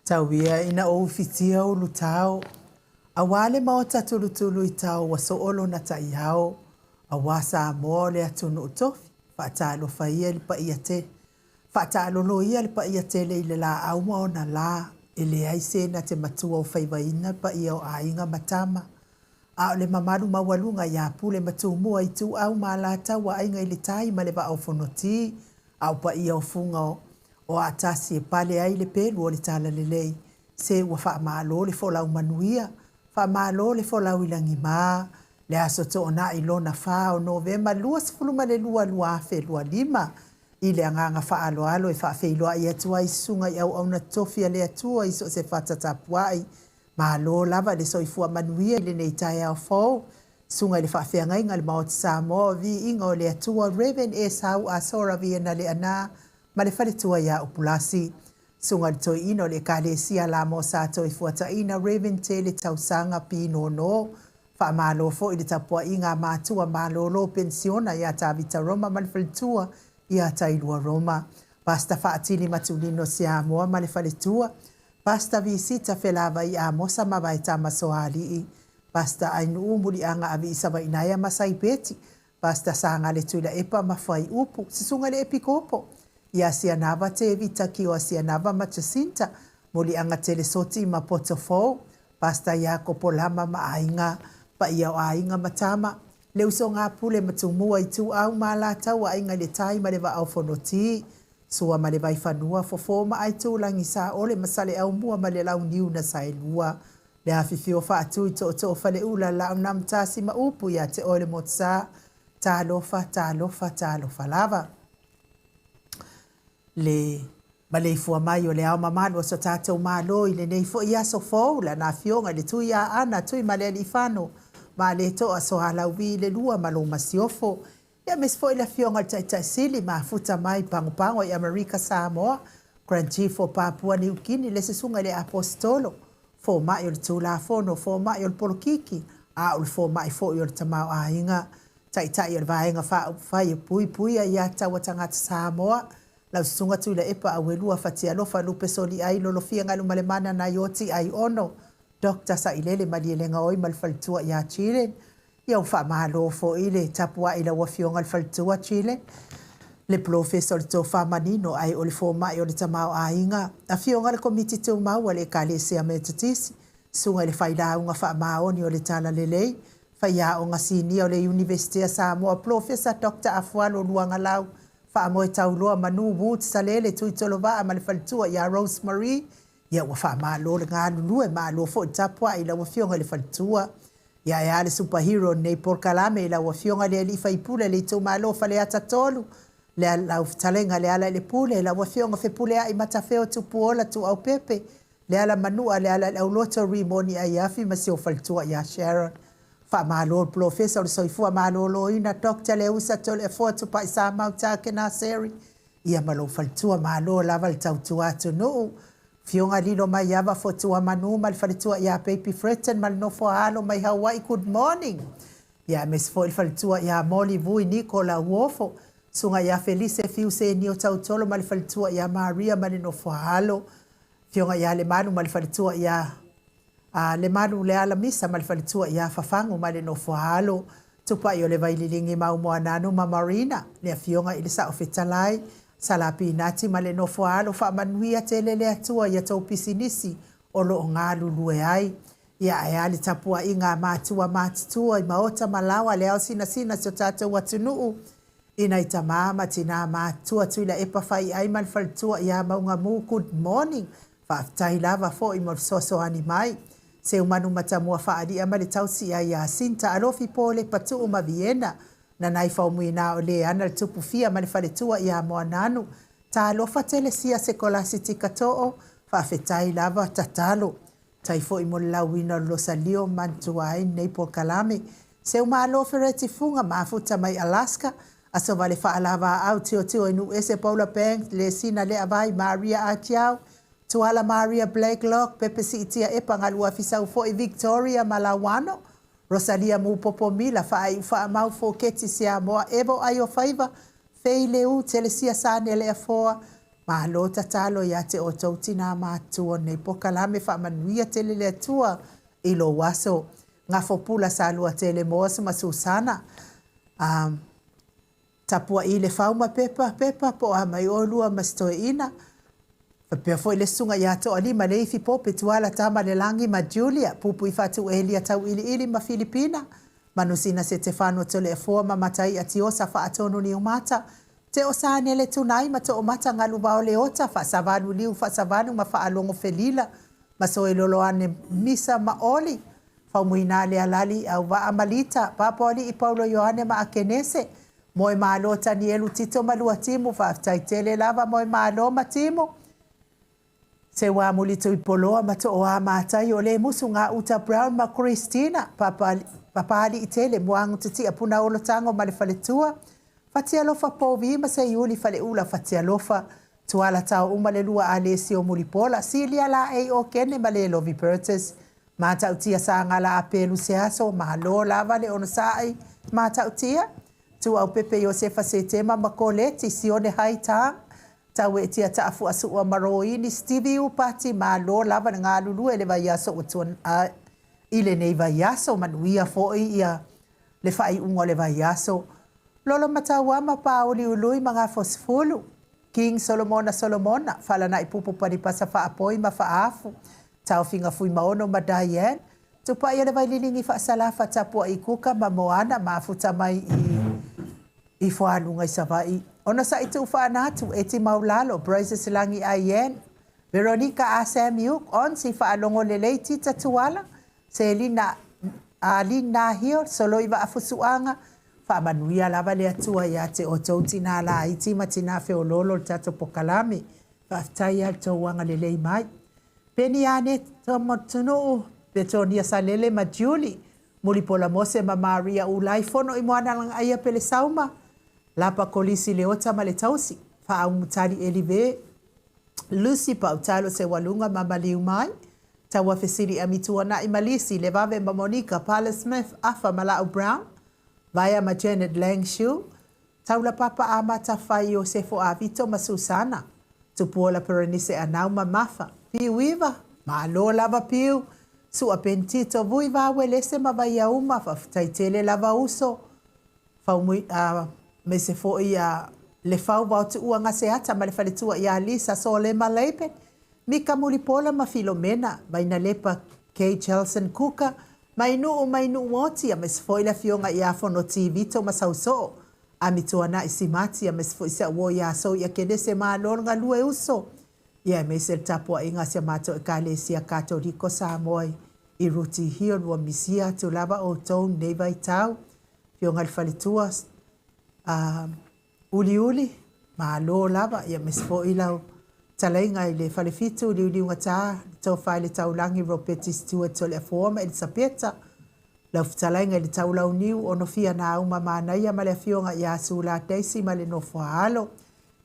Tau ia ina ou fitia ulutao, Aua le maota tulutulu i tao ua soo lona taiao, Aua Samoa o le atunuu tofi, Faatalofa ia i le paia tele, Faataalolo ia le paia tele i le laau ma ona la, E leai se na te matua o faivaina le paia o aiga ma tama, A o le mamalu maualuga ia Pule ma Tumua, Ituau ma Alataua, Aiga i le Tai ma le Vaa o Fonoti, A o paia o Fuga o Atasi e pale ai le pelu o le Talalelei. Se ua faamalo le folau manuia, faamalo le folau i lagima, le aso Toonai lona 4 o Novema 22 2025, i le agaga faaaloalo e faafeiloai atu ai i susuga i auauna totofi a le Atua i so o se fata tapuai. Malo lava le soifua manuia i lenei taeao fou. Susuga i le Faafeagaiga i le Maota Samoa o Viiga o le Atua, Rev. Esau Asora Viena Leaana ma le faletua ia Upulasi. Susuga i le Toeaina o le Ekalesia Lamo Sa Toefuataiga, Rev. Tele Tausaga Pinono. Faamalo foi i le tapuaiga a matua malolo penisiona ia Tavita Roma ma le faletua ia Tailua Roma. Pastor Faatili Matulino Siamoa ma le faletua. Pastor Visita Felavai Amosa ma Vaetama Soalii. Pastor Ainuu Muliaga Aviisa Vainaea ma Saipeti. Pastor Sagale Tuilaepa ma Fuaiupu. Susuga i le Epikopo ia Sianava Tevita Kioa Sianava ma Jacinta Muliaga Telesoti ma Potofou. Pastor Iakopo Lama ma Aiga. Paia o Aiga ma Tama. Le usoga a Pule ma Tumua, Ituau ma Alataua, Aiga i le Tai ma le Vaa o Fonoti. Sua ma le Vaifanua, Fofo ma Aitulagi, Saole ma Saleaaumua ma le Launiu na Saelua. Le afifio o Faatui, Tootoo o Faleula, Laaunaamotasi ma upu ia te oe le Motusa. Talofa, talofa, talofa lava. Le maleifua mai o le ao mamalu o so tatou Malo i lenei foi aso fou, lana afioga i le Tui Aana, Tuimalealiifano, Maaletoa Soalauvi i le lua ma lou masiofo. Ia aemaise foi le afioga i le Taitai Sili mafuta mai Pagopago i Amerika Samoa, Grand Chief o Papua Niu Kini, le Susuga i le Aposetolo, Fomai o le Tulafono, Fomai o le Polokiki, a o le Fomai foi o le Tamaoaiga, Taitai o le Vaega Faaupufai e Puipuia ia Tatau a Tagata Samoa, lau Susuga Tuilaepa Auelua Fatialofa Lupe Soliai Lolofia Galumalemana Naioti Aiono, Doctor Sailele Malielegaoi ma le faletua ia Chile. Ia ua faamalo foi le tapuai i lau Afioga i le faletua Chile, le polofesa o le tofa manino ae o le fomai o le tamaoaiga, Afioga i le Komiti Tumau a le Ekalesia Metotisi, Susuga i le Failauga Faamaoni o le Talalelei, Faiaoga Sinia o le Iunivesite a Samoa, Polofesa Doctor Afualo Luagalau, Faamoetauloa Manu Woods Salele Tuitolovaa ma le faletua ia Rose Marie. Ia ua faamalo le galulue, malo foi le tapuai i lau Afioga i le faletua. Ia e a le super hero o lenei polokalame i lau Afioga i le alii faipule o le itumalo o Faleata 3, le lau fetalaiga Lealailepule, lau Afioga Fepuleai Matafeo Tupuola Tuuaupepe, Leala Manua, Lealaileauloto Rimoni Aiafi ma si ou faletua ia Sharon. Faamalo le polofesa o le soifua maloloina Doctor Leusa Toleafoa Tupai Samau Takenaseri, ia ma lou faletua, malo lava le tautua atunuu. Afioga Lilo Maiava Fotua Manu ma le faletua ia Baby Fretton ma le nofo a alo mai Hawaii, good morning. Ia aemaise foi le faletua ia Molly Vui Niko Lauofo, susuga ia Felise Fiu Senio Tautolo ma le faletua ia Maria ma le nofo a alo. Afioga ia Lemalu ma le faletua ia A Lemalu Lealamisa ma le faletua ia Fafagu ma le nofo a alo. Tupai o le Vaililigi Maumoananu ma Marina, le afioga i le Saofetalai, Salapinati ma le nofo a alo. Faamanuia tele le Atua i a tou pisinisi o lo o galulue ai. Ia ae a le tapuaiga a matua matutua i maota ma laoa le ao sinasina si o tatou atunuu i nai tama ma tina matutua Tuilaepa Faiai ma le faletua ia Maugamu. Good morning. Faafetai lava foi mo le fesoasoani mai. Seumanu Matamua Faalia ma le tausi ai ia Sinta Alofi Pole Patuu ma Viena. Nanai Faumuina o Leana le tupu fia ma le faletua ia Moananu. Talofa Telesia Sekolasi Tikatoo, faafetai lava tatalo. Tai foi mo le lauina o le Losalio manatua ai lenei polokalame. Seumalo Fereti Fuga mafuta mai Alaska, Aso Vale Faalavaau Tiotio i Nuuese Paula Banks Lesina Leavai Maria Atiau Tuala Maria Blacklock Pepe Siitia Epa Galua Fisau foi Victoria Malauano Rosalia Mupopo Mila Faaiu Faamau Foketi Siamoa Evo Aiofaiva Fei Leu Telesia Sane Leafoa. Malo tatalo ia te outou tinā matutua o lenei pokalame faamanuia tele le Atua i lou aso. Gafopula Saluatele Moas ma Susana. Um, Tapua'i Lefau ma Pepa, Pepa, po o a mai oe lua ma si toeaina. Faapea foi le susuga ia Toalima Leifi Pope Tuala Tamalelagi ma Julia Pupui Faatu Elia Tauiliili ma Filipina Manusina Setefano Toleafoa ma Matai'a Tiosa Faatonu Niumata Teo Sanele Tunai ma Toomata Galuvao Leota Faasavalu Liu Faasavalu ma Faalogo Felila ma Soeloloane Misa ma Oli Faumuina Lealali Auvaa ma Lita Papaoali'i Paulo Ioane ma Akenese Moemalo Tanielu Tito ma Luatimu Faafetai tele lava Moemalo ma Timu Seuamuli Tuipoloa ma Tooa Mataio Lemusu Gauta Brown ma Christina Papa Papaliitele Muagu Titia Punaolo Tago ma le Faletua Fatialofa Povi ma Seiuli Faleula Fatialofa Tuala Taouma le Lua Alesio Mulipola Silia Laei Okene ma Lelovi Bertus Matautia Sagala Apelu Seaso Malo lava le onosa'i Matautia Tuaupepe Iosefa Setema ma Koleti Sione Haitang Tauetia Taafuasuua ma Roini Stevie Upati Malo lava le galulue i le vaiaso ua tuanai i lenei vaiaso manuia foi ia le faaiuga o le vaiaso Lolo Matauama Paoliului ma Gafosefulu King Solomona Solomona Falanai Pupu Palipasa Faapoi ma Faafu Taofiga Fuimaono ma Diane Tupai o le Vaililigi Faasalafa Tapua'i Kuka ma Moana mafuta mai i i Fualuga i Savaii. Onosa'i Tuufaanatu, Eti Maulalo, Brazos Lagi Aian, Veronica A Sam Yuk, Onsi Faalogo Lelei Tita Tuala, Selina Arlene Nahio, Soloi Vaafusuaga, Faamanuia lava le Atua ia te outou tinā laiti ma tinā feoloolo o le tatou pokalame. Faafetai lava i le tou agalelei mai. Peni Aneta Motunuu, Petonia Salele ma Julie, Mulipola Mose ma Maria Ulai, Fono i Moanalagaia Pelesauma, Lapa Kolisi Leota ma le Tausi, Faaumutali Elive, Lucy Pautalo Seualuga ma Maliu Mai, Tauafesili Amituanai ma Lisi, Levave ma Monica, Pala Smith, Afa ma Lau Brown, Vaea ma Janet Langshu, Taulapapa Amata Fai Iosefo Avito ma Susana, Tupuola Perenise Anau ma Mafa, Piu Iva, Malo lava Piu, Sua Pentito, Vui Vauelese ma Vaiauma, Faafetai tele lava uso, Faumui, aemaise foi ia Lefau Vaotuua Gaseata ma le faletua ia Lisa Solema Laban, Mika Mulipola ma Filomena, Vainalepa Kay Chelson Kuka, Mainuu Mainuu Oti, aemaise foi le afioga ia Fonoti Vito ma Sausoo, Amituanai Simati, aemaise foi si au uo ia Soia Kenese Malo le galue uso, ia aemaise le tapuaiga a si a matou Ekalesia Katoliko Samoa i Ruti Hill, ua misia atu lava outou i lenei vaitau. Afioga i le Faletua, a Uliuli, malo lava, ia aemaise foi lau talaiga i le Falefitu, Liuliugata, le Tofa i le Taulagi, Ropeti Stewart Toleafoa ma Elisapeta, lau fetalaiga i le Taulauniu, Onofia Nauma Manaia ma le Afioga ia Sula Daisy ma le Nofoaalo.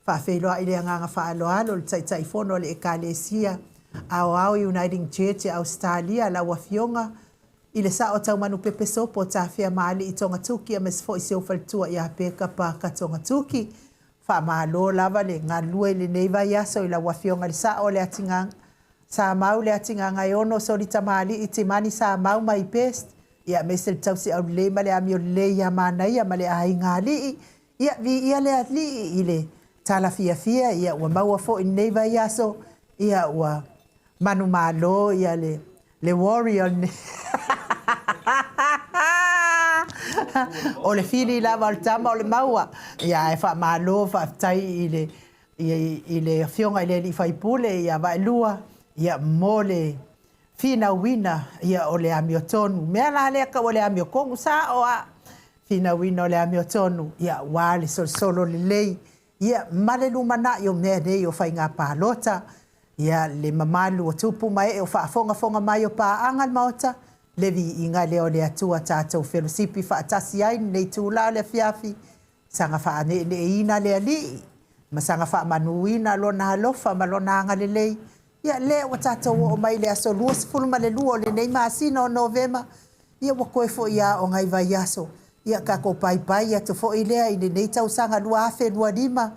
Faafeiloai le agaga faaaloalo i le Taitaifono a le Ekalesia Aoao Uniting Church i Ausetalia, lau Afioga I le sao Taumanu Pepesopo, Tafea ma Alii Togatuki aemaise foi si ou faletua ia Peka Parker Togatuki. Faamalo lava le galulue i lenei vaiaso i lau Afioga i le Sao o le Atiga Samau le Atigagaeono Solitamalii Timani Samau my best ia aemaise le tausi aulelei ma le amio lelei ia Manaia ma le aiga alii. Ia viia le Alii i le tala fiafia ia ua maua foi i lenei vaiaso ia ua manumalo ia le Le warrior lenei. O le fili lava o le tama o le maua. Ia ae faamalo faafetai i le i le afioga i le alii faipule ia Vaelua ia mo le finauina ia o le amiotonu. Mea la lea tau o le amiotonu sao a finauina o le amiotonu ia aua le solosolo lelei ia ma le lumanai o mea nei o faiga palota Ia, le mamalu o tupu ma ee o faafogafoga mai o paaga le Maota, le viiga lea o le Atua tatou felosipi faatasi ai lenei itula o le afiafi, saga faaneeneeina le Alii, ma saga faamanuina Lona alofa ma Lona agalelei. Ia, lea ua tatou oo mai i le aso 22 o lenei masina o Novema, ia ua toe foi lava o nai vaiaso. Ia, tatou paipai atu foi lea i lenei tausaga 2025.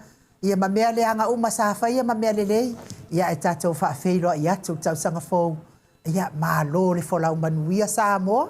Ia ma mea leaga uma sa faia ma mea lelei, ia ae tatou faafeiloai atu i le tausaga fou. Ia malo le folau manuia Samoa.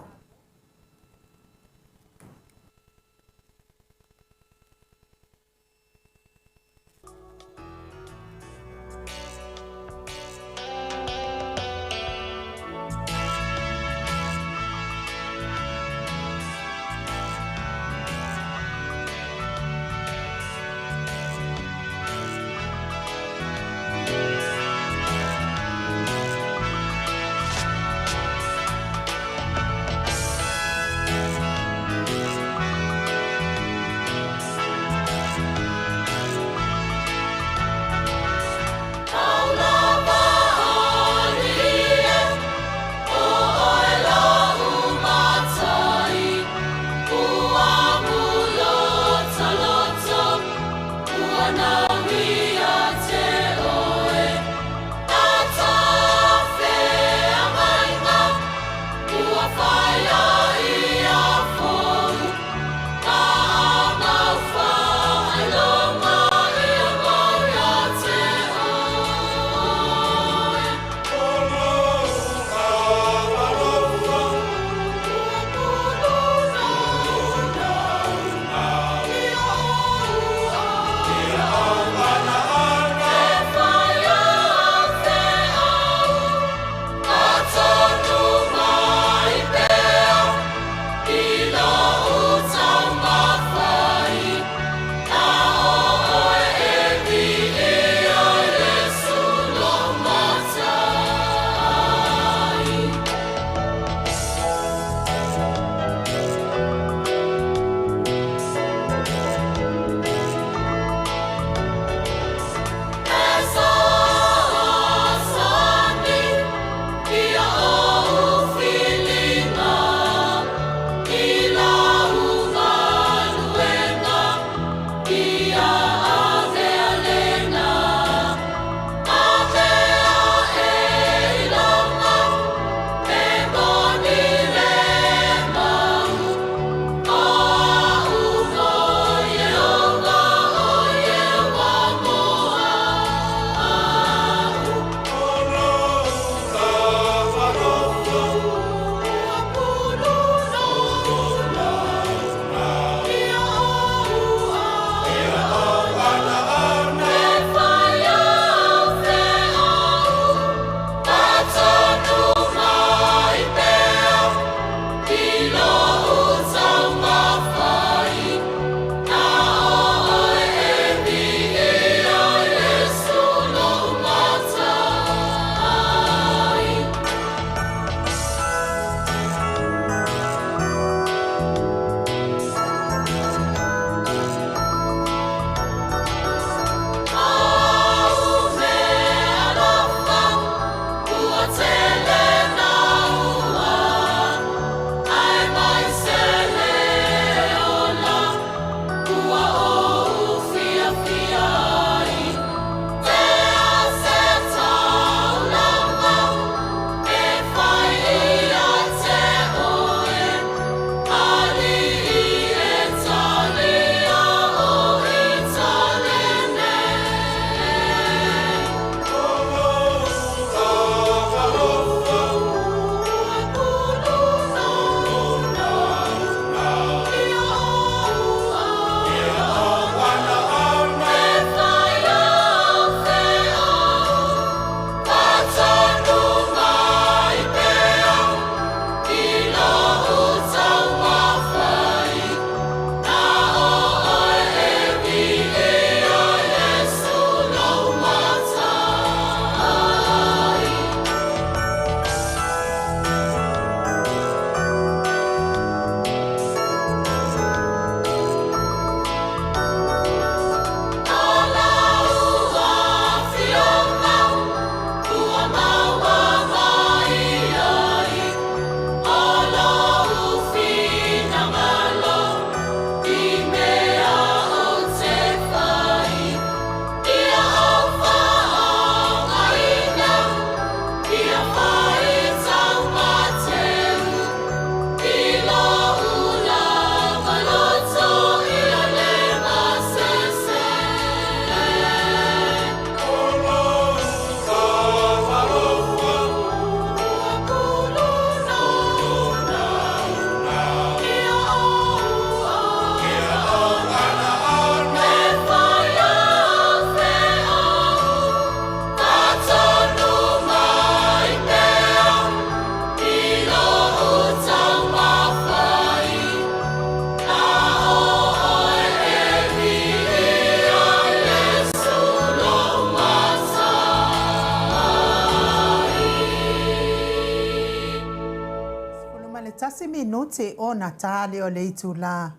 minute ona ta lea o le itulā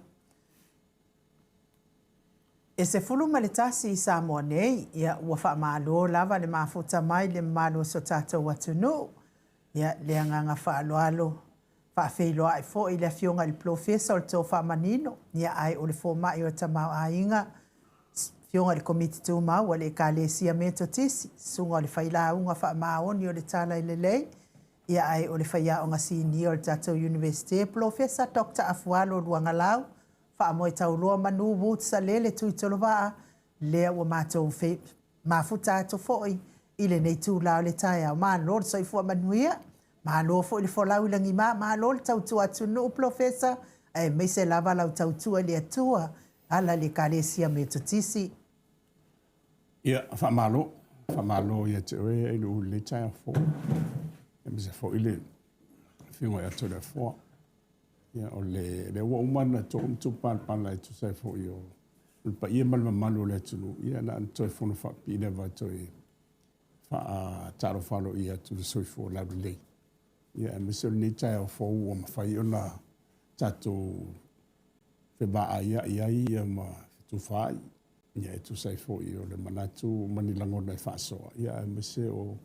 e 11 i Samoa nei. Ia, ua faamalo lava le mafuta mai le mamalu o so tatou atunuu. Ia, le agaga faaaloalo faafeiloai foi i le Afioga i le Polofesa o le Tofamanino, ia ae o le fomai o le tamaoaiga, Afioga i le Komiti Tumau a le Ekalesia Metotisi, Susuga o le Failauga Faamaoni o le Tala Lelei, ia ae o le Faiaoga Sinia o le tatou Iunivesite, Polofesa Dr. Afualo Luagalau, Faamoetauloa Manu Woods Salele Tuitolovaa, lea ua matou mafuta atu foi i lenei itula o le taeao. Malo le soifua manuia, malo foi le folau i lagima, malo le tautua atunuu Polofesa, aemaise lava lau tautua i le Atua ala i le Ekalesia Metotisi. Ia, faamalo, faamalo ia te oe Ailu i lenei taeao fou, aemaise foi le Afioga ia Toleafoa. Ia, o le, lea ua uma ona tuupalapala e tusa ai foi o le paia ma le mamalu o le atunuu, ia na ona toe fono faapipii lava e toe faatalofa aloaia atu i le soifua laulelei. Ia, aemaise o lenei taeao fou ua mafai ona tatou fevaaiai ai ma fetufaai, ia e tusa ai foi o le manatu ma ni lagona e faasoa, ia aemaise o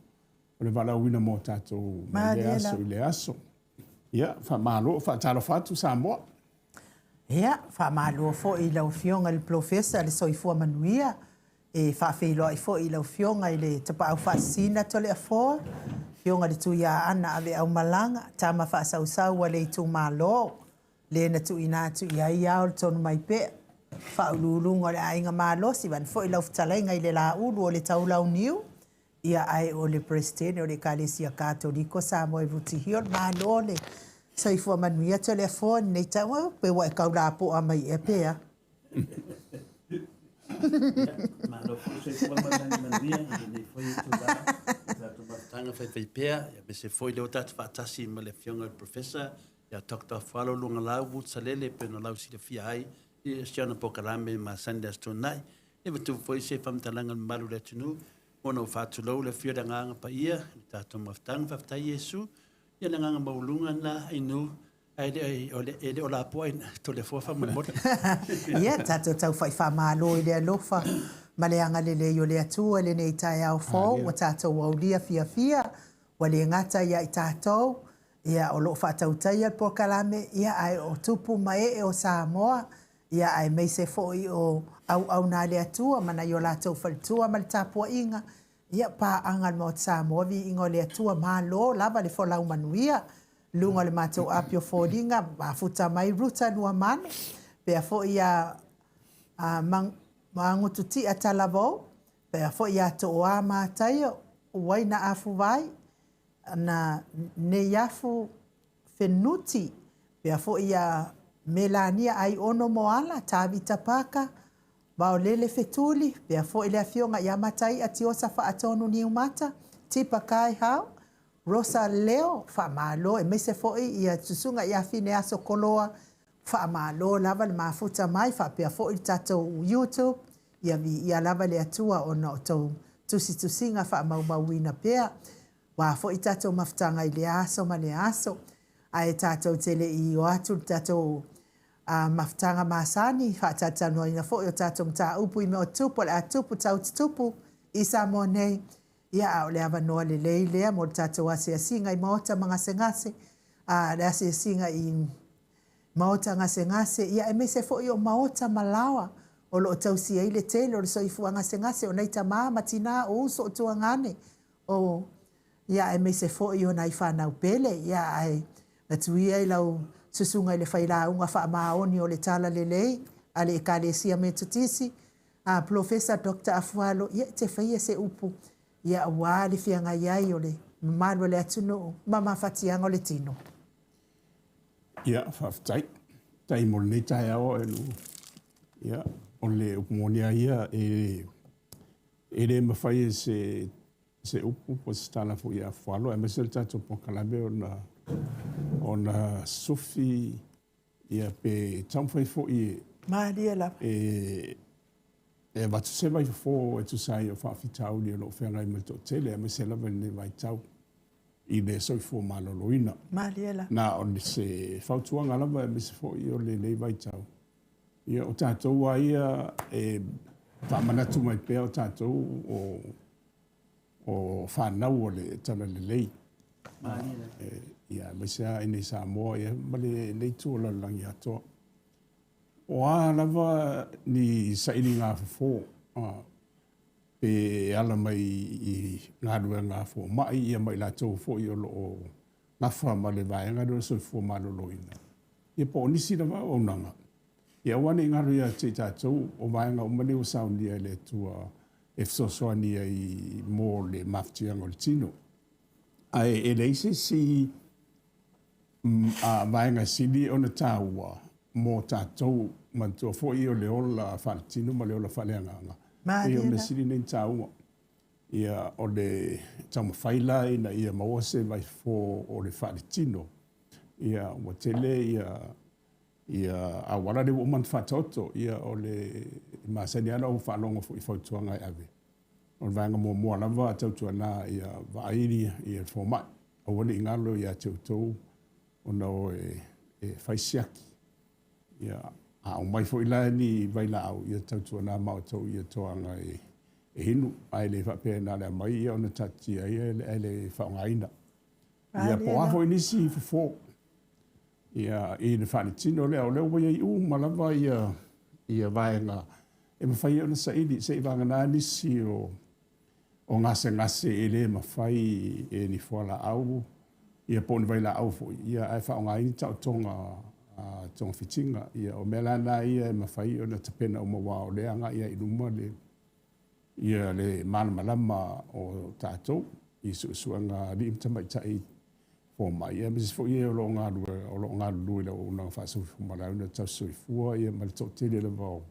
le valaauina mo tatou mai lea aso i lea aso. Ia, faamalo, faatalofa atu Samoa. Ia, faamalo foi i lau Afioga i le Polofesa le soifua manuia. E faafeiloai foi i lau Afioga i le Tapaau Faasisina Toleafoa, Afioga i le Tuiaana Aveaumalaga, Tama Faasausau a le itumalo, le na tuuina atu i ai ao le Tonumaipea, Faauluuluga o le Aiga Malosi, vaeane foi lau fetalaiga i le Laulu o le Taulauniu, Ia ae o le Peresetene o le Ekalesia Katoliko Samoa i Rooty Hill, malo le soifua manuia Toleafoa i lenei taeao, pe ua e tau lapoa mai ea pe a? Ia, malo foi le soifua ma le lagi manuia i lenei foi itula i le tatou mafutaga faifaipea, aemaise foi lea ua tatou faatasi ma le Afioga i le Professor ia Doctor Afualo Luagalau Wood Salele e pei ona lausilafia ai i si ana polokalame masani i le Aso Toonai. E avatu foi se faamatalaga i le mamalu o le atunuu Ona ou faatulou le afio o le Agaga Paia i le tatou mafutaga. Faafetai Iesu, ia le agaga maualuga lena Ainu, ae le e le o lapoa i Toleafoa faamolemole. Ia, tatou taufa'i faamalo i le alofa ma le agalelei o le Atua i lenei taeao fou ua tatou aulia fiafia, ua le gata ia i tatou, ia o lo o faatautaia le polokalame, ia ae o tupu ma ee o Samoa, ia aemaise foi o auauna a le Atua ma nai o latou faletua ma le tapuaiga, ia paaga a le Maota Samoa, viiga o le Atua, malo lava le folau manuia. Luga o le matou api o foliga, mafuta mai Ruta Luamanu, pea foi ia Magututia Talavou, pea foi ia Tooa Mataio, Uaina Afuvai, na Neiafu Fenuti, pea foi ia Melania Aiono Moala, Tavita Paka, Vaolele Fetuli, pea foi le afioga ia Mataia Tiosa Faatonu Niumata, Tipa Kaihau, Rosa Leo, faamalo, aemaise foi ia Susuga ia Fineaso Koloa, faamalo lava le mafuta mai, faapea foi le tatou YouTube, ia viia lava le Atua ona o tou tusitusiga faamaumauina pea. Ua foi tatou mafutaga i lea aso ma lea aso, ae tatou te le i o atu i le tatou mafutaga masani, faatalatalanoaina foi o tatou mataupu i mea o tupu o le a tupu tau tutupu i Samoa nei. Ia, a o le avanoa lelei lea mo le tatou asiasiga i maota ma gasegase, a le asiasiga i maota gasegase, ia aemaise foi o maota ma laoa o lo o tausia ai le tele o le soifua gasegase o nai tama ma tina, o uso o tuagane, O, ia aemaise foi o nai fanau pele, ia ae atu ia i lau susuga i le failauga faamaoni o le Tala Lelei a le Ekalesia Metotisi, a Polofesa Doctor Afualo, ia e te faia se upu, ia aua le feagai ai o le mamalu o le atunuu ma mafatiaga o le tino. Ia, faafetai. Faafetai mo lenei taeao e Ia, o le upu moni lava ia, e E le mafai e se se upu po o se tala foi e afualo aemaise o le tatou polokalame ona ona sufi ia pe taumafai foi e Malie lava. E e avatu se vaifofo e tusa ai o faafitauli o lo o feagai ma le toatele aemaise lava i lenei vaitau. i le soifua maloloina. Malie la. Na o se fautuaga lava aemaise foi o lenei vaitau, ia o tatou lava ia e faamanatu mai pea o tatou o o fanau o le Talalelei. Malie la. Ia aemaise lava i inei i Samoa ia ma lenei itu o le lalolagi atoa. O a lava ni sailiga fofo, pe ala mai i galuega a fomai ia ma i latou foi o lo o nafa ma le vaega lea o le soifua maloloina, ia po o nisi lava auaunaga, ia aua ne i galo ia te i tatou o vaega uma nei ua saunia e le Atua e fesoasoani ai mo le mafatiaga o le tino. Ae e leai se isi vaega sili ona taua mo tatou, manatua foi o le ola faaletino ma le ola faaleagaga, pei o mea sili nei ona taua. Ia, o le taumafai la ina ia maua se vaifofo o le faaletino, ia ua tele ia ia auala lea ua uma ona faataoto. Ia o le masani lava ona ou faalogo foi i fautuaga e ave, o le vaega muamua lava tautuana ia vaai ia le fomai, aua ne i galo ia te outou ona o e fai siaki. Ia, a aumai foi la ni vailaau, ia tautuana ma outou ia toaga e inu, ae le faapea na o le aumai ia ona taatitia ai ae le faaaogaina. Ia po o a foi nisi fofo ia i le faaletino lea, o lea ua i ai uma lava ia ia vaega e mafai ai ona saili, seivagana nisi o o gasegase e le mafai e ni fualaau ia po o ni vailaau foi, ia ae faaaoga ai ni taotoga togafitiga. Ia o mea la na ia e mafai ona tapena uma aua o lea e agai lava i luma le ia le malamalama o tatou i suesuega a alii ma tamaitai fomai, aemaise foi e o lo o galue, o lo o galulue i le auaunaga faasoifua maloloina, tausisoifua ma le toatele lava o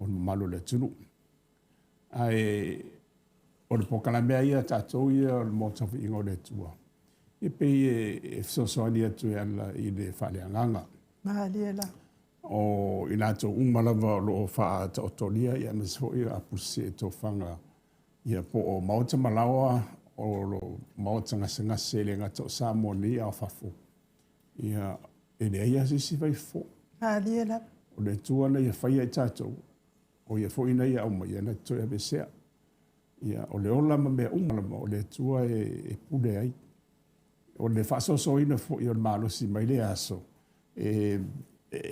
le mamalu o le atunuu. Ae o le polokalame lava ia a tatou ia o le Maota o Viiga o le Atua, e pei e fesoasoani atu e ala i le faaleagaga. Malie la. O i latou uma lava o lo o faataotolia, aemaise foi o apulusia i tofaga, ia po o maota ma laoa, o lo maota gasegase e le gata o Samoa nei a o fafo, ia e leai lava se isi vaifofo. Malie lava. O le Atua na ia faia i tatou, o ia foi na ia aumaia na te toe aveesea. Ia, o le ola ma mea uma lava, o le Atua e pule ai. O le faasoasoaina foi o le malosi mai lea aso, e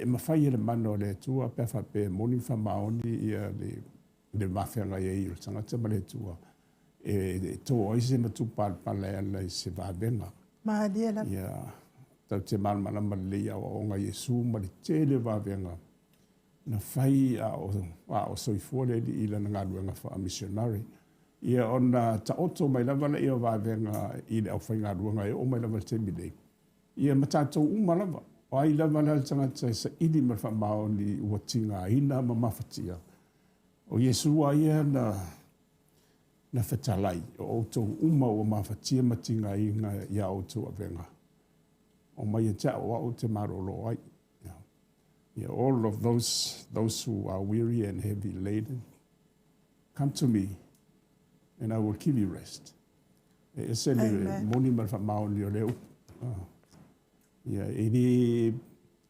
mafai e le mana o le Atua pe a faapea e moni ma faamaoni ia le va feagai ai o le tagata ma le Atua, e to ai se matupalapala e ala i se vavega. Malie lava. Ia, tatou te malamalama lelei i aoaoga a Iesu ma le tele o vavega na fai a o soifua le Alii i lana galuega faamisionare. Ia ona taoto mai lava lea o vavega i le aufaigaluega e oo mai lava i le taimi nei, ia ma tatou uma lava. O ai lava la le tagata e saili ma le faamaoni ua tigaina ma mafatia, o Iesu lava ia na na fetalai, o outou uma ua mafatia ma tigaina i a outou avega, omai ia te au, o au ou te malolo ai. Yeah, all of those, those who are weary and heavy laden, come to me and I will give you rest. E ese le moni ma le faamaoni o le upu. Ia, e le,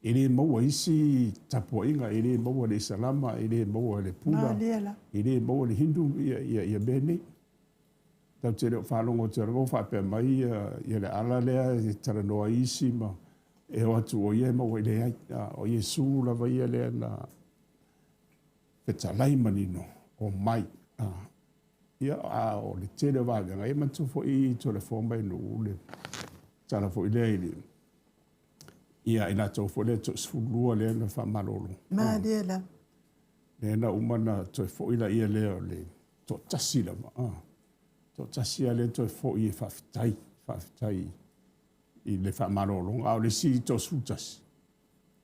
e le maua isi tapuaiga, e le maua le Isalama, e le maua le Pula, e le maua le Hindu, ia, ia, ia mea nei. Tatou te le o faalogo atu lava o faapea mai ia le ala lea e talanoa ai isi ma e o atu o ia e maua i leai. O Iesu lava ia lea na fetalai manino, omai. Ia, a o le tele o vavega, ia manatua foi i Toleafoa ma Nuu le tala foi lea i le ia i latou foi lea toa-12 lea na faamalolo. Malie lava. Lea na uma na toe foi laia lea o le toatasi lava. Ah, toatasi lava lea toe foi e faafetai, faafetai i le faamalologa. A o le isi toa-11,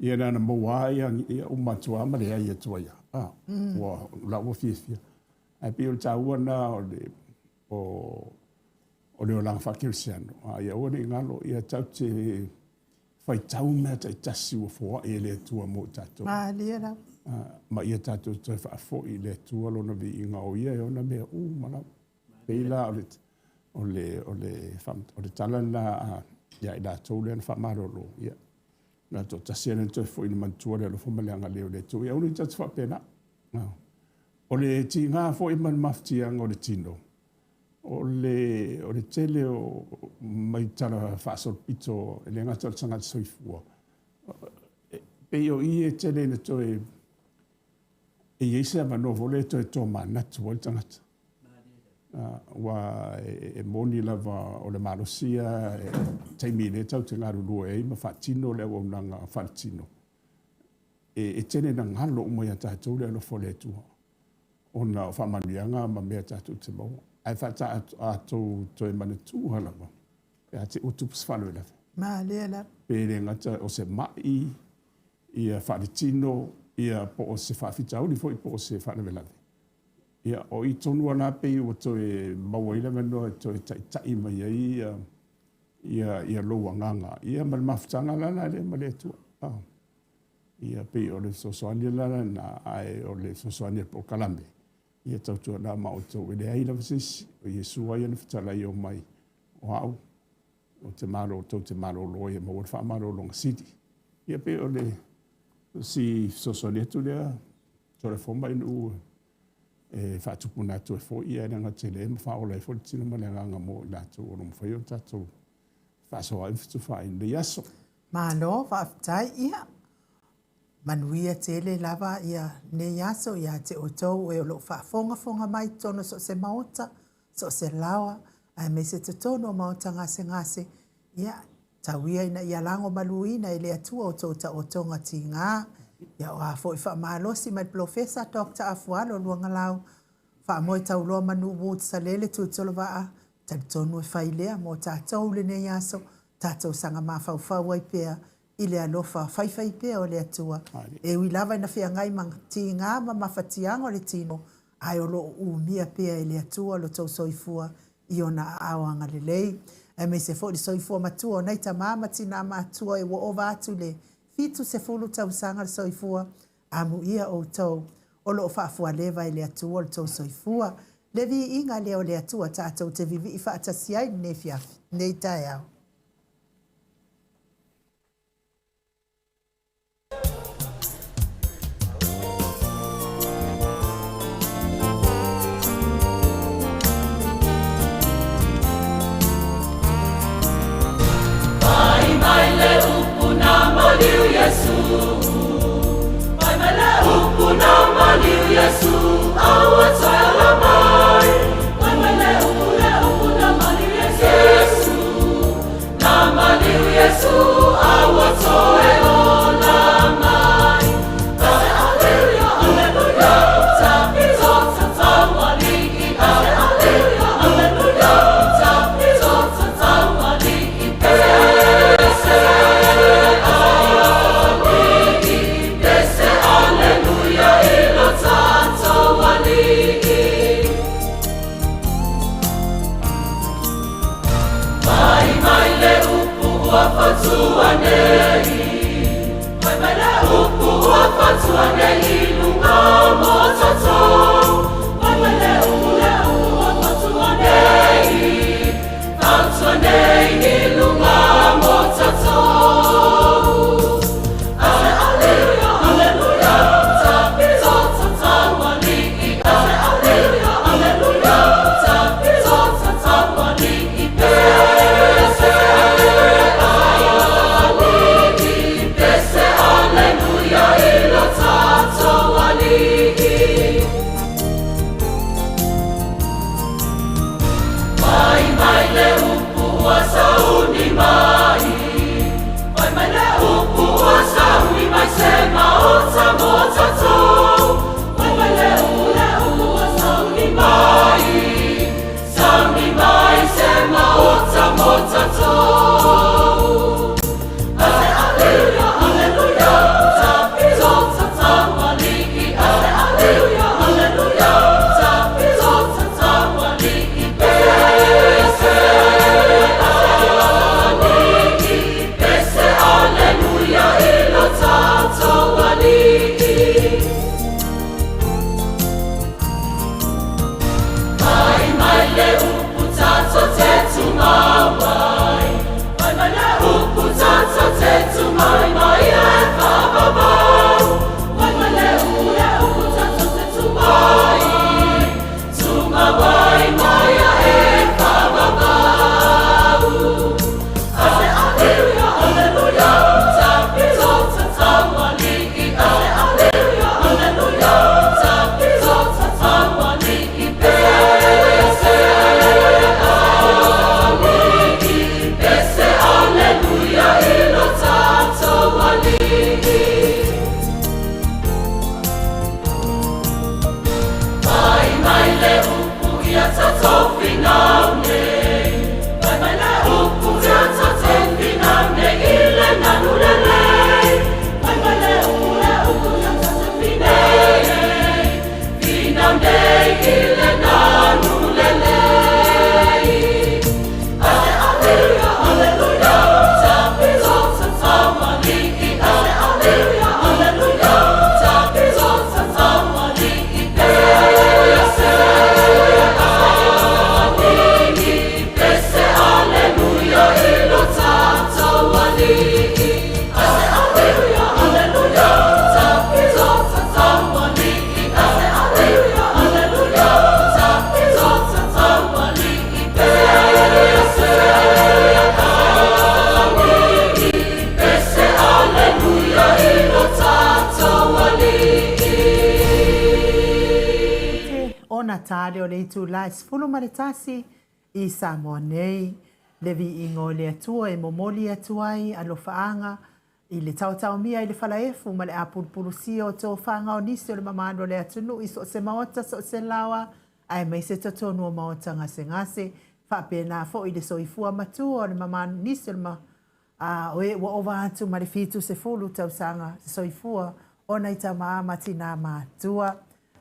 ia na ona maua lava ia, uma atu lava ma leai atu ai lava. Ah, ua, la ua fiafia. Ae pei o le taua lena o le, o, o le olaga faakerisiano. Ah, ia aua ne i galo, ia tatou te faitau mea taitasi ua foai e le Atua mo i tatou. Malie lava. Ma ia tatou toe faafoi i le Atua lona viiga o ia e ona mea uma lava. Pei la o le, O le, o le, o le tala lena a ia i latou lea na faamalolo, ia, na toatasi lea na toe foi na manatua le alofa ma le agalelei o le Atua. Ia aua ne i tatou faapena. O le tiga foi ma le mafatiaga o le tino, o le, o le tele o mai tala faasolopito, e le gata o le tagata soifua, e pei o i e tele ina toe e i ai se avanoa foi lea e toe tomanatu ai le tagata. Aua e moni lava o le malosi ia i le taimi lea tatou te galulue ai ma faatino le auaunaga faaletino, e tele ina galo uma ia tatou le alofa o le Atua ona o faamanuiaga ma mea tatou te maua. Ae faatoa toe manatua lava pe a te i ua tupu se faalavelave. Malie lava. Pe le gata o se mai, ia faaletino, ia po o se faafitauli foi po o se faalavelave. Ia, o i tonu lava la pei ua toe maua ai le avanoa e toe taitai mai ai ia lou agaga, ia ma le mafutaga la lea ma le Atua. Ia pei o le fesoasoani la lena, ae o le fesoasoani a le polokalame, ia tautuana ma outou, e leai lava se isi, o Iesu lava ia na fetalai e omai, o au, ou te malo, tou te malolo ai e maua le faamalologa sili. Ia pei o le si fesoasoani atu lea Toleafoa ina e faatupuna atu ai foi, ae leaga tele ma faaola ai foi le tino ma le agaga mo i latou o lo o mafai ona tatou faasoa ai ma fetufaai i lenei aso. Malo faafetai, ia manuia tele lava ia lenei aso ia te outou e o lo o faafogafoga mai i totonu o so o se maota, so o se laoa, aemaise totonu o maota gasegase, ia tau ia ina ia lagomaluina e le Atua outou taotoga tiga. Ia o a foi faamalosi mai le Polofesa Doctor Afualo Luagalau, faamoe tauloa manu Woods Salele Tuitolovaa, talitonu e fai lea mo tatou lenei aso, tatou saga mafaufau ai pea i le alofa faifaipea o le Atua. E ui lava ina feagai ma tiga ma mafatiaga o le tino, ae o lo o umia pea e le Atua lo tou soifua i ona aao agalelei, aemaise foi le soifua matua o nai tama ma tina matua e ua ova atu i le 70 tausaga le soifua. Amuia outou o lo o faafualeva e le Atua lo tou soifua. Le viiga lea o le Atua tatou te vivii faatasi ai lenei afiafi, lenei taeao. Fai mai le upu na maliu Iesu. Fai mai le upu na maliu Iesu. Aua toe ala mai. Fai mai le upu, le upu na maliu Iesu. Na maliu Iesu. Aua toe ola mai. Aleluia, aleluia. Ta taualii. Aleluia, aleluia. Ta taualii. Pese alii. Pese aleluia i lo tatou alii. Fai mai le upu ua fatua nei. Fai mai le upu ua fatua nei i luga mo tatou. Fai mai le upu, le upu ua fatua nei. Fatua nei i luga mo tatou. Aleluia, aleluia. Ta taualii. Aleluia, aleluia. Ta taualii. Pese alii. Pese aleluia i lo tatou alii. Fai mai le upu ua sauni mai. Fai mai le upu ua sauni mai se maota mo tatou. Fai mai le upu, le upu ua sauni mai. Sauni mai se maota mo tatou. Aleluia, aleluia. Ta taualii. Aleluia, aleluia. Ta taualii. Pese alii. Pese aleluia i lo tatou alii. tatou te tumau ai. Fai mai le upu tatou te tumau ma ia e faavavau. Fai mai le upu, le upu tatou te tumau ai. Tumau ai ma ia e faavavau. Ona tale o le itula e 11 i Samoa nei, le viiga o le Atua e momoli atu ai alofaaga I le taotaomia i le falaefu ma le apulupulusia o tofaga o nisi o le mamalu o le atunuu i so o se maota, so o se laoa, aemaise totonu o maota gasegase, faapena foi le soifua matua o le mamalu nisi o le ma, a, o e ua ova atu ma le 70 tausaga se soifua o nai tama ma tinā matua.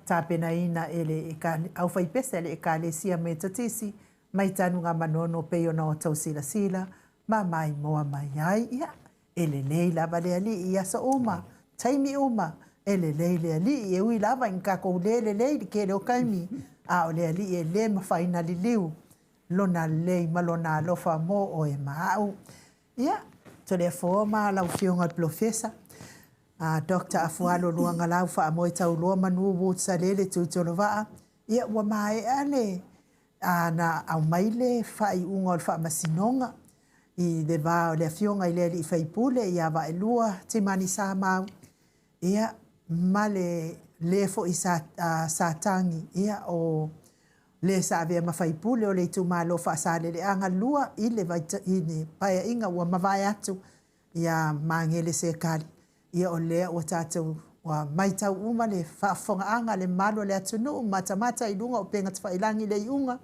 Tapenaina e le aufaipese a le Ekalesia Metotisi mai Tanugamanono pei ona outou silasila ma maimoa mai ai. Ia, e lelei lava le Alii i aso uma, taimi uma, e lelei le Alii, e ui lava ina tatou le lelei i le tele o taimi, a o le Alii e le mafai ona liliu Lona lelei ma Lona alofa mo oe ma au. Ia, Toleafoa ma lau Afioga i le Polofesa, Doctor Afualo Luagalau Faamoe Tauloa Manu Woods Salele Tuitolovaa, ia ua maea le na aumai le faaiuga o le Faamasinoga i le va o le Afioga i le Alii Faipule ia Vaelua Timani Samau, ia, ma le le foi sa, sa tagi, ia, o le sa avea ma faipule o le itumalo Faasaleleaga 2 i le, i le paeaiga ua mavae atu ia Magele Sekali. Ia o lea ua tatou ua matau uma le faafofogaaga a le mamalu o le atunuu matamata i luga o upega tafailagi i le iuga,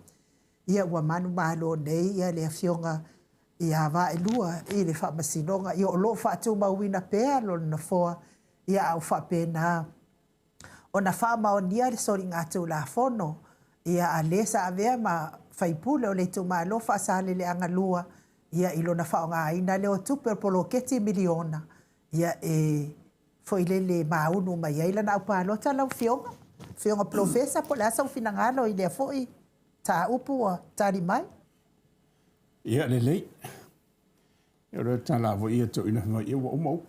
ia ua manumalo nei ia le Afioga ia Vaelua i le Faamasinoga. Ia o lo o faatumauina pea lona nofoa, ia a ua faapena ona faamaonia le soligatulafono ia a le sa avea ma faipule o le itumalo Faasaleleaga 2 ia i lona faaaogaina lea o tupe o le poloketi miliona ia e foi lele maunu mai ai lana aupalota lau Afioga, Afioga Polofesa po o le a sou finagalo i lea foi mataupu ua tali mai? Ia lelei. O le tala foi ia toeaina fai mai, ia ua uma upu.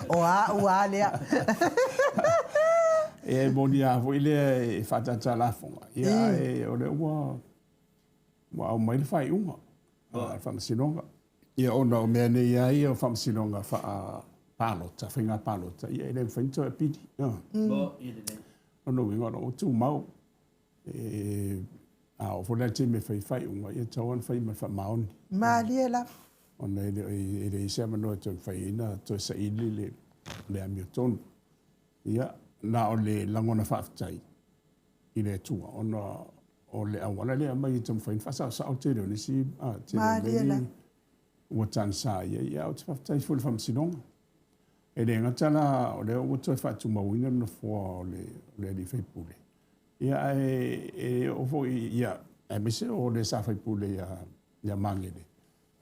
O au lava lea. E moni lava foi lea e faataataa lafoga, ia ae o lea ua ua aumai le faaiuga a le Faamasinoga. Ia ona o mea nei lava ia o faamasinoga faapalota, faiga palota, ia e le mafai ona toe apili. Lona uiga o lo o tumau. E, a oo foi la i le taimi e fai faaiuga, ia e tatau lava ona fai ma le faamaoni. Malie lava. Ona e le leai se avanoa e toe mafai ai ona toe saili le, le amiotonu. Ia, na o le lagona faafetai i le Atua, ona o le auala lea e aumai e taumafai ona faasaosao le tele o nisi, a, tele o Malie mea lava. ua tagisa i ai. Ae ou te faafetai foi i le Faamasinoga. E le gata la o lea ua toe faatumauina le nofoa o le, o le alii faipule, ia ae e oo foi ia, aemaise o le sa faipule ia, ia Magele,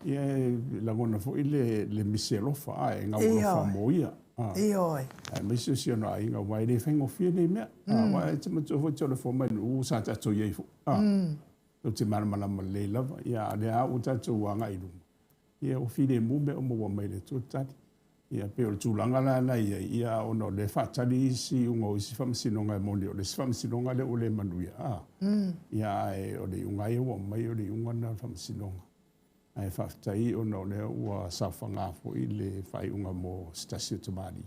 ia e lagona foi le, le misi alofa, a e gau alofa mo ia. Ioe. Aemaise o si ona aiga, aua e le faigofie nei mea. Aua e te manatua foi Toleafoa mai Nuu sa tatou i ai foi. Ou te malamalama lelei lava. Ia, a o lea lava ua tatou agai i luma, ia ua filemu mea uma ua aumai e le Atua tali. Ia, pei o le tulaga la na i ai, ia, ona o lea e faatali isi iuga o isi faamasinoga e moni o le isi faamasinoga lea ua le manuia, a. Ia, ae o le iuga lava ia ua aumai o le iuga lena o le faamasinoga. Ae faafetai ona o lea ua saofaga foi le faaiuga mo se tasi o tamalii.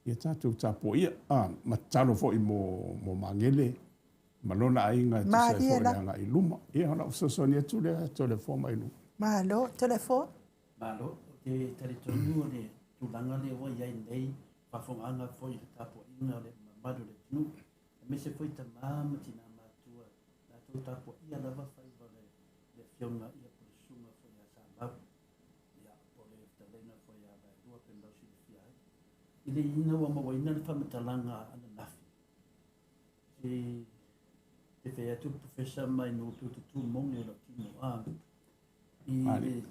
Ia tatou tapuaia, a, ma tatalo foi mo, mo Magele ma lona aiga e tusa ai foi le agai i luma. Ia, o lau fesoasoani atu lea, Toleafoa Mailou. Malo, Toleafoa. Malo, ou te talitonu o le tulaga lea ua i ai nei faafofogaaga foi i le tapuaiga a le mamalu o le atunuu, aemaise foi tama ma tina matutua, latou tapuaia lava faiva o le Afioga ia po o le Susuga foi ia Samau, ia, po o le fetalaiga foi ia Vaelua pei ona silafia ai. I le ina ua mauaina le faamatalaga ananafi, se te fai atu le Professor mai no te tutu moni o lau tino a i le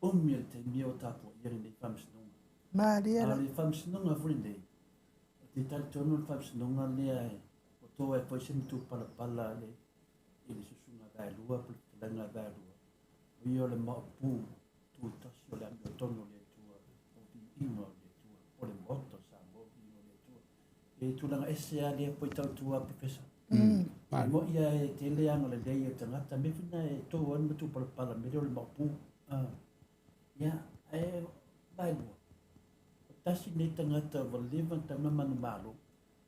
umi o le taimi o tapuaia lenei faamasinoga. Malie la. A o le faamasinoga foi lenei, ou te talitonu le faamasinoga lea e ua to ai foi se matupalapala le i le susuga Vaelua po o le fetalaiga a Vaelua, o ia o le maopu tutasi o le amiotonu o le Atua, o viiga o le Atua, o le Maota o Samoa o viiga o le Atua. E tulaga ese lava lea poi tautua Professor. E moi lava e tele agalelei o tagata, mea foi na e to ai le matupalapala mea lea o le maopu. Ia, ae Vaelua, o tasi lenei tagata ua leva ona tatau ona manumalo,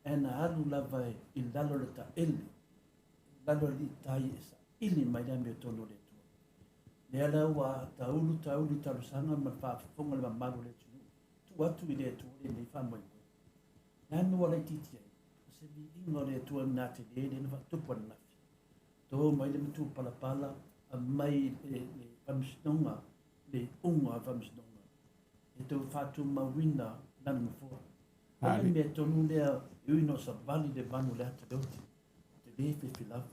ae na alu lava i lalo o le taele, i lalo o le alii tai e saili mai le amiotonu o le Atua. Lea la ua taulu taulu i talosaga ma le faafofoga a le mamalu o le atunuu, tuu atu i le Atua lenei faamoemoe. Le a ua laitiiti ai, o se viiga o le Atua lena tele lea na faatupu ananafi. To mai le matupalapala, aumai le faamasinoga, le iuga o le faamasinoga, e tau faatumauina lana nofoa. Ai le mea tonu lea e ui ina savali le vanu o le ata leoti, ou te le fefe lava.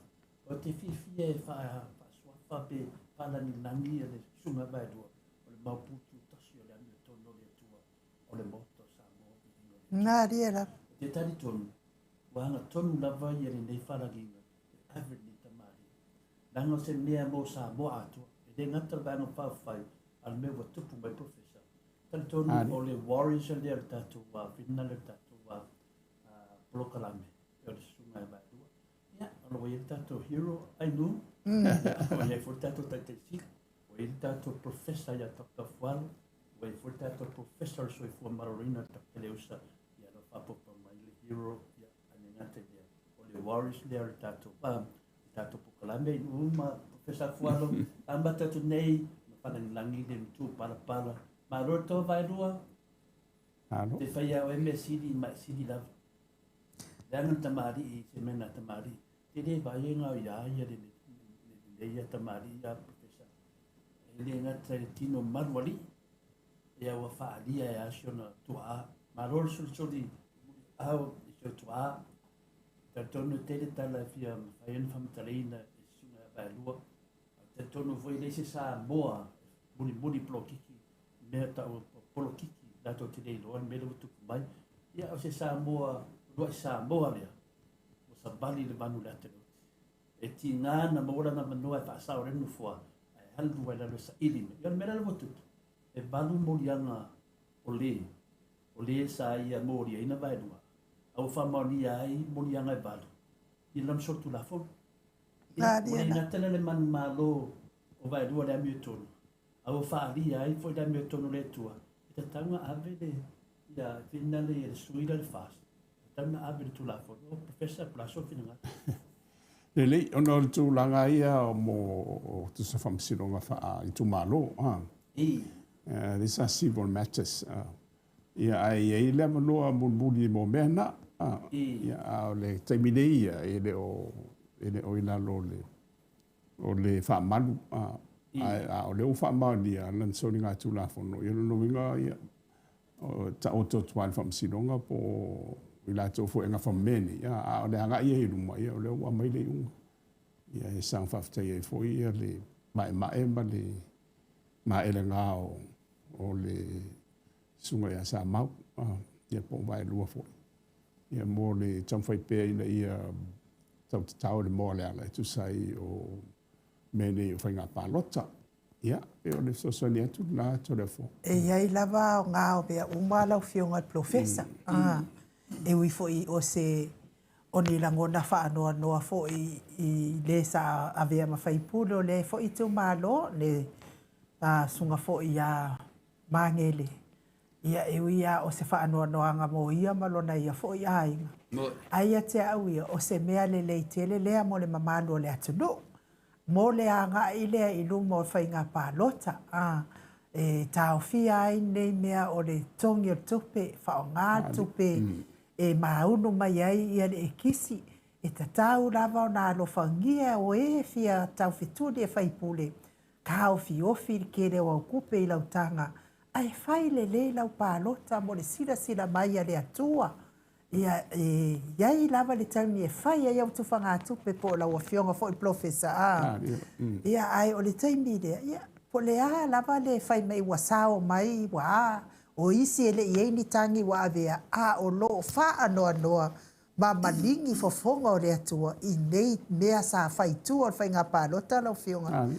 Ou te fiafia e faasuafa pe faalagilagi le Susuga Vaelua o le maopu tutasi o le amiotonu o le Atua o le Maota o Samoa viiga o le Atua. Malie lava. Ou te talitonu ua agatonu lava ia lenei faalagiga e ave lenei tamalii. Leaga o se mea mo Samoa atoa. E le gata le Vaega Faaupufai a o le mea ua tupu mai Professor. Talitonu o le warriors lea o le tatou finna lea o le tatou polokalame o le Susuga ia Vaelua. Ia, o lo o i ai le tatou hero Ainu, ua i ai foi le tatou Taitai Sili, ua i ai le tatou Professor ia Dr. Fualo, ua i ai foi le tatou Professor o le Soifua Maloloina Dr. Leusa, ia o lo o faaopoopo mai le hero, ia, ae le gata i lea, o le warriors lea o le tatou le tatou polokalame Ainu ma Professor Fualo, amata atu nei ma faalagilagi le matupalapala. Malo le toa Vaelua. Malo. Te whai a oe mea sili ma e sili lava. Leaga le tamalii i se mea na tamalii. Te le vaai ai ngao ia ia le le ia tamalii ia professor. E le gata i le tino malu alii. Ia ua faalia e a si ona tuaa. Malo le solisoli muliau i si o tuaa. Talitonu e tele tala e fia mafai ai ona faamatalaina e susuga ia Vaelua. Talitonu foi e leai se Samoa e mulimuli polokiki mea tau o polokiki latou te le iloa le mea lea ua tupu mai. Ia o se Samoa, uluai Samoa lea ua savali le vanu i le ata leoti. E tiga ona maua lana avanoa e faasao ai le nofoa ae alu lava i lalo e saili mai. Ia o le mea la lea ua tupu, e valu moliaga o le, o le sa ia moliaina Vaelua, a ua faamaonia ai moliaga e valu i lana solitulafono. Ia, ua le gata lea o le manumalo o Vaelua i le amiotonu, A ua faaalia ai foi le amiotonu o le Atua, e tatau ona ave le, ia, whina le ia le sui lea le FAST, e tatau ona ave le Tulafono. O Professor, po o le a sou finagalo? Lelei, ona o le tulaga ia mo tusa faamasinoga faa-itumalo, a. These are civil matters. Ia, ae i ai le avanoa mulimuli mo mea na. Ia, a o le taimi nei ia, e le o, e le o i lalo o le o le faamalu, a o lea ua faamaonia lana soligatulafono, ia o lona uiga, ia, taoto atu lava i le faamasinoga po o i latou foi e gafa ma mea nei, a o le agai ai i luma, ia o lea ua aumai le iuga. Ia e saga faafetai ai foi ia le maemae ma le maelega o le susuga ia Samau. ia po o Vaelua foi. Ia mo le taumafai pea ina ia tau tatao le moa o le ala e tusa ai o mea nei o faiga palota. Ia, e o le fesoasoani atu lena Toleafoa. E i ai lava aoga o mea uma lau Afioga i le Polofesa. E ui foi o se o ni lagona faanoanoa foi i le sa avea ma faipule o lea foi itumalo, le susuga foi ia Magele. Ia, e ui lava o se faanoanoaga mo ia ma lona ia foi aiga, ae ia te au ia, o se mea lelei tele lea mo le mamalu o le atunuu, mo le agai lea i luma o faiga palota, a, e taofia ai lenei mea o le togi o le tupe, faaaoga le tupe e māunu mai ai ia le ekisi. E tatau lava ona alofagia o e fia taufetuli e faipule, Taofiofi le tele o au tupe i lau taga, ae fai lelei lau palota mo le silasila mai a le Atua. Ia, e i ai lava le taimi e fai ai au tufagatupe po o lau Afioga foi Polofesa a. Ia, ae o le taimi lea, ia, po o le a lava le fai mai ua sao mai, ua a, o isi e le i i ai ni tagi ua avea, a o lo o faanoanoa ma maligi fofoga o le Atua i nei mea sa fai i tua o le faiga palota lau Afioga.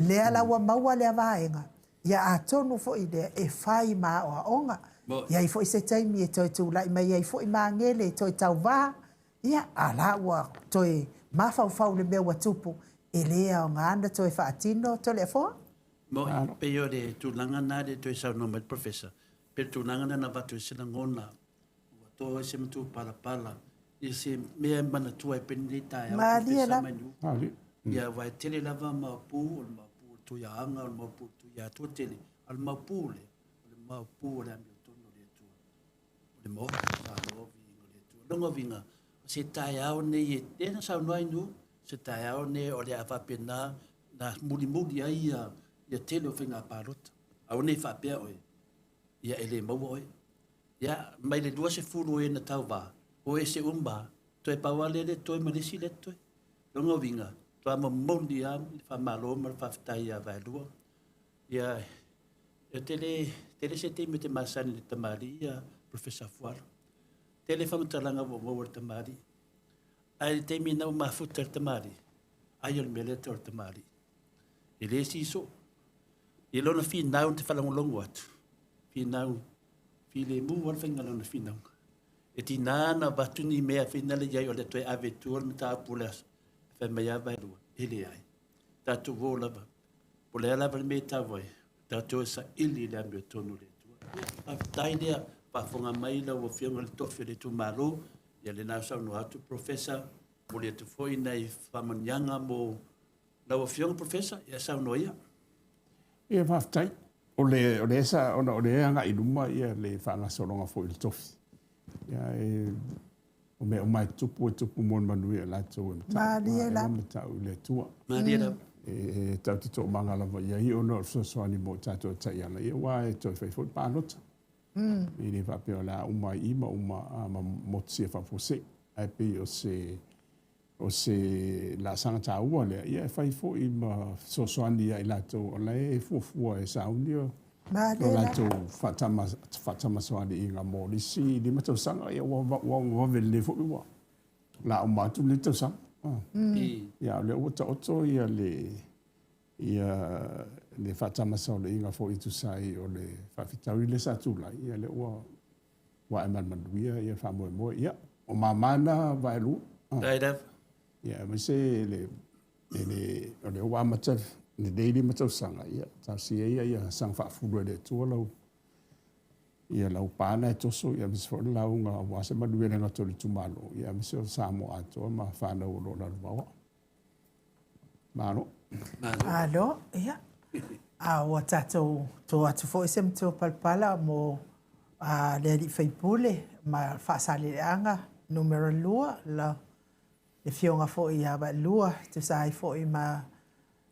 Lea la ua maua lea vaega, ia atonu foi lea e fai ma aoaoga. I ai foi se taimi e toe tulai mai ai foi Magele e toe tauva, ia, a la ua toe mafaufau i le mea ua tupu, e le aoga ona toe faatino Toleafoa. Moe, pei o le tulaga lena lea e toe saunoa mai le Professor, pei o le tulaga lena na avatu ai se lagona Ua to ai se matupalapala i se mea e manatua ai pea lenei taeao Malie lava. Malie. Ia, aua e tele lava maopu, o le maopu o le Tuiaana, o le maopu o le Tuiatua tele, a o le maopu lea, o le maopu o le amiotonu o le Atua, o le Maota o Samoa, viiga o le Atua. Lona uiga, o se taeao nei e, lea na saunoa ai Nuu, se taeao nei o le a faapena na mulimuli ai ia, ia tele o faiga palota. Aua ne i faapea oe, ia e le maua oe. Ia, mai le 20 o e na tauva, o ese uma, toe pau lava lea le toe ma le isi lea toe. Lona uiga, toa momoli lava le faamalo ma le faafetai ia Vaelua. Ia, e tele, tele se taimi ou te masani i le tamalii ia Professor Fualo. Tele faamatalaga ua ou maua i le tamalii. Ae i le taimi na ou mafuta i le tamalii, ai o le mea lea e tau o le tamalii. E le sisoo. I lona finau ou te faalogologo atu, finau filemu lava le faiga o lona finauga. E tiga ona avatu ni mea finale i ai o le toe ave i tua le mataupu o le aso, e fai mai lava Vaelua, e leai. Tatou o lava, po o le a lava le mea e tau ai, tatou e saili i le amiotonu o le Atua. Ia, faafetai lea, faafofoga mai lau Afioga i le tofi o le itumalo, ia lena ua saunoa atu Professor, momoli atu foi nai faamanuiaga mo Lau Afioga Professor, ia saunoa ia. Ia faafetai. O le, o le sa, ona o lea e agai i luma ia le faagasologa foi o le tofi. Ia e, o mea uma e tupu, e tupu mo le manuia o latou e matau. Malie lava. E matau i le Atua. Malie lava. E, e tatou te toomaga lava i ai ona o le fesoasoani mo tatou e taiala, ia aua e toe fai foi le palota. E le faapea o le a uma ai i i ma uma ma motusia faafuasei. Ae pei o se O se laasaga taua lea, ia e fai foi ma fesoasoani ia i latou o la e fuafua e sauni o latou faatamasoaliiga mo le isi 5 tausaga. Ia ua vave lelei foi ua la uma atu lenei tausaga. Ia, o lea ua taoto ia le ia le faatamasoaliiga foi e tusa ai o le faafitauli lea sa tulai, ia lea ua ua ae ma le manuia ia faamoemoe. Ia, o mama na Vaelua. Faafetai lava. Ia, aemaise le, le, o lea ua amata lenei 5 tausaga, ia, talosia ia ia saga faafulu e le Atua lau, ia lau pa na e toso, ia aemaise foi le lauga aua se manuia le gata o le itumalo, ia aemaise o Samoa atoa ma fanau o lo o lalovaoa. Malo. Malo, ia. A ua tatou to atu foi se matua palapala mo a, le alii faipule ma Faasaleleaga numera 2, la le afioga foi ia Vaelua, tusa ai foi ma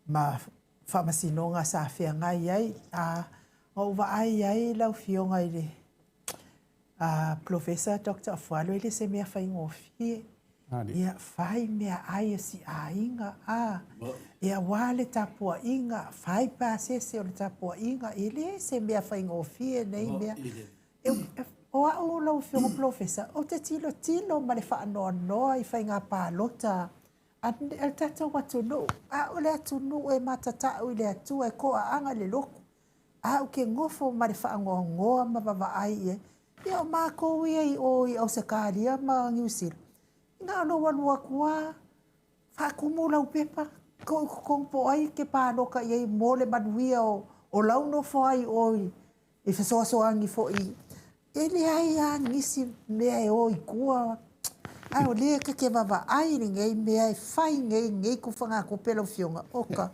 ma faamasinoga sa feagai ai. A, na ou vaai ai lau afioga i le a Polofesa Doctor Afualo, e le se mea faigofie. Ia fai meaai a si aiga, a ia aua le tapuaiga, fai pasese o le tapuaiga, e le se mea faigofie nei mea. E, O au lau Afioga Polofesa, ou te tilotilo ma le faanoanoa i faiga palota a le tatou atunuu, a o le atunuu e matatau i le Atua, e toaaga i le lotu. Ae ou te nofo ma le faanoanoa ma vavaai i ai. Ia o matou ia i o i Ausetalia ma Niu Sila, na o lou alu atu lava, faatumu lau pepa, tuu i totonu po o ai e te palota i ai mo le manuia o lau nofo ai i o i fesoasoani foi. E leai lava nisi mea e o i tua, ae o lea ta te vavaai i lenei mea e fai nei i lenei tufagatupe lau Afioga, oka,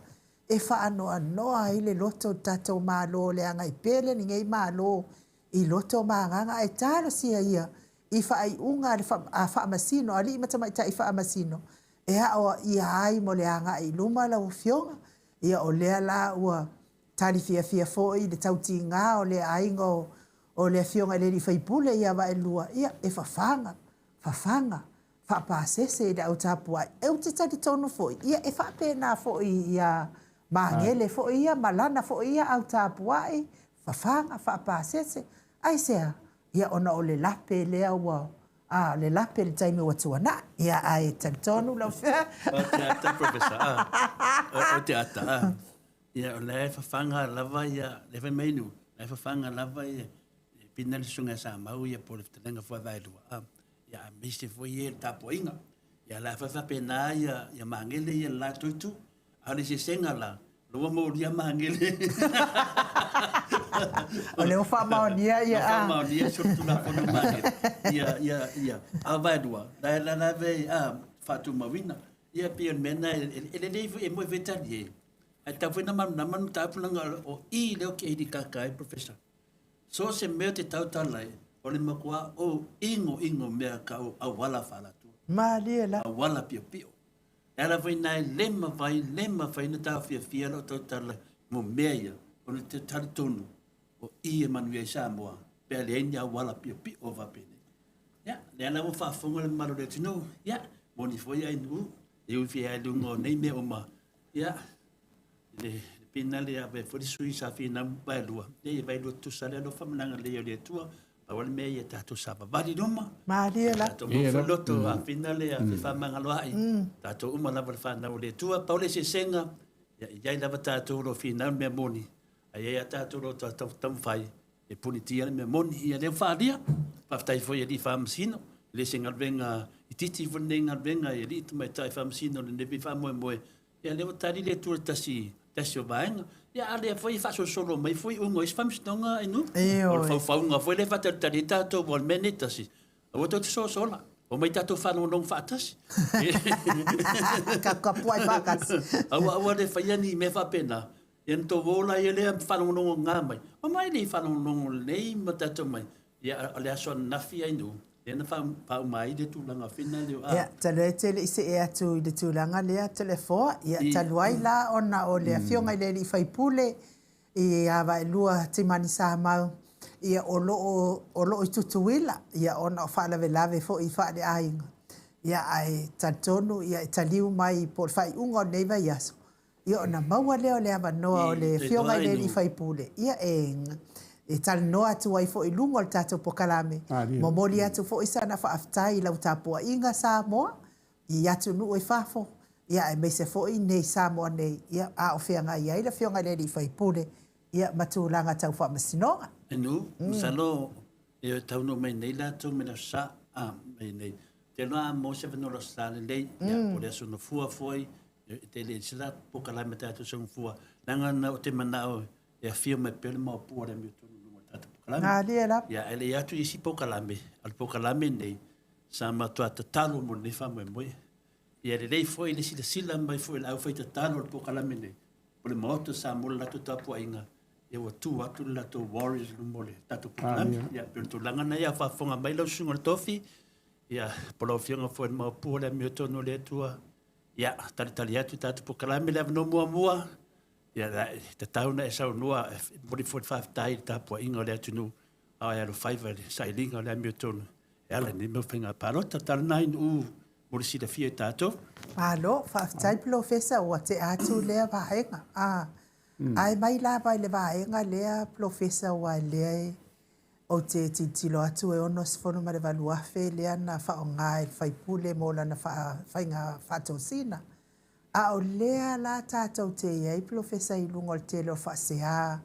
e faanoanoa ai le loto i le tatou Malo leaga e pele lenei Malo i loto ma agaga ae talosia ia i faaiuga a le a Faamasino, alii ma tamaitai Faamasino e aoaia ai mo le agai i luma lau Afioga. Ia o lea la ua tali fiafia foi le tautiga o le aiga o le Afioga i le alii faipule ia Vaelua, ia e fafaga, fafaga, faapasese i le au tapuai. Ou te talitonu foi, ia e faapena foi ia Magele foi ia ma lana foi ia au tapuai, fafaga, faapasese. Aisea? Ia ona o le lape lea ua, a, le lape i le taimi ua tuanai. Ia ae talitonu lau Afioga. O te ata Professor, a. O te ata, a. Ia o la e fafaga lava ia, le fai mai nu, la e fafaga lava ia, e pina le susuga ia Samau ia po o le fetalaiga foi a Vaelua, a. Ia aemaise foi ia le tapuaiga. Ia la foi faapena ia, ia Magele ia le la tou itu. A o le eseesega la, o lea ua molia Magele. O lea ua faamaonia ia. Ua faamaonia solitulafono Magele. Ia, ia, ia. A o Vaelua, la la la ve a faatumauina. Ia pei o le mea lena e lelei foi e moe foi talie. Ae tatau foi ona malamalama le mataupu leaga o i lea o ke ahikaka ai Professor. So o se mea te tautala ai, o le matua ou inoino mea ka ou auala faalatua. Malie la. Auala piopio. E ala foi na e le mafai, le mafai ona taofiafia lou tautala mo mea ia, ona te talitonu o i e manuia ai Samoa pe a leai ni auala piopio faapenei. Ia, lea la ua faafofoga le mamalu o le atunuu, ia, moni foi ai nuu, e ui fia ai luga o nei mea uma, ia, le pina le ave foi le sui sa finau vaelua, ia ia vaelua tutusa le alofa ma le agalelei o le Atua, pau le mea ia tatou savavali luma. Malie la. Tatou mau foi loto, a fina le a fefaamagaloai, tatou uma lava le fanau o le Atua, pau le eseesega, ia i ai lava tatou o lo o finau le mea moni, a i ai a tatou o lo o taumafai e punitia le mea moni, ia lea ua faaalia. Faafetai foi i alii faamasino, e le o se galuega itiiti foi lenei galuega i alii tamaitai faamasino i lenei foi faamoemoe. Ia lea ua tali le Atua i le tasi, tasi o vaega. Ia a lea foi e faasolosolo mai foi iuga o isi faamasinoga inu. O le faufauga foi lea e faatalitali ai tatou aua o le mea lenei tasi, aua tou te sosola. Omai tatou faalogologo faatasi. Tapuai faatasi. Aua aua le faia ni mea faapena. Ia na tou o laia lea ma faalogologo nga mai. Omai le faalogologo lelei ma tatou mai. Ia o le aso ananafi ai nu, lea na faauma ai le tulaga fina lea. Ia, talu ai te le i see atu i le tulaga lea Toleafoa, ia talu ai la ona o le afioga i le alii faipule ia Vaelua Timani Samau, ia o lo o, o lo o i Tutuila, ia ona o faalavelave foi faaleaiga. Ia ae talitonu ia e taliu mai po o le faaiuga o lenei vaiaso, Ia ona maua lea o le avanoa o le Afioga i le alii faipule, ia e e talanoa atu ai foi i luga o le tatou polokalame. Momoli atu foi sana faafetai i lau tapuaiga Samoa i atunuu i fafo, ia aemaise foi i inei i Samoa nei, ia a o feagai ai le Afioga i le alii faipule, ia ma tulaga tau faamasinoga. Enu, masalo e taunuu mai nei latou mai le Aso Sa, a, mai nei. Te loa a maua se avanoa o le Aso Sa lelei, ia, po o le Aso Gafua foi, E tele i se la polokalame tatou soifua, leaga na ou te manao e afio mai pea le maopu o le amiotonu i luga o le tatou polokalame. Malie lava. Ia, ae le i atu i isi polokalame, o le polokalame lenei, sa matua tatalo mo lenei faamoemoe. Ia lelei foi le silasila mai foi i le aufaitatalo o le polokalame lenei, o le Maota o Samoa le latou tapuaiga, ia ua tu atu le latou warriors i luma o le tatou polokalame. Ia, pei o le tulaga lena ia faafofoga mai lau susuga i le tofi, ia, po o lau Afioga foi i le Maopu o le amiotonu o le Atua, Ia, talitali atu i tatou polokalame le avanoa muamua, ia, e tatau ona e saunoa, e momoli foi le faafetai i le tapuaiga o le atunuu a o e alofaiva i le sailiga o le amiotonu e ala i lenei mau faiga palota. Tala na i nuu mo le silafia e tatou. Malo, faafetai Polofesa ua tea atu lea vaega. Ae mai lava i le vaega lea Polofesa aua lea e. Ou te tilotilo atu e $68,000 lea na faaaoga e le faipule mo lana faiga faatosina. A o lea la tatou te i ai Polofesa i luga o le tele o faasea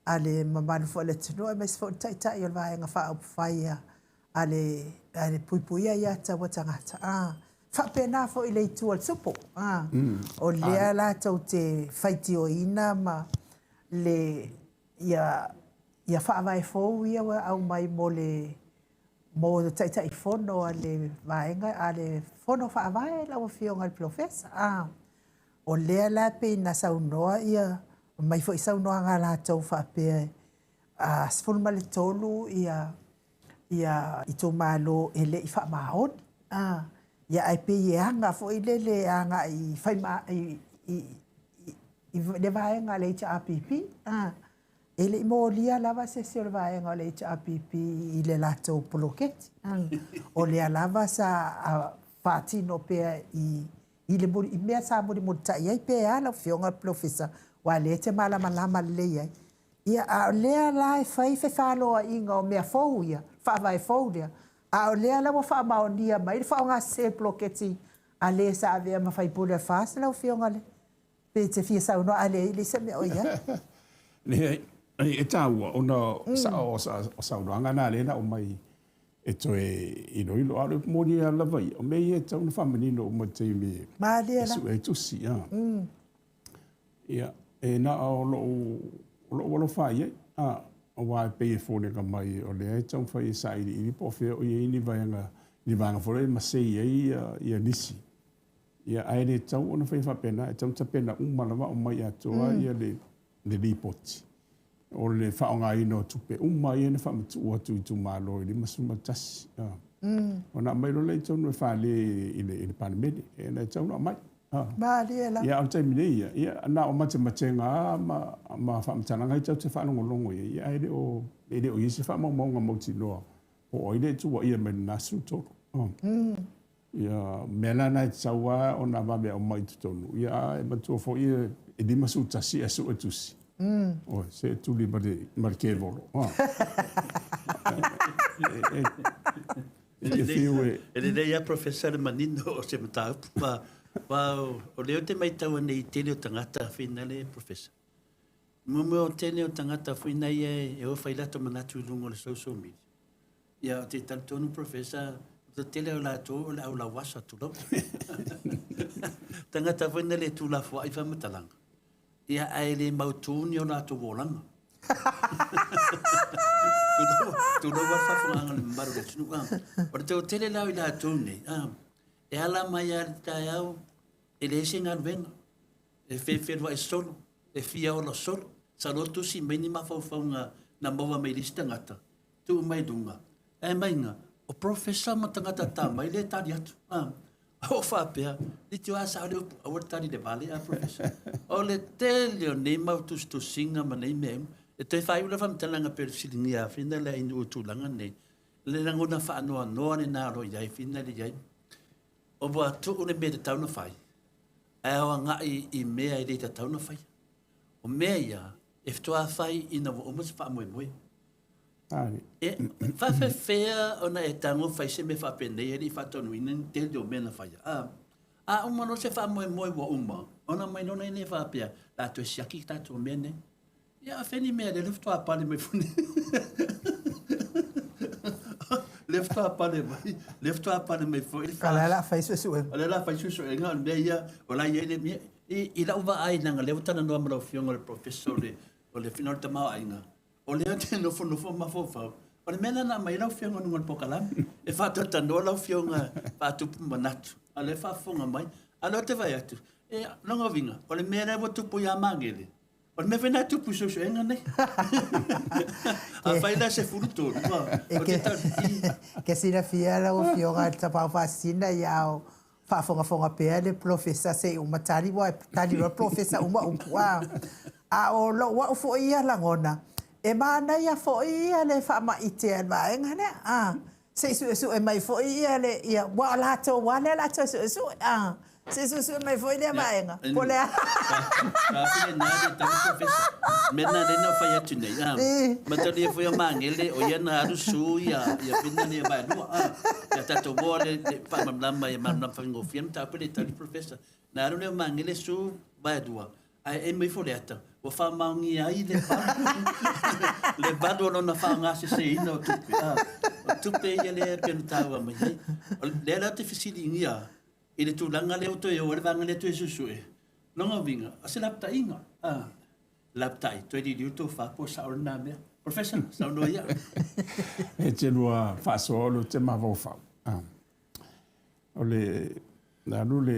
a le mamalu foi o le atunuu aemaise foi o le Taitai o le Vaega Faaupufai a le Puipuia Aia Tatau a Tagata. A faapena foi i le itu a le SUPO. A o lea latou te faitioina ma le ia ia faavae fou ia ua aumai mo le mo le Taitaifono a le vaega a le Fono Faavae lau Afioga i le Polofesa. A o lea la pei na saunoa ia mai foi saunoaga a latou faapea a 13 ia ia itumalo e le i faamaoni. A ia ae pei e aga foi lele agai i fai i, i, i le vaega a le HRPP. A E le i molia lava se isi o le vaega o le HRPP i le latou poloketi. O lea lava sa faatino pea i i le i mea sa mulimulitai ai pe a lau Afioga i le Polofesa, aua o lea e te malamalama lelei ai. Ia, a o lea la e fai fefaloaiga o mea fou ia, faavae fou lea, a o lea la ua faamaonia mai le faaaogasese o le poloketi a le sa avea ma faipule o le FAST lau Afioga i le Pe te fia saunoa a leai, leai se mea o i ai. Leai, e taua ona sao o saunoaga na lea na aumai e toe iloilo. A o le upu moni lava ia, o mea ia e tatau ona faamanino uma i le taimi e sue ai tusi. Ia, e na o lou alofa i ai, aua e pei e foliga mai o lea e taumafai e sailiili po o fea o i ai ni vaega, ni vaega foi lea e masei ai nisi. Ia, ae le tatau ona faia faapena, e tatau ona tapena uma lava aumai atoa ia le lipoti o le faaaogaina o tupe uma ia na faamatuu atu i itumalo e 51. Ona aumai loa lea i totonu e fale i le Palemene, e tatau ona aumai. Malie lava. Ia, a o le taimi nei ia, ia, na o matematega lava ma faamatalaga ia tatou te faalogologo i ai, ia, ae le o i ai se faamaumauga mautinoa po o ai le e tuuaia mai i lena 13. Ia, mea la na e tatau lava ona vave aumai i totonu, ia, a e manatua foi e 51 ae sue tusi. Oi, se e tuli ma le, ma le kevolo. E te whiu e... E lelei lava Professor le manino o se mataupu, ma, ma o lea ou te maitaua nei i tele o tagata finale Professor. Muamua o tele o tagata foi nei e o fai latou manatu i luga o le social media. Ia, ou te talitonu Professor, o le tele o latou o le au lauasa, tulou. Tagata foi na le tuulafoai faamatalaga, ia, ae le mautu ni o latou olaga. Tulou, tulou lava le faafofogaaga a le mamalu o le atunuu. O le toatele la o i latou nei, e ala mai lava i le taeao, e leai se galuega, e fefeluai solo, e fia ola solo, salo tusi mai ni mafaufauga na maua mai i le isi tagata, tuu mai luga, ae maiga, o professor ma tagata tamai lea e tali atu. A, o faapea, liti a sao le upu, aua le tali i le vale a professor. O le tele o nei mau tusitusiga ma nei mea uma, e toe faaiu le faamatalaga pei o le fesiligia whina le ainu o tulaga nei, le lagona faanoanoa lena o lo o i ai whina le i ai. O ua tuu le mea e tatau ona fai, ae o agai i mea e le tatau ona faia. O mea ia, e faatoa fai ina ua uma se faamoemoe. E faafefea ona e tago fai se mea faapenei e le i faataunuuina ni tele o mea na faia? A, a uma loa se faamoemoe ua uma, ona mai loa lea faapea, o le a toe siaki tatou mea nei. Ia, a fea ni mea lea faatoa pale mai foi. Lea faatoa pale mai, lea faatoa pale mai foi. O lea la fai suesuega. O lea la fai suesuega, o le mea ia, o la e i ai le mea. I lau vaai, leaga o lea ua talanoa ma lau Afioga i le Professor o le, o le Finau o le Tamaoaiga, O lea ou te nofonofo ma mafaufau, o le mea lena na aumai ai lau Afioga i luga o le polokalame, e faatalatalanoa lau Afioga faatupu manatu, a o lea e faafofoga mai. A o lea ou te vaai atu, e, lona uiga, o le mea lea ua tupu ia Magele, o le mea foi lena e tupu i suesuega nei. Afai la e 13, ou te tau i. Ke silafia lau Afioga i le Tapaau Faasisina, ia o faafogafoga pea le polofesa se i uma tali, ua tali loa le polofesa uma upu, a. A o lou au foi ia lagona, e manaia foi ia le faamaite a le vaega lea, a. Se i suesue mai foi ia le, ia, aua o latou lava lea o le a toe suesue, a. Se i suesue mai foi lea vaega, po o le a. Faafetai na le tali Professor. Mea na lea na fai atu nei. Ah, matalia foi o Magele o ia na alu su ia ia pina le vaelua. Ah, ia tatou moa le le faamalamalama ia malamalama faigofie mataupu le tali Professor. Na alu lea o Magele su vaelua. Ae emo ifo le ata, ua faamaonia ai le valu, le valu o lona faaaogaseseina o tupe. Ah, o tupe ia lea e pei ona taua mai ai. O lea la ou te fesiligia i le tulaga lea ua toe o ai le vaega lea toe suesue. Lona uiga, o se lapataiga. Ah, lapatai, toe liliu le tofa po o sao lena mea. Professor, saunoa ia. E te lua faasoa o le te mafaufau. Ah. O le alu le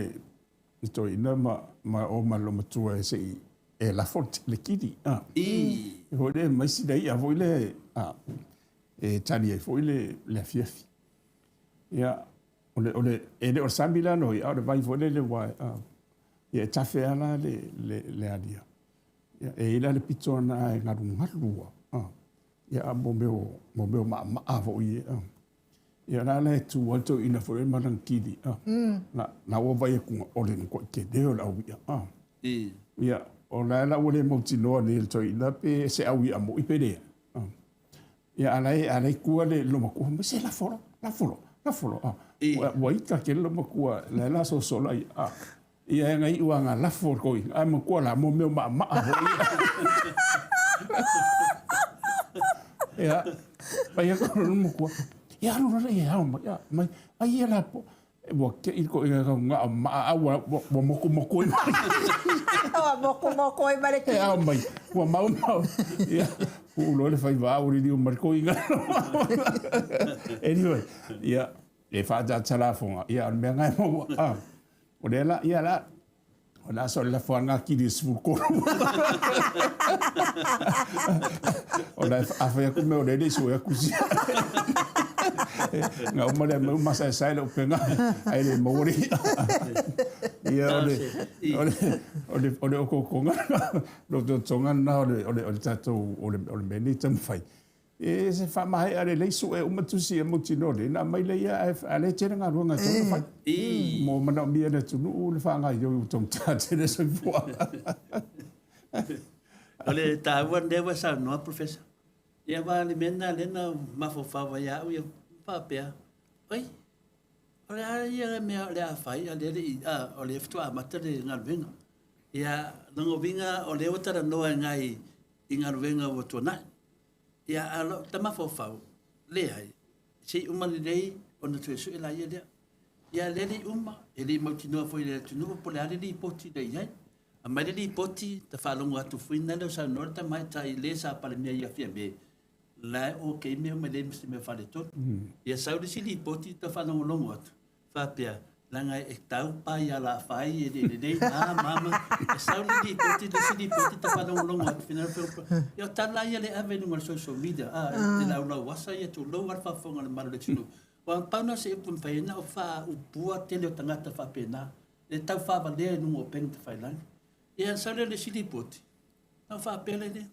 le toeaina ma, ma o ma le matua e se i e lafo le telekili. Ah. I. E foi le mai sina i'a foi le ah, e tali ai foi le, le afiafi. Ia, o le, o le, e le o le sami la no ia, o le vai foi le le wai, ah, ia e tafe ala le, le, le alia. Ia, e ila le pito ana e ngalu ngalu ah. Ia, a mo meo, mo meo maa foi e, ah. Ia la la e tu ai toeaina foi ma lana kili a. Na na ua vai aku o le ko ke leo le au ia a. Ia o la la ua le mautinoa nei le toeaina pe se au ia mo i pe le. Ia ala e ala e kua le lomakua mai se lafo lo lafo lo lafo lo a. Ua ita ke lomakua la la so so la ia a. Ia e ngai ua nga lafo ko i a makua la mo meo ma ma ho ia. Ia pai aku lo makua. Ia alu la ia au mai ia mai ai ia la po ua ke i ko ia nga ma a ua ua moko moko i mai. Ua moko moko i mai le ki. E au mai ua mau mau. Ia u lo le fai va u li mai ko inga. Anyway, ia e whaatata ia o le mea ngai maua. Ah. O lea la, ia la, o le aso o le lafoaga kili e 13. O la a fai aku mea o lea le i sue aku sia. Nga uma lea mai masaesae le upega, ai le maua le i'a. Ia o le, o le, o le, o le okookoga, le otootoga lena o le, o le, o le tatou, o le, o le mea nei taumafai. E se faamaea lelei sue uma tusi e mautinoa lelei ona aumai lea ia ae a lea e tele galuega e tatau ona fai. Mo manaomia e le atunuu le faagaoioi ua taugata tele le soifuaga. O le taua lea ua saunoa Professor, ia aua o le mea lena lea na mafaufau ai au ia faapea, oi, o le a ia mea o le a fai a o lea e le i, a, o lea faatoa amata le galuega. Ia, lona uiga o lea ua talanoa i i galuega ua tuanai. Ia, a o lou tamafaufau, leai, se i uma lelei ona toe sue laia lea. Ia, lea le i uma, e le i mautinoa foi i le atunuu po o le a le lipoti na i ai. Aumai le lipoti, ta faalogo atu foi na lea o saunoa le tamaitai le sa Palemia ia Fiame, la e okay mea uma e leai ma se mea o faaletonu. Ia sau le isi lipoti ta faalogologo atu, faapea, leaga e tau pai a la fai e le lelei a mama e sau le lipoti le isi lipoti ta faalogologo atu fina ia o tala ia le ave i luga o le social media a e laulau asa ia tulou a le faafofoga a le mamalu o le atunuu aua pau na o se upu e mafai ai ona faaupua tele o tagata faapena le tau faavalea i luga o upega tafailagi ia sau lea o le isi lipoti na ou faapea lea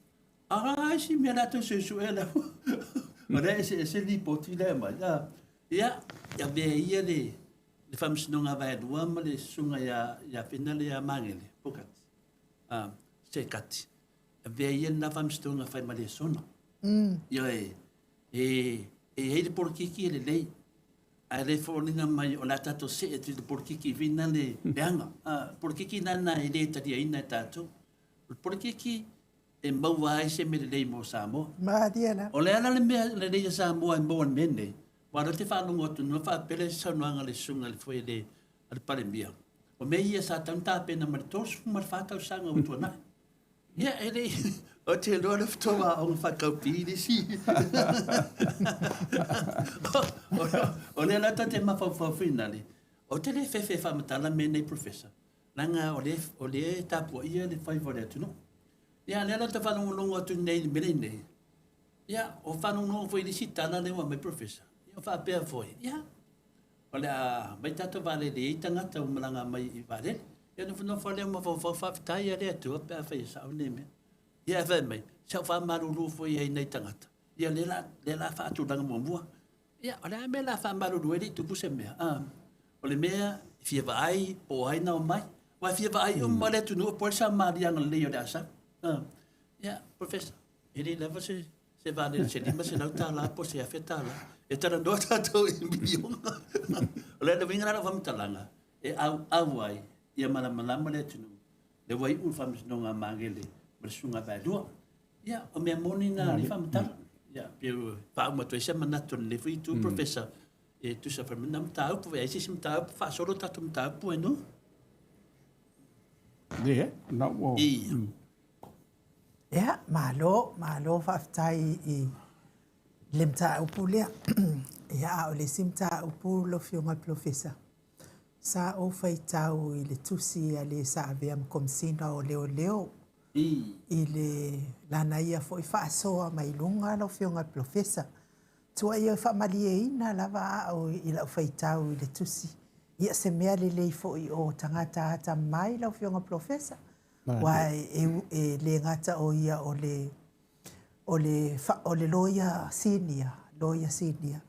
a isi mea la tou suesue la o lea eseese lipoti lea e aumai a Ia, e avea ia le, le Faamasinoga Vaelua ma le Susuga ia, ia Finale ia Magele, Pokati, a, Sekati. Avea ia lena Faamasinoga fai ma lesona. Ioe, e, e i ai le polokiki e lelei, ae le foliga mai o le a tatou see atu i le polokiki finale leaga. A, polokiki lena e le taliaina e tatou. O le polokiki e maua ai se mea lelei mo Samoa. Malie la. O le a la le mea lelei a Samoa e maua i le mea lenei? Aua o lea ou te faalogo atu, na faapea le saunoaga a le susuga i le foi a le Palemia, o mea ia sa tatau ona tapena mai le 34 tausaga ua tuanai. Ia, e le i, ou te iloa le faatoa aoga faataupi le isi. O lea la ta te mafaufau finale, ou te le fefe e faamatala mea nei Professor, Leaga o lea, o lea e tapuaia le faiva o le atunuu. Ia, lea la ta faalogologo atu nei i le mea lenei, ia, o faalogologo foi i le isi tala lea ua aumai Professor, ia faapea foi, ia, o le a aumai tatou vaalele e i ai tagata ua malaga mai i vaalele. Ia nofonofo lea mafaufau faafetai lava le Atua pe afai e sao lenei mea. Ia ae fai mai, se au faamalulu foi i ai nai tagata, ia lea la, lea la faatulaga muamua. Ia, o le a mea la faamalulu ai le i tupu se mea? A, o le mea E fia vaai po o ai na omai. Aua e fia vaai uma le atunuu po o ai le samaliaga lelei o le a sau. Ia, Professor, e le lava se se vaalele se $500 po o se $1,000. E talanoa tatou i miliona. O le uiga la o lau faamatalaga, e auau ai ia malamalama le atunuu, lea ua iu le faamasinoga a Magele ma le Susuga Vaelua. Ia, o mea moni na o faamatala. Ia, pe faauma atu ai se manatu o lenei foi itu, Professor, e tusa foi ma lena mataupu, e ai se isi mataupu faasolo tatou mataupu e no? Ia, na ua. Ia. Ia, malo, malo faafetai i le mataupu lea. Ia, a o le isi mataupu lau Afioga i le Polofesa, sa ou faitau i le tusi a le sa avea ma Komesina o Leoleo i le lana ia foi faasoa mai luga lau Afioga i le Polofesa. Tua ia faamalieina lava au i lau faitau i le tusi. Ia se mea lelei foi o tagata atamamai lau Afioga Polofesa. Aua e le gata o ia o le o le loia sinia, loia sinia.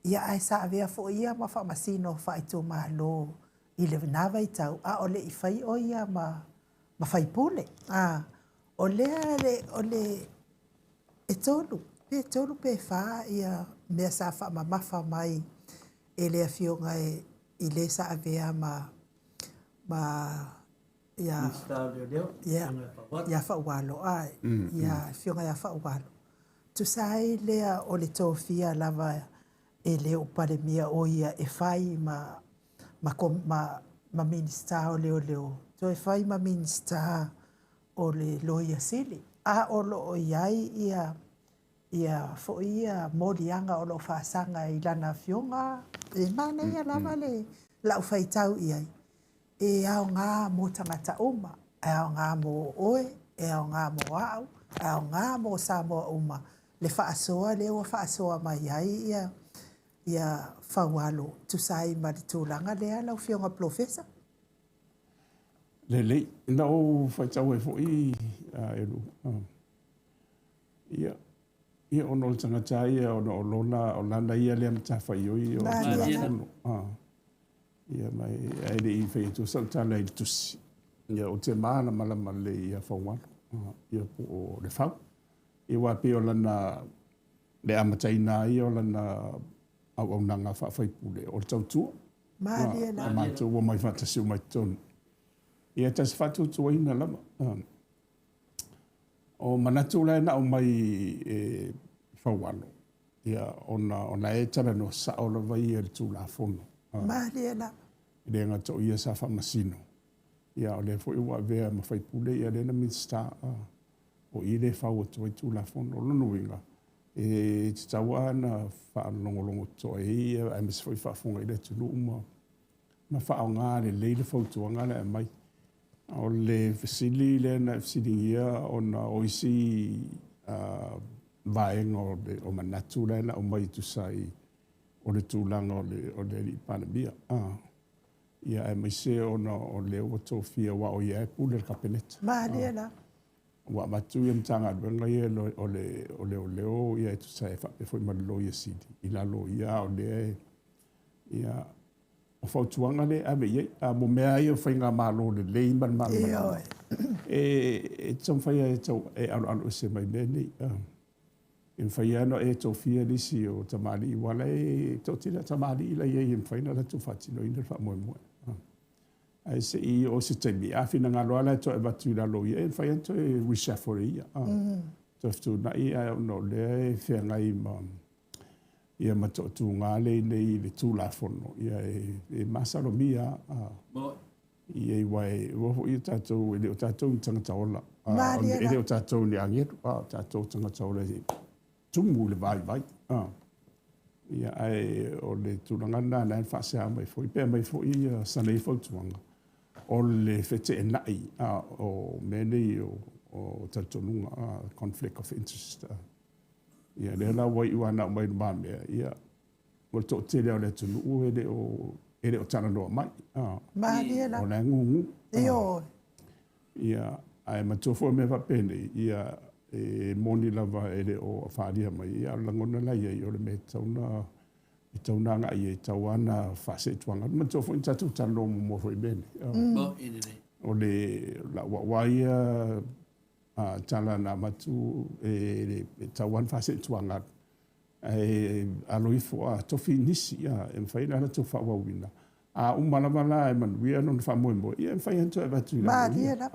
Ia ae sa avea foi ia ma faamasino faaitumalo i lena vaitau, a o le i fai o ia ma faipule. O lea o le e tolu, pe tolu pe fa ia mea sa faamamafa mai e le afioga i le sa avea ma ia Minista o Leoleo, ia Faualo, ai, ia afioga ia Faualo. Tusa ai lea o le tofia lava e le o Palemia o ia e fai ma Minista o Leoleo, toe fai ma Minista o le Loia Sili. A o lo o i ai ia ia foi ia moliaga o lo o faasaga i lana afioga, e manaia lava le lau faitau i ai. E aoga mo tagata uma, e aoga mo oe, e aoga mo au, e aoga mo Samoa uma. Le faasoa lea ua faasoa mai ai ia ia Faualo, tusa ai ma le tulaga lea lau Afioga Polofesa. Lelei, na ou faitau ai foi Elu. Ia, ia ona o le tagata ia ona o lona, o lana ia lea matafaioi o Tulafono. Ia ma e le i fai atu sau tala i le tusi. Ia o te malamalama lelei ia Faualo. Ia po o le Fau. Ia aua pei o lana, le amataina ai o lana auaunaga faafaipule o le tautua. Malie la. O matou ua mai faatasi uma i totonu. Ia tasi faatuatuaina lava. O manatu la e na aumai e Faualo, ia ona o la e talanoa sao lava ia i le Tulafono. Malie lava. E le gata o ia sa faamasino, ia o lea foi ua avea ma faipule, ia lea na Minisita, o i le fau atu ai Tulafono. O lona uiga, e tatau lava ona faalogologo totoa i ai, aemaise foi faafofoga i le atunuu ma faaaoga lelei le fautuaga lea e aumai. O le fesili lea na e fesiligia ona o isi vaega o manatu lea na aumai e tusa ai o le tulaga o le alii Palemia. Ia aemaise ona o lea ua tofia, aua o ia e pule le Kapeneta. Malie la. Ua avatu ia Matagaluega ia o Leoleo ia e tusa e faapea foi ma le Loia Sili i lalo o ia, a o lea ia o fautuaga lea e ave i ai. A mo mea ia o faigamalo lelei ma le malamalama, e taumafai e tau e aloalo ese mai mea nei. E mafai lava ona e tofia nisi o tamalii, aua la e toatele lava tamalii la e i ai e mafai ona latou faatinoina le faamoemoe. Ae se i oo se taimi, a finagalo lava la e toe avatu i lalo o ia, e mafai lava ona toe reshuffle e ia. Toe fetuunai, ae ona o lea e feagai ma ia ma toatuga lea i inei i le Tulafono, ia e masalomia lava. Ia aua e foi tatou, e le o tatou ni tagata ola. E le o tatou ni agelu, a o tatou tagata ola e tumu i le vaivai. Ia ae o le tulaga lena na e faasea mai foi, pe aumai foi sana ia fautuaga, o le feteenai o mea nei o talitonuga, conflict of interest. Ia lea la ua iu lava ina aumai i lumamea, ia o le toatele o le atunuu e le o talanoa mai. Malie la. O la e gugu. Ioe. Ia, ae matua foi mea faapenei, ia e moni lava e le o faaalia mai, ia o le lagona la i ai, o le mea e tatau ona E tau ona agai i ai, e tau lava ona faaseetuaga. Manatua foi na tatou talanoa muamua foi i mea nei. O le lauau lava ia tala na avatu e tau lava ona faaseetuaga ae alo ifo a tofi nisi e mafai ona latou faaauauina. A uma lava la e manuia lona faamoemoe, ia e mafai lava ona toe avatu i lalo ia.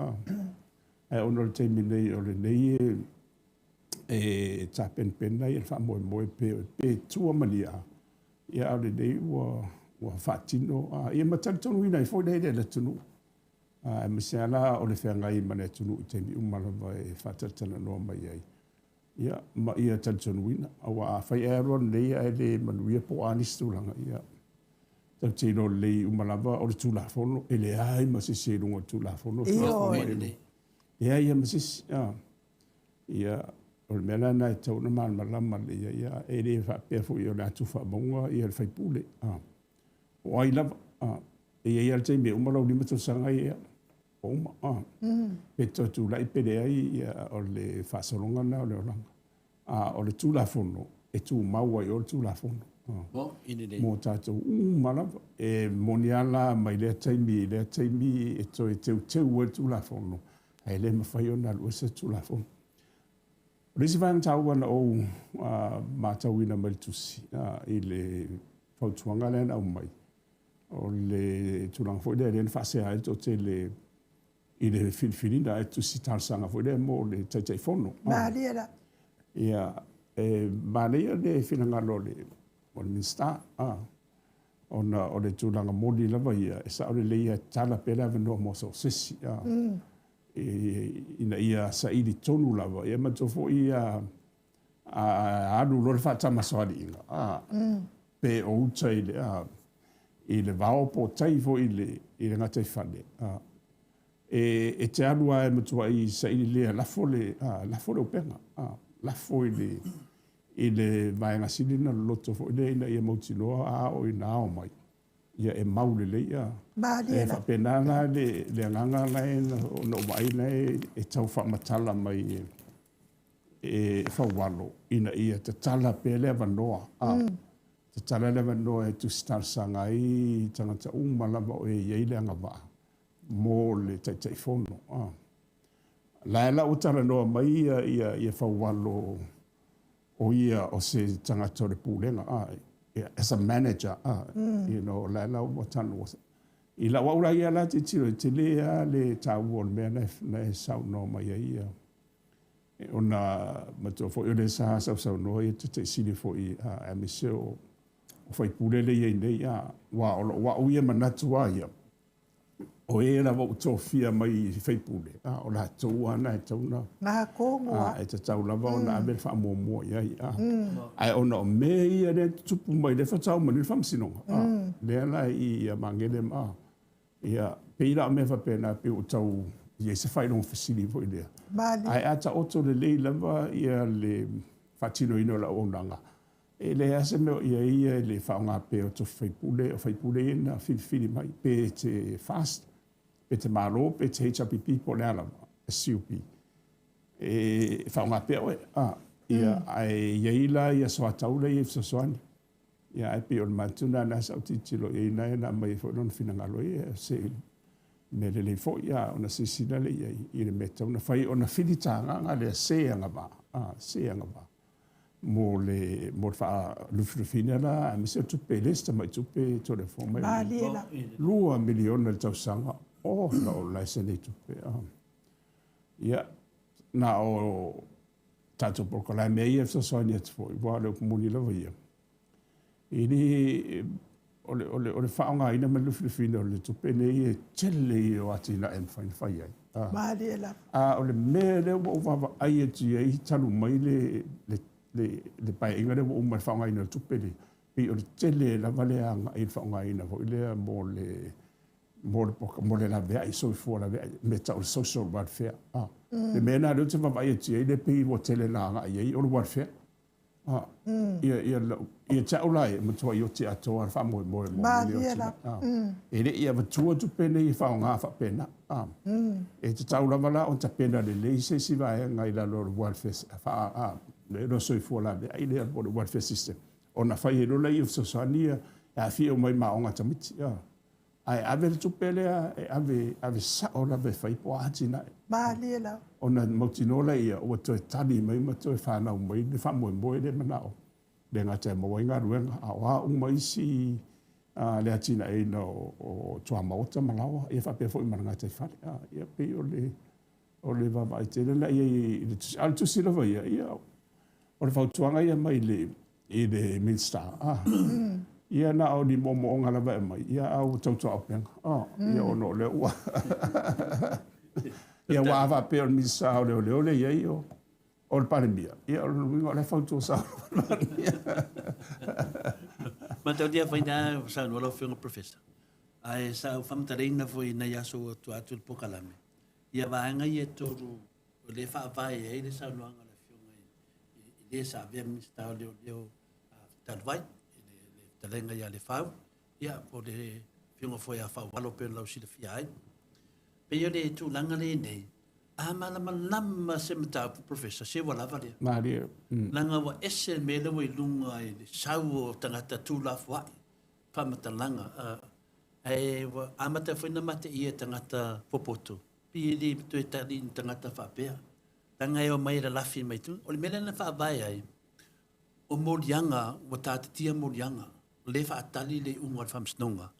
Ae ona o le taimi nei o lenei e tapenapena ai le faamoemoe pe tua ma ni a, ia a o lenei ua faatino, ia ma talitonuina ai foi lea i le atunuu, aemaise lava la o le feagai ma le atunuu i taimi uma lava e faatalatalanoa mai ai, ia ma ia talitonuina. Aua afai ae alu alu nei ae le manuia po o a nisi tulaga, ia tatou te iloa lelei uma lava o le Tulafono, e leai ma se isi e i luga o le Tulafono. Ioe. Leai lava ma se isi. Ia, o le mea la lena e tatau ona malamalama lelei ai, ia, e le faapea foi o le a tufa mauga le sui usufono. O ai lava, e i ai lava le taimi e uma lou 5 tausaga, ia, ua uma. Pe toe tulai pe leai, ia, o le faasologa lena o le olaga. A o le Tulafono, e tumau ai i o le Tulafono mo tatou uma lava. E moni lava la mai lea taimi i lea taimi e toe teuteu ai le Tulafono, ae le mafai ona alu ese le Tulafono. O le isi vaega taua na ou matauina mai le tusi i le fautuaga lea na aumai, o le tulaga foi lea na faasea ai le toatele i le filifiliga, le tusi talosaga foi lea mo le Taitaifono. Malie la. Ia, e manaia le finagalo o le Minisita, ona o le tulaga moni lava ia, e sao lelei e tatala pea le avanoa mo so o se isi, ina ia saili tonu lava. Ia manatua foi a alu loa le faatamasoaliiga, pe o uta i le vao po o tai foi i le gataifale, e te alu lava e matuai saili lelei e lafo le, lafo le upega, lafo i le vaega sili ona loloto foi lea ina ia mautinoa a oo ina ao mai, ia e mau lelei. E faapena la le agaga la e na ou vaai la e tau faamatala mai e Faualo ina ia tatala pea le avanoa, tatala le avanoa e tusi talosaga ai tagata uma lava o e i ai le agavaa mo le Taitaifono. La e la ua talanoa mai ia Faualo o ia o se tagata o le Pulega, as a manager, you know, la e la ua talanoa. I lau au la ia la tilotilo, e tele lava le taua o le mea na e saunoa mai ai ia. Ona manatua foi o lea sa sausaunoa ia Taitai Sili foi aemaise o sui usufono lea e i ai nei, aua o lou au ia manatu lava ia, o e lava ua tofia mai i sui usufono, o latou lava na e tatau ona, e tatau lava ona ave le faamuamua i ai. Ae ona o mea ia lea e tutupu mai, lea faatoa uma nei le faamasinoga, lea la i ia Magele ma, ia, pei la o mea faapena, pei ua tau i ai se faailoga fesili foi lea. Ae a taoto lelei lava ia le faatinoina o le auaunaga, e leai lava se mea o i ai ia i le faaaoga pea o tofi faipule, o faipule ia na filifili mai, pe te FAST, pe te Malo, pe te HRPP, po o le a lava, SUP, e faaaoga pea oe. Ia, ae i ai la ia soatau la e i ai fesoasoani. Ia, ae pei o le manatu lena na sa ou tilotilo i ai, na aumai ai foi lona finagalo, ia, o se mea lelei foi ona silasila lea i ai i le mea e tatau ona fai, ona filitagaga lea se agavaa, se agavaa mo le faalufilufiina la, aemaise o tupe, e le o se tamai tupe Toleafoa mai. Malie la. $2 miliona i le tausaga, oh, na o la e se nei tupe. Ia, na o tatou polokalame ia e fesoasoani atu foi, aua o le upu moni lava ia, e le, o le, o le, o le faaaogaina ma le lufilufiina o le tupe nei e tele ia o atinae e mafai ona fai ai. Malie lava. A o le mea lea ua ou vaavaai atu i ai talu mai le paeaiga lea ua uma i le faaaogaina o le tupe lea, pei o le tele lava le agai i le faaaogaina foi lea mo le mo le laveai, soifua laveai, mea tau o le social welfare. Le mea lena lea ou te vaavaai atu i ai, lea pei ua tele ina agai i ai, o le welfare. Ia, ia, ia te au la ia, e matuai oti atoa le faamoemoe mo mea ia. E le i avatua tupe nei e faaaoga faapena. E tatau lava la ona tapena lelei se isi vaega i lalo o le welfare, le soifua laveai lea po o le welfare system. Ona fai ai loa lea o fesoasoani ia e aafia uma ai ma aoga a tamaiti. Ae ave le tupe lea e ave, ave sao lava e fai po o a atinae. Malie lava. Ona mautinoa lea ua toe tali mai ma toe fanau mai le faamoemoe lea e manao. Le gata e maua ai galuega, a o a uma isi le atinaeina o tuamaota ma laoa, ia faapea foi ma le gataifale. Ia pei o le O le vaavaai tele la i ai i le tusi. A o le tusi lava ia, ia o le fautuaga ia mai le i le Minisita, ah, ia na o ni moomooga lava e aumai, ia a ua tautuaupega, ah, ia ona o lea ua ia aua a faapea o le Minisita o Leoleo lea e i ai, o le Palemia, ia o lona uiga o la e fautua sao le Palemia. Mataulia foi na saunoa lau Afioga Professor. Ae sa ou faamatalaina foi i nai aso ua tua atu i le polokalame, ia vaega ia e tolu o lea e faavae ai le saunoaga a le Afioga i le sa avea Minisita o Leoleo talu ai, i le fetalaiga ia Lefau, ia po o le Afioga foi ia Faualo pei ona lausilafia ai. Pei o le tulaga lea nei, a malamalama se mataupu, Professor, se ua lava lea. Malie. Leaga ua ese le mea lea ua i luga i le sau o tagata tuulafoai, faamatalaga, ae ua amata foi ona mateia e tagata popoto, pei e le toe tali i ni tagata faapea. Leaga e omai e lalafi mai tua. O le mea lea na faavae ai, o moliaga, ua taatitia moliaga, o lea e faatali le iuga o le Faamasinoga,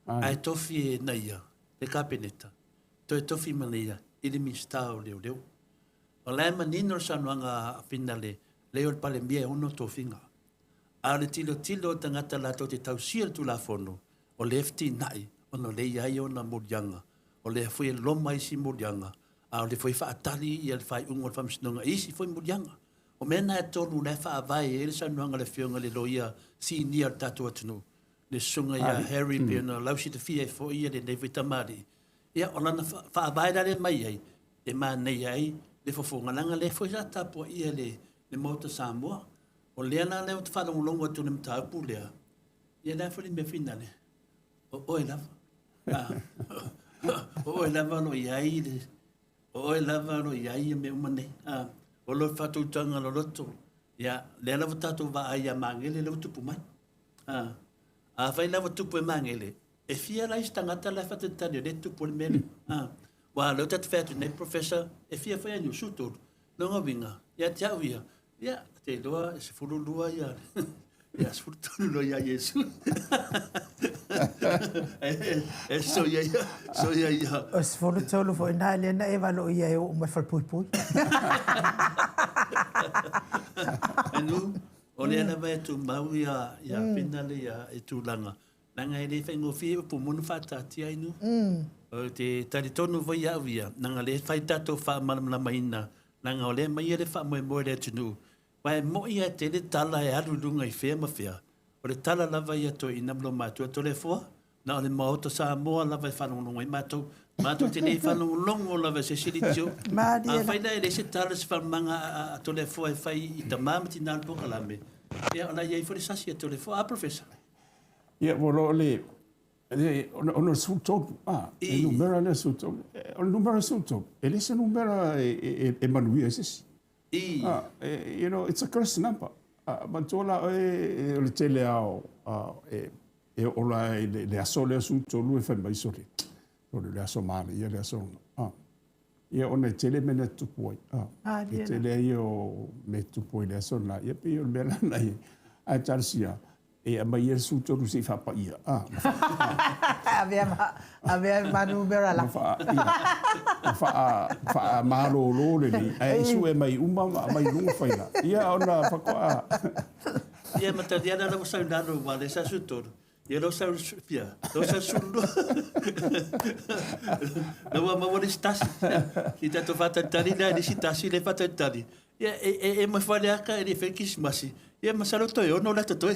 ae tofi e naia le Kapeneta, toe tofi ma naia i le Minisita o Leoleo. O la e manino le saunoaga a Finale, leai o le Palemia e ono tofiga. A o le tilotilo o tagata latou te tausia le Tulafono, o lea e fetinai ona o lea e i ai ona moliaga, o lea foi e loma isi moliaga, a o lea foi e faatali le faaiuga o le Faamasinoga i isi foi moliaga. O mea na e tolu o la e faavae ai le saunoaga a le Afioga i le Loia Sinia o le tatou atunuu, le Susuga ia Harry pei ona lausilafia ai foi lenei foi tamalii. Ia, o lana faavae la lea e aumai ai, e manaia ai le fofoga, leaga o lea foi sa tapuaia e le Maota Samoa. O lea la lea ou te faalogologo atu i le mataupu lea, ia le a foi le mea finale, o oe lava. O oe lava o lo o i ai le, o oe lava o lo o i ai ia mea uma nei. O lou faatautaga loloto, ia, lea lava tatou vaai ia Magele lea ua tupu mai. Afai la ua tupu e Magele, e fia la isi tagata la e faatalitali o lea e tupu ai le mea lea. Aua o lea ou te fai atu nei, Professor, e fia foi a Niusu tolu. Lona uiga, ia te au ia, ia, te iloa e 12 ia, ia 13 loa ia Iesu. E soia ia, soia ia. O 13 foi na lea na e valo ia e oo mai falepuipui. Anu, o lea lava e tumau ia, ia Finale ia i tulaga. Leaga e le faigofie upu moni faataatia ai nu. O te talitonu foi au ia, leaga o lea e fai tatou faamalamalamaina, leaga o lea e aumai le faamoemoe i le atunuu. Aua e moi lava e tele tala e alu i luga i fea ma fea, o le tala lava ia a toeaiina ma loomatutua, Toleafoa, na o le Maota Samoa lava e faalogologo ai matou. Matou te le faalogologo lava i se isi leitio. Afai la e leai se tala, se faamamaga a Toleafoa e fai i tama ma tina o le polokalame, ia o le a i ai foi le sasi a Toleafoa. A Professor? Ia, ua loa le, ona o le 13, a, e numera lea 13. O le numera 13, e le se numera e manuia ai se isi. A, you know, it's a cursed number. A, manatua la oe, o le tele lava o, e oo la i le aso lea 13 e fai mai sole, sole o le aso manaia le aso lena. A, ia ona e tele mea na tutupu ai. A, e tele ai o mea e tutupu ai i le aso lena. Ia pei o le mea lena e, ae talosia, E aumai ia le 13 se i faapaia. Ah. Avea ma, avea ma numera la. Ma faamalolo lelei, ae sue mai uma ma aumai i luga faila. Ia ona faatoa. Ia ma taliana la ua sau i lalo aua o lea sa 13. Ia lea ua sau fia, lea ua sau 12. Lea ua maua le isi tasi. I tatou faatalitali lea i le isi tasi lea e faatalitali. Ia, e, e, e mai Faleata e le i faia le Kerisimasi, ia masalo toe ono la totoe.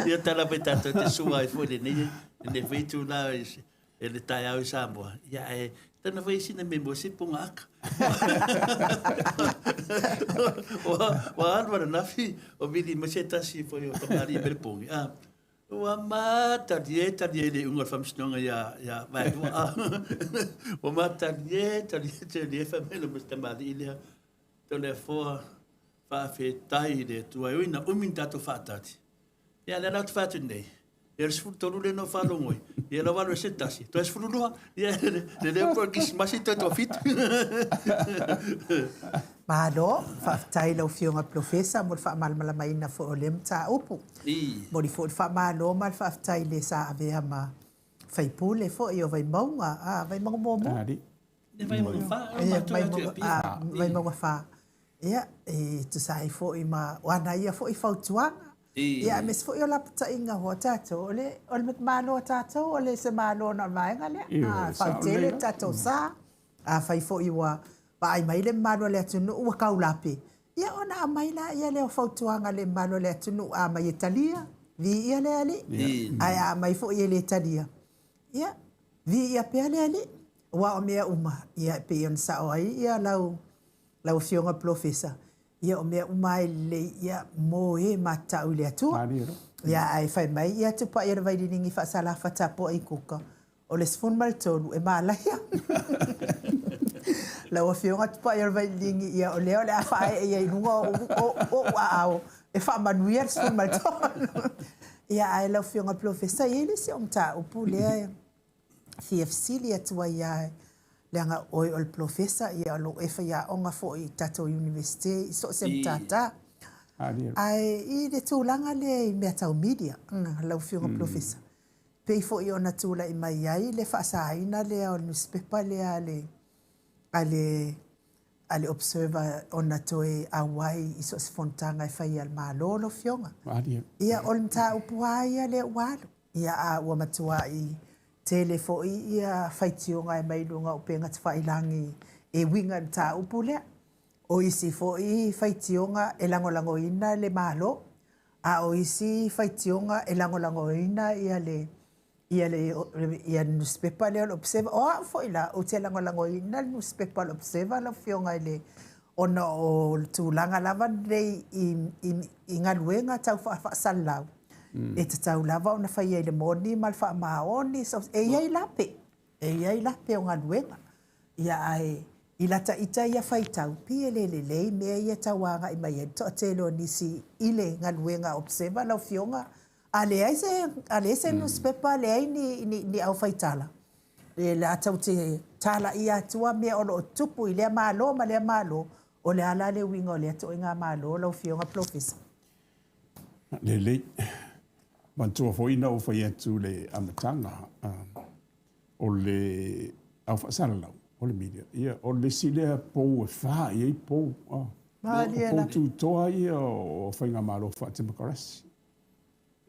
Ia tala mai tatou te sua ai foi lenei, lenei foi itula e le taeao i Samoa. Ia ae tana foi sina me mo se ponga aka. Ua alu ananafi o vili mai se tasi foi o tamalii mai le pongi. Ah, Ua matalie talie le iuga o le faamasinoga ia ia Vaelua a. Ua matalie talie talie fai mai le tamalii lea, Toleafoa, Faafetai i le Atua e ui ina umi ni tatou faatali, ia lea la ou te fai atu nei, ia o le 13 lea na ou faalogo ai, ia la ua alu ese le tasi, toe 12, ia le leo po o le Kerisimasi toe toafitu. Malo, faafetai i lau Afioga i le Polofesa mo le faamalamalamaina foi o lea mataupu. Momoli foi le faamalo ma le faafetai i le sa avea ma faipule foi o Vaimauga, a, Vaimauga muamua. Vaimauga 4. Ia, e tusa ai foi ma o ana ia foi fautuaga. Ia, aemaise foi o lapataiga o tatou, o le, o le Malo a tatou, o le se Malo na o le vaega lea. A fautele le tatou sa, afai foi ua vaai mai le mamalu o le atunuu ua kaulape, ia ona aumai laia lea o fautuaga a le mamalu o le atunuu, a aumai e talia, viia le Alii, ae a aumai foi e le talia, ia, viia pea le Alii. Aua o mea uma, ia, e pei ona sao ai ia lau, lau Afioga Polofesa, ia o mea uma lava e lelei, ia, mo e matatau i le Atua. Ia, ae fai mai ia Tupai o le Vaililigi faasalafa tapuai i kuka, o le 13 e malaia. Lau Afioga Tupai o le Vaililigi, ia o lea o le a faaee ia i luga o ou aao e faamanuia le 13. Ia, ae lau Afioga Polofesa, e i ai le isi au mataupu lea e fia fesili atu ai lava, leaga o oe o le polofesa, ia o lo o e faiaoga foi i tatou Iunivesite i so o se matata. Ae i le tulaga lea i mea tau media, lau Afioga Polofesa, pei foi ona tulai mai ai le faasaina lea o le nusipepa lea a le, a le, a le Observer ona toe auai i so o se fonotaga e fai a le Malo lau Afioga. Ia, o le mataupu lava ia lea ua alu. Ia, a ua matuai tele foi ia faitioga e mai luga o upega tafailagi e uiga i le mataupu lea. O isi foi faitioga e lagolagoina le Malo, a o isi faitioga e lagolagoina ia le ia le ia le nusipepa lea o le Observer. O au foi la, ou te lagolagoina le nusipepa o le Observer lau Afioga i le ona o le tulaga lava lenei i i i galuega tau faasalalau, e tatau lava ona faia i le moni ma le faamaoni, so e i ai lape, e i ai lape o galuega. Ia ae i lata ita ia faitau, pei e le lelei mea ia e tau agai mai ai le toatele o nisi i le galuega Observer lau Afioga, a leai se, a leai se nusipepa, leai ni, ni, ni aufaitala, e latou te talaia atu lava mea o lo o tupu i lea Malo ma lea Malo, o le a la le uiga o lea ituaiga Malo lau Afioga Polofesa? Lelei. Manatua foi na ou fai atu i le amataga, o le au faasalalau, o le media, ia, o le isi lea pou e fa i ai pou. O pou tutoa ia o faigamalo faatemokarasi.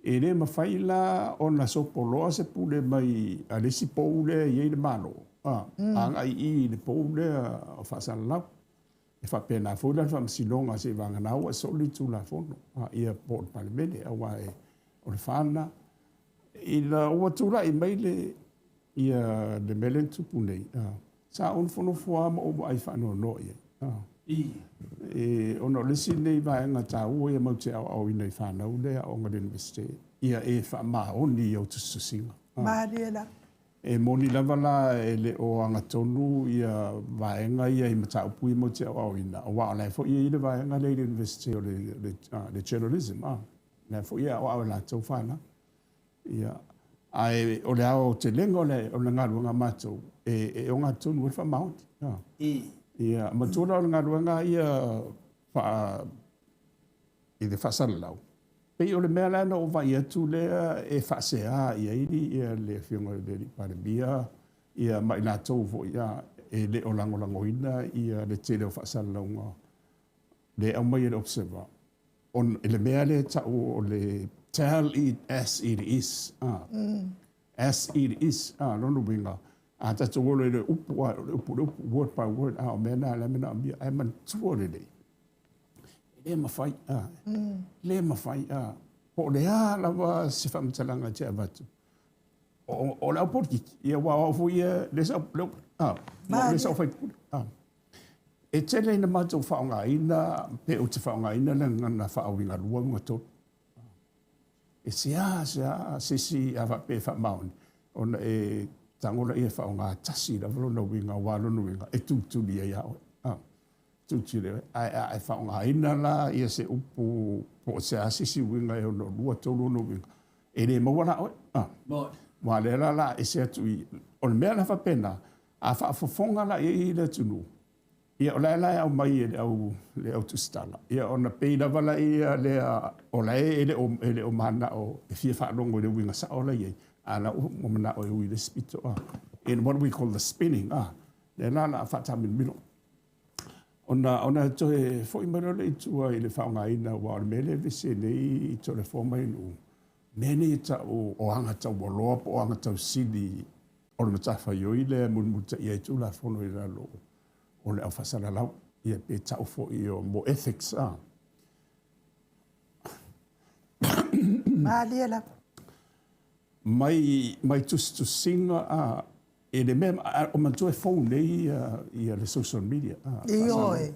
E le mafai la ona sopoloa se pule mai a le isi pou lea e i ai le Malo, agai i i le pou lea o faasalalau. E faapena foi la le Faamasinoga seivagana ua soli le Tulafono, ia po o le Palemene, aua o le fa lena. Ina ua tulai mai le ia le mea lea na tupu nei, sa ou nofonofo lava ma ou vaai faanoanoa i ai. E, ona o le isi lenei vaega taua ia matou te aoaoina i fanau lea e aooga i le Iunivesite, ia e faamaoni i au tusitusiga. Malie la. E moni lava la e le o agatonu ia vaega ia i mataupu ia matou te aoaoina, aua o la e foi e i ai le vaega lea i le Iunivesite o le Journalism, o la foi e aoao e latou fanau. Ia, ae o le aotelega o le galuega a matou, e ogatotonu ai le faamaoni. Ia, matua la o le galuega ia faa, i le faasalalau, pei o le mea la na ou vaai atu lea e faasea i ai le Afioga i le Palemia ia ma i latou foi e le o lagolagoina le tele o faasalalauga lea e aumai e le Observer, ona i le mea lea e tau o le tell it as it is, as it is, lona uiga, a tatou ola i le upu, o le upu i le upu, word by word, a o mea na la e manaomia, ae manatua lelei, e le mafai, le mafai, po o le a lava se faamatalaga e te avatu, o le au polokiki, ia aua o au foi ia, lea sa ou faipule. E tele ina matou faaaogaina, pe ou te faaaogaina le gagana faauigalua uigatolu. E seasea se isi a faapea e faamaoni, ona e tago lea e faaaoga tasi lava lona uiga, aua o lona uiga e tulituli ai lava oe. Tilotilo ai, ae a e faaaogaina la ia se upu po o se a se isi uiga e ono lua, tolu ona uiga, e le maua la oe. A. Aua o lea la o le a ese atu i i. O le mea la faapena, a faafofoga la i ai le atunuu, ia o la e la e aumai e le au, le au tusitala, ia ona pei lava lea lea o la e le o, e le o mananao e fia faalogo i le uiga sao la e i ai, a o la ua manao e ui i le isi pito, a. In what we call the spinning, a, lea la o le a faataamilomilo. Ona toe foi mai loa lea i tua i le faaaogaina, aua o le mea lea e vevesi ai nei i Toleafoa ma Ienu'u, mea nei e tau o agataualoa po o agatausili o le matafaioi lea e mulimulitaia ai Tulafono i lalo o le au faasalalau, ia pe tau foi o mo ethics. A. Malie lava. Mai, mai tusitusiga a, e le mea, o manatua e fou nei ia le social media. Ioe.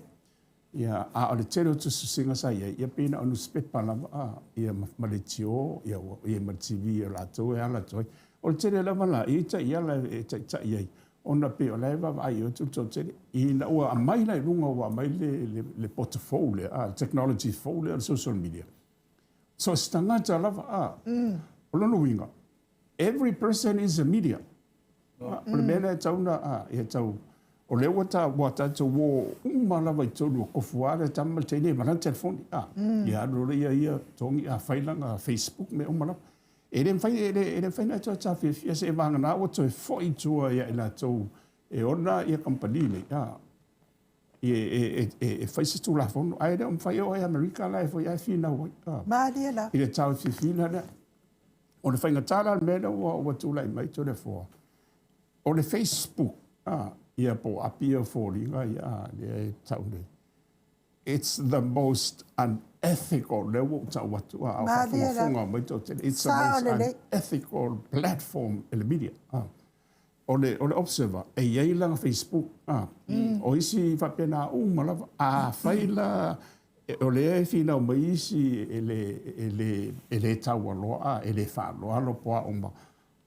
Ia, a o le tele o tusitusiga sa i ai, ia pei na o nusipepa lava a, ia ma leitio, ia ua i ai ma le TV a latou e ala atu ai. O le tele lava la, e i ai taiala e taitai ai, ona pei o la e vaavaai atu le toatele. Ina ua aumai la i luga, ua aumai le poto fou lea, a, le technology fou lea o le social media, So o se tagata lava a. O lona uiga, every person is a media. O le mea lea e tatau ona, a, ia tau, o lea ua ta, ua tatou o uma lava i totonu o tofu lava le tama ma le teine ma lana telefoni, a. Ia alu loa lea ia togi, a fai lana Facebook, mea uma lava. E le mafai, e le, e le mafai ona e toe taofiofia seiavagana ua toe foi i tua ia i latou e ona ia kamupani nei, a. E fai se Tulafono, ae le o mafai e oo i Amerika la e foi ae finau ai. Malie la. I le taofiofina lea. O le faigata la o le mea lea ua tulai mai Toleafoa, o le Facebook, ia po o api ia o foliga ia lea e tau nei, it's the most unethical, lea ua ou tau atu a o faafogafoga mai toatele, it's the most unethical platform i le media. O le, o le Observer, e i ai lana Facebook, a, o isi faapena uma lava. Afai la, o lea e finau mai isi e le, e le, e le taualoa, a, e le faaaloalo po o a uma.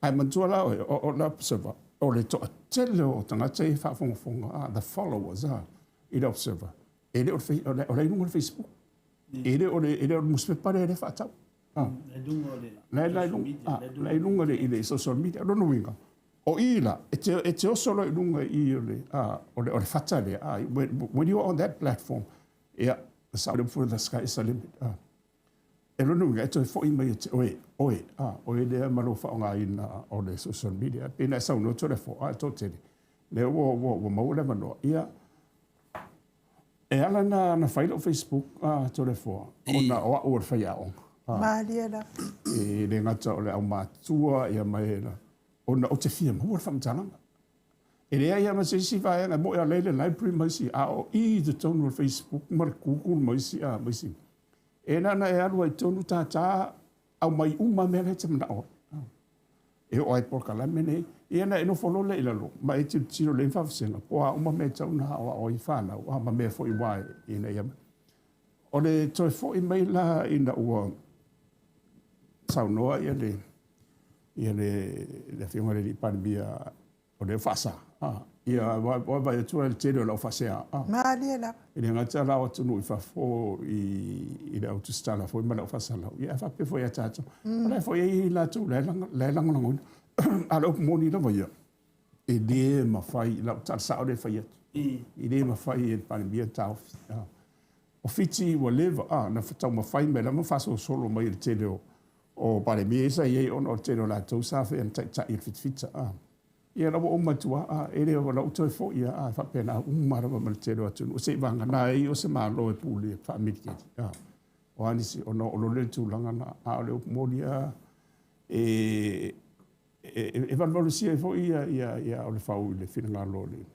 Ae manatua la oe, o, o le Observer, o le toatele o tagata ia e faafogafoga, a, the followers, a, i le Observer, e le o le, o la e i luga o le Facebook. E le o le, e le o le nusipepa lea e faatau. La i luga i le social media. O lona uiga, o i la, e te, e te oso loa i luga i i o le, o le, o le fata lea, when you are on that platform, ia, the sky is the limit. E lona uiga, e toe foi mai ia te oe, oe, oe lea ma lou faaaogaina o le social media. Pei ona e saunoa Toleafoa, e toatele, lea ua, ua, ua maua le avanoa. Ia, E ala na fai lau Facebook a Toleafoa ona o au o le faiaoga. Malie lava. E le gata o le aumātua ia ma e la, ona ou te fia maua le faamatalaga. E leai lava ma se isi vaega, e moni lava o la e i le library ma isi, a o i i totonu o le Facebook ma le Google ma isi, ma isi. E na ona e alu ai i totonu tātā aumai uma mea la e te manao ai. E oo ai polokalame nei, ia ona e nofo loa lea i lalo, ma e tilotilo lelei ma faavasega, po o a uma mea e tatau ona aoao ai fanau, a ma mea foi aua ina ia... O le toe foi mai la ina ua saunoa ia le, ia le, le Afioga i le Palemia O lea ua faasa. Ia, ua vaai atu la i le tele o lau faasea. Malie lava. E le gata la o atunuu i fafo i le au tusitala foi ma le au faasalalau, ia ae faapea foi ia tatou. O la e foi e i ai latou la e lagolagoina. A o le upu moni lava ia, e le mafai, i lau tala sao lea e fai atu, e le mafai e le Palemia ona taofi. O Fiti ua leva ona taumafai mai lava ma faasolosolo mai i le tele o Palemia ia sa i ai ona o le tele o latou sa afea na taitai i le fitafita. Ia la ua ou matua, a, e le o la ua toe foi a, a faapena uma lava ma le tele o atunuu seiavagana ai o se Malo e pule faamilikeli. A, o a nisi ona oo loa lea i le tulaga lena, a o le upu moni lava, e, e valuvalusia ai foi ia, ia, ia o le fau i le finagalo o le,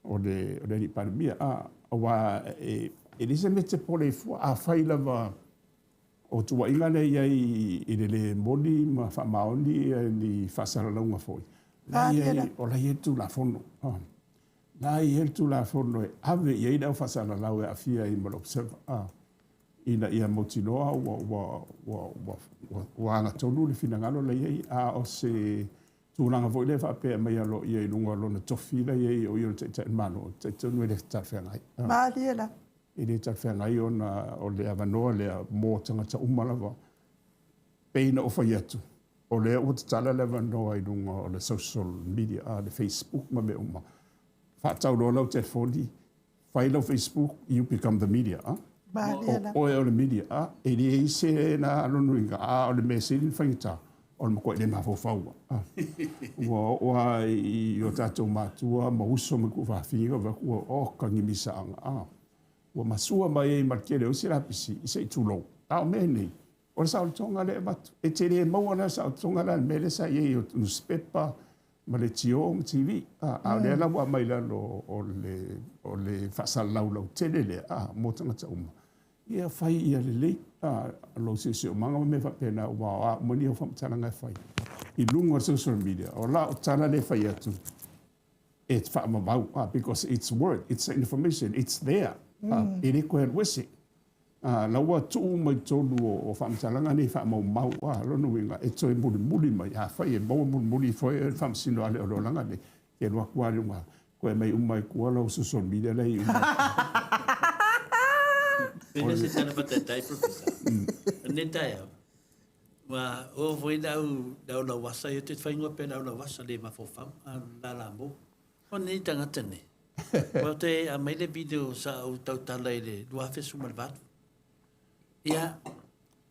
o le, o le alii Palemia, a, aua e, e leai se mea e te pole ai fua, afai lava O tuuaiga lea e i ai i le le moni ma faamaoni ni faasalalauga foi, la e i ai, o la e i ai le Tulafono. La e i ai le Tulafono e ave i ai le au faasalalau e aafia ai ma le Observer, ina ia mautinoa ua, ua, ua, ua, ua agatonu le finagalo la e i ai, a o se. tulaga foi lea faapea e aumai aloaia i luga o lona tofi la e i ai o ia o le Taitai o le Malo, ou te talitonu e le talafeagai. Malie la. E le talafeagai ona o le avanoa lea mo tagata uma lava. Pei ona ou fai atu, o lea ua tatala le avanoa i luga o le social media, le Facebook ma mea uma. Faatau loa lau telefoni, fai lau Facebook, you become the media. O oe o le media. E leai se na lona uiga, a o le mea sili ona faigata, o le matuai le mafaufau lava. Ua oo lava i o tatou matua ma uso ma tuafafine, ua vaai atu ua oka ni misaaga. Ua masua mai ai ma le tele o isi lapisi, se i tulou. A o mea nei, o le saolotoga lea e avatu. E te le maua la le saolotoga la i le mea lea sa i ai o nusipepa ma leitio ma TV. A o lea la ua aumai i lalo o le, o le faasalalau lautele lea a, mo tagata uma. Ia fai ia lelei a, lou siosiomaga ma mea faapena aua o a uma ni au faamatalaga e fai i luga o le social media, o lau tala lea e fai atu, e faamamau because it's word, it's information, it's there. E le toe alu ese. La ua tuu mai totonu o faamatalaga nei faamaumau, lona uiga e toe mulimuli mai, afai e maua mulimuli foi le faamasino a le ololaga nei, e alu atu lava i luga, toe aumai uma ai tua lau social media la e i uma. Pele se tala faataitai, Professor. Nei taeao, Ua oo foi le au, le au lauasa, ia te whaingoa pea le au lauasa le mafaufau, a la la mo. O nei tagata nei. Ua te a mai le video sa ou tautala i le 2018. Ia,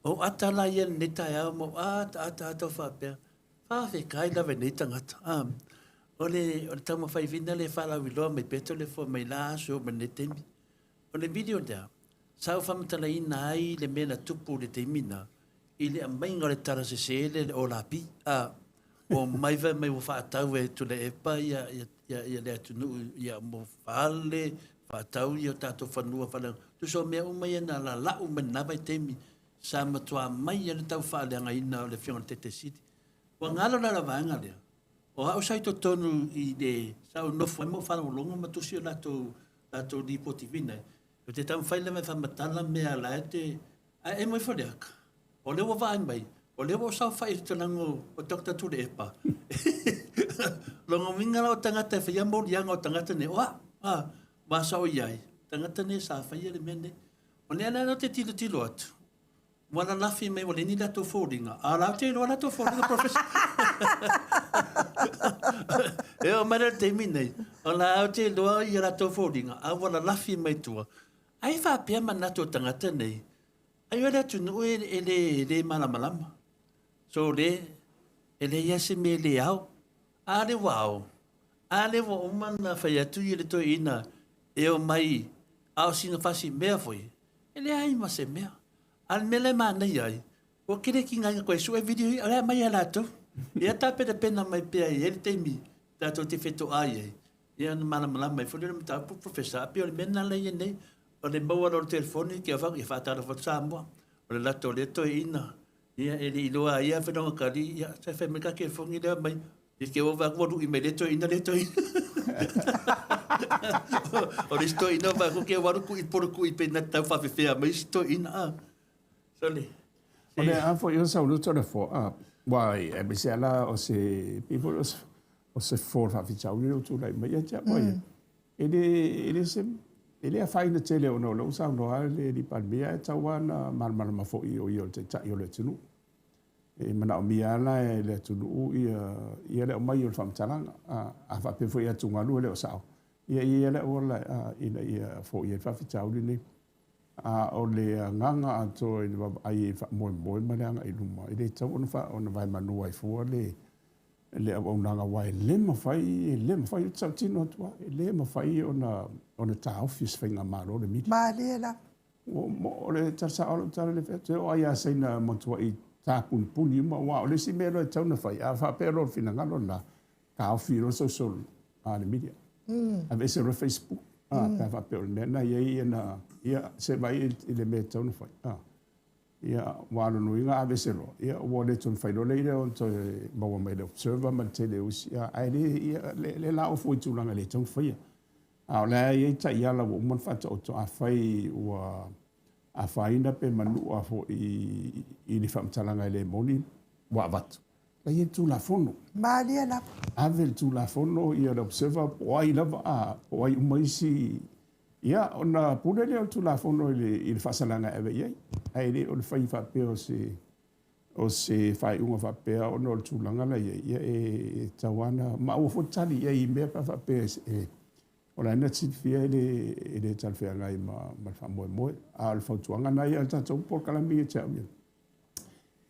o ata la ia nei taeao mo ata ata ata o faapea. Faafetai lava i nei tagata. Ah, o le, o le taumafai vina le whaalauiloa mai pea telefoni mai la aso mai nei taimi. O le video lea, sa ou faamatalaina ai le mea na tupu i le taimi na, i le aumaiga o le tala sese lea i le OLAP, a, ua omai fai mai ua faatau e Tuilaepa ia, ia, ia, ia le atunuu ia mo fale, faatau ia o tatou fanua faaleaga. Tusa o mea uma ia na lalau mai lena vaitaimi, sa matua aumai ai le tau faaleagaina o le Afioga i le Taitai Sili. Ua galo la le vaega lea, o au sa i totonu i le, sa ou nofo ai ma ou faalogologo ma tusi o latou, latou lipoti vina, Ou te taumafai lava e faamatala mea la e te... Ae emo ifo le aka. O lea ua vaai mai, o lea ua ou saofai i le talaga o Doctor Tuilaepa. Lona uiga la o tagata e faia moliaga o tagata nei, o au, a, ma sa ou i ai, tagata nei sa faia le mea nei. O lea la ou te tilotilo atu, ua lalafi mai ua leai ni latou foliga, a o la ou te iloa latou foliga, Professor. E oo mai la i le taimi nei, o la ou te iloa ia latou foliga, a ua lalafi mai tua. Ai faapea manatu o tagata nei, ai o le atunuu e, e le, e le malamalama. So le, e leai lava se mea e le ao. A le ua ao, a le ua uma ona fai atu ia le toeaina e omai a o sina fasi mea foi, e leai ma se mea. A o le mea la e manaia ai, ua tele tigaina toe sue video ia, o la e aumai lava e latou. Ia tapenapena mai pea e i ai le taimi tatou te fetoai ai, ia ona malamalama ai foi lea o le mataupu, Professor, pei o le mea lena la e i ai nei, o le maua loa o le telefoni, ke avatu, ia faatalofa atu Samoa, o le latou lea toeaina, ia e le i iloa a ia fai lona tali, ia sai fai mai ka telefoni lea mai, ia ke ua vaai atu ua lui mai lea toeaina lea toeaina. O le isi toeaina ua vaai atu ke ua alu tui polo tui pe na tau faafefea mai isi toeaina. Ah. Sole. O le a foi o sauloto le fo, ah, ua aemaise lava la o se, pei foi o se fo o le faafitauli lea ua tulai mai ia te au ia. E le, e le se, e le afaina tele ona o lea ua saunoa le alii Palemia, ae tatau lava ona malamalama foi o ia o le Taitai o le atunuu. E manaomia lava la e le atunuu ia, ia le aumai o le faamatalaga. A, a faapea foi e atugalu e le o sao, ia e i ai lava le auala ina ia foia ai le faafitauli lenei. A o le agaga atoa i le vaavaai i le faamoemoe ma le agai i luma, e le tatau ona, ona vaemanua ai fua le, le auaunaga aua e le mafai, e le mafai, ou te tautino atu lava, e le mafai ona, ona taofi e se faigamalo le media. Malie lava. O le tala sao o lau tala lea e fai atu, e oo lava ia Saina matuai tapunipuni uma, aua o le isi mea loa e tatau ona fai, a faapea loa o le finagalo lena, taofi loa social a le media. Aveese loa Facebook, pe a faapea o le mea lena e i ai ona, ia, se vaai i le mea e tatau ona fai. Ia, aua o lona uiga a aveese loa, ia ua le toe mafai loa lea ona toe maua mai e le Observer ma le tele o isi, ae le, ia, le la ofo i tulaga e le tatau ona faia. A o la e i ai taiala ua uma ona faataoto, afai ua afaina pe manua foi i ni faamatalaga e le moni, ua avatu. La i ai le Tulafono. Malie lava. Ave le Tulafono ia le Observer po o ai lava a, po o ai uma isi, ia ona pule lea o le Tulafono i le, i le faasalaga e ave i ai. Ae le o le fai faapea o se, o se faaiuga faapea ona o le tulaga la i ai, ia e tatau lava ona, ma aua foi le tali i ai i mea pe a faapea e, o la e na te silafia e le, e le talafeagai ma, ma le faamoemoe. A o le fautuaga lena ia o le tatou polokalame ia te au ia,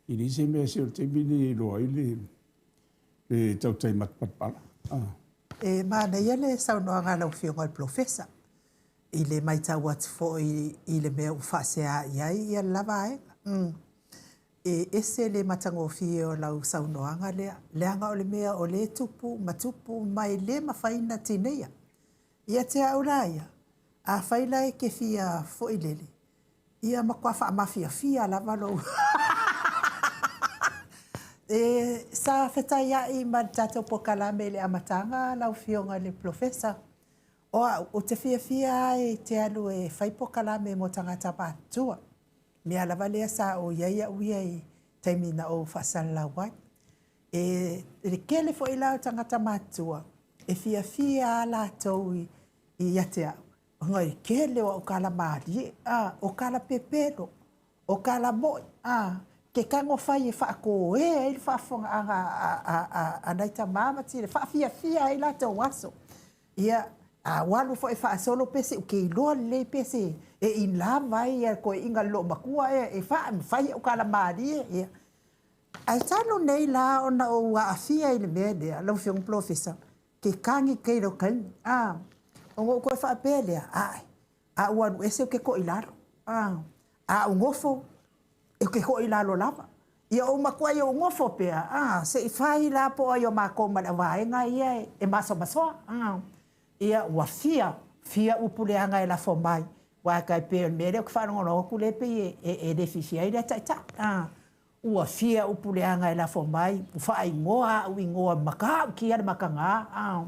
E leai se mea se o le taimi lenei e iloa ai le le tautai matapalapala. Ah. E manaia le saunoaga a lau Afioga i le Polofesa i le matau atu foi i le mea ua faasea i ai ia le la vaega. Mm. E ese le matagofie o lau saunoaga lea, leaga o le mea o lea e tupu ma tupu ma e le mafai ona tineia. Ia te au la ia, afai la e te fia foi lele, Ia matua faamafiafia lava lou E sa fetaiai ma le tatou polokalame i le amataga lau Afioga i le Polofesa. O au, ou te fiafia lava e te alu e fai polokalame mo tagata matutua. Mea lava lea sa ou i ai au ia i taimi na ou faasalalau ai. E le tele foi la o tagata matutua e fiafia lava latou ia te au. Ona e tele o au tala malie, a, o tala pepelo, o tala moʻi, a, ke tago fai e faatoē ai le faafofogaaga a, a, a, a nai tamā ma tile, faafiafia ai latou aso. Ia, a ua alu foi faasolo pese ou te iloa lelei pese e in love ai ia toeaiina le loomatua ea e faa fai au tala malie, ia. Ae talu nei la ona ou aafia i le mea lea, lau Afioga Polofesa, Ke kagi kei lou taimi, a, ona ou toe faapea lea, Ae, a ua alu ese ou te toʻi lalo, a, a ou nofo, ou te toʻi lalo lava. Ia ou matuai ou nofo pea, a, se i fai la po o ai o matou ma le auvaega ia e masomasoa, a. Ia, ua fia, fia upu leaga e lafo mai, aua e tai pei o le mea lea ou te faalogologo atu lea e pei e, e le fiafia ai lea taitai, a. Ua fia upu leaga e lafo mai, ua faaigoa aʻu igoa matautia le mataga, a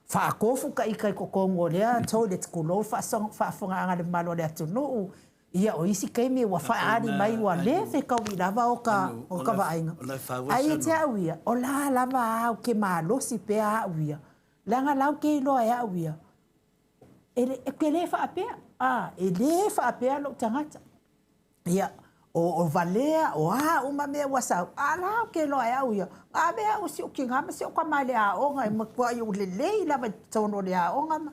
faatofu ka ita i totonu o lea toilet tulou le faafofogaaga a le mamalu o le atunuu. Ia, o isi taimi ua faaali mai ua le fetaui lava o ka, o ka vaaiga. Ae ia te au ia, o la lava au ke malosi pea aʻu ia, leaga la ou te iloa e aʻu ia, e le, ou te le faapea, a, e le faapea lou tagata. Ia, o, o valea, o a uma mea ua sau, a la ou te iloa e au ia, na ave au e si ou tinā ma si ou tama i le aoga, e matuai ou lelei lava i totonu o le aoga ma,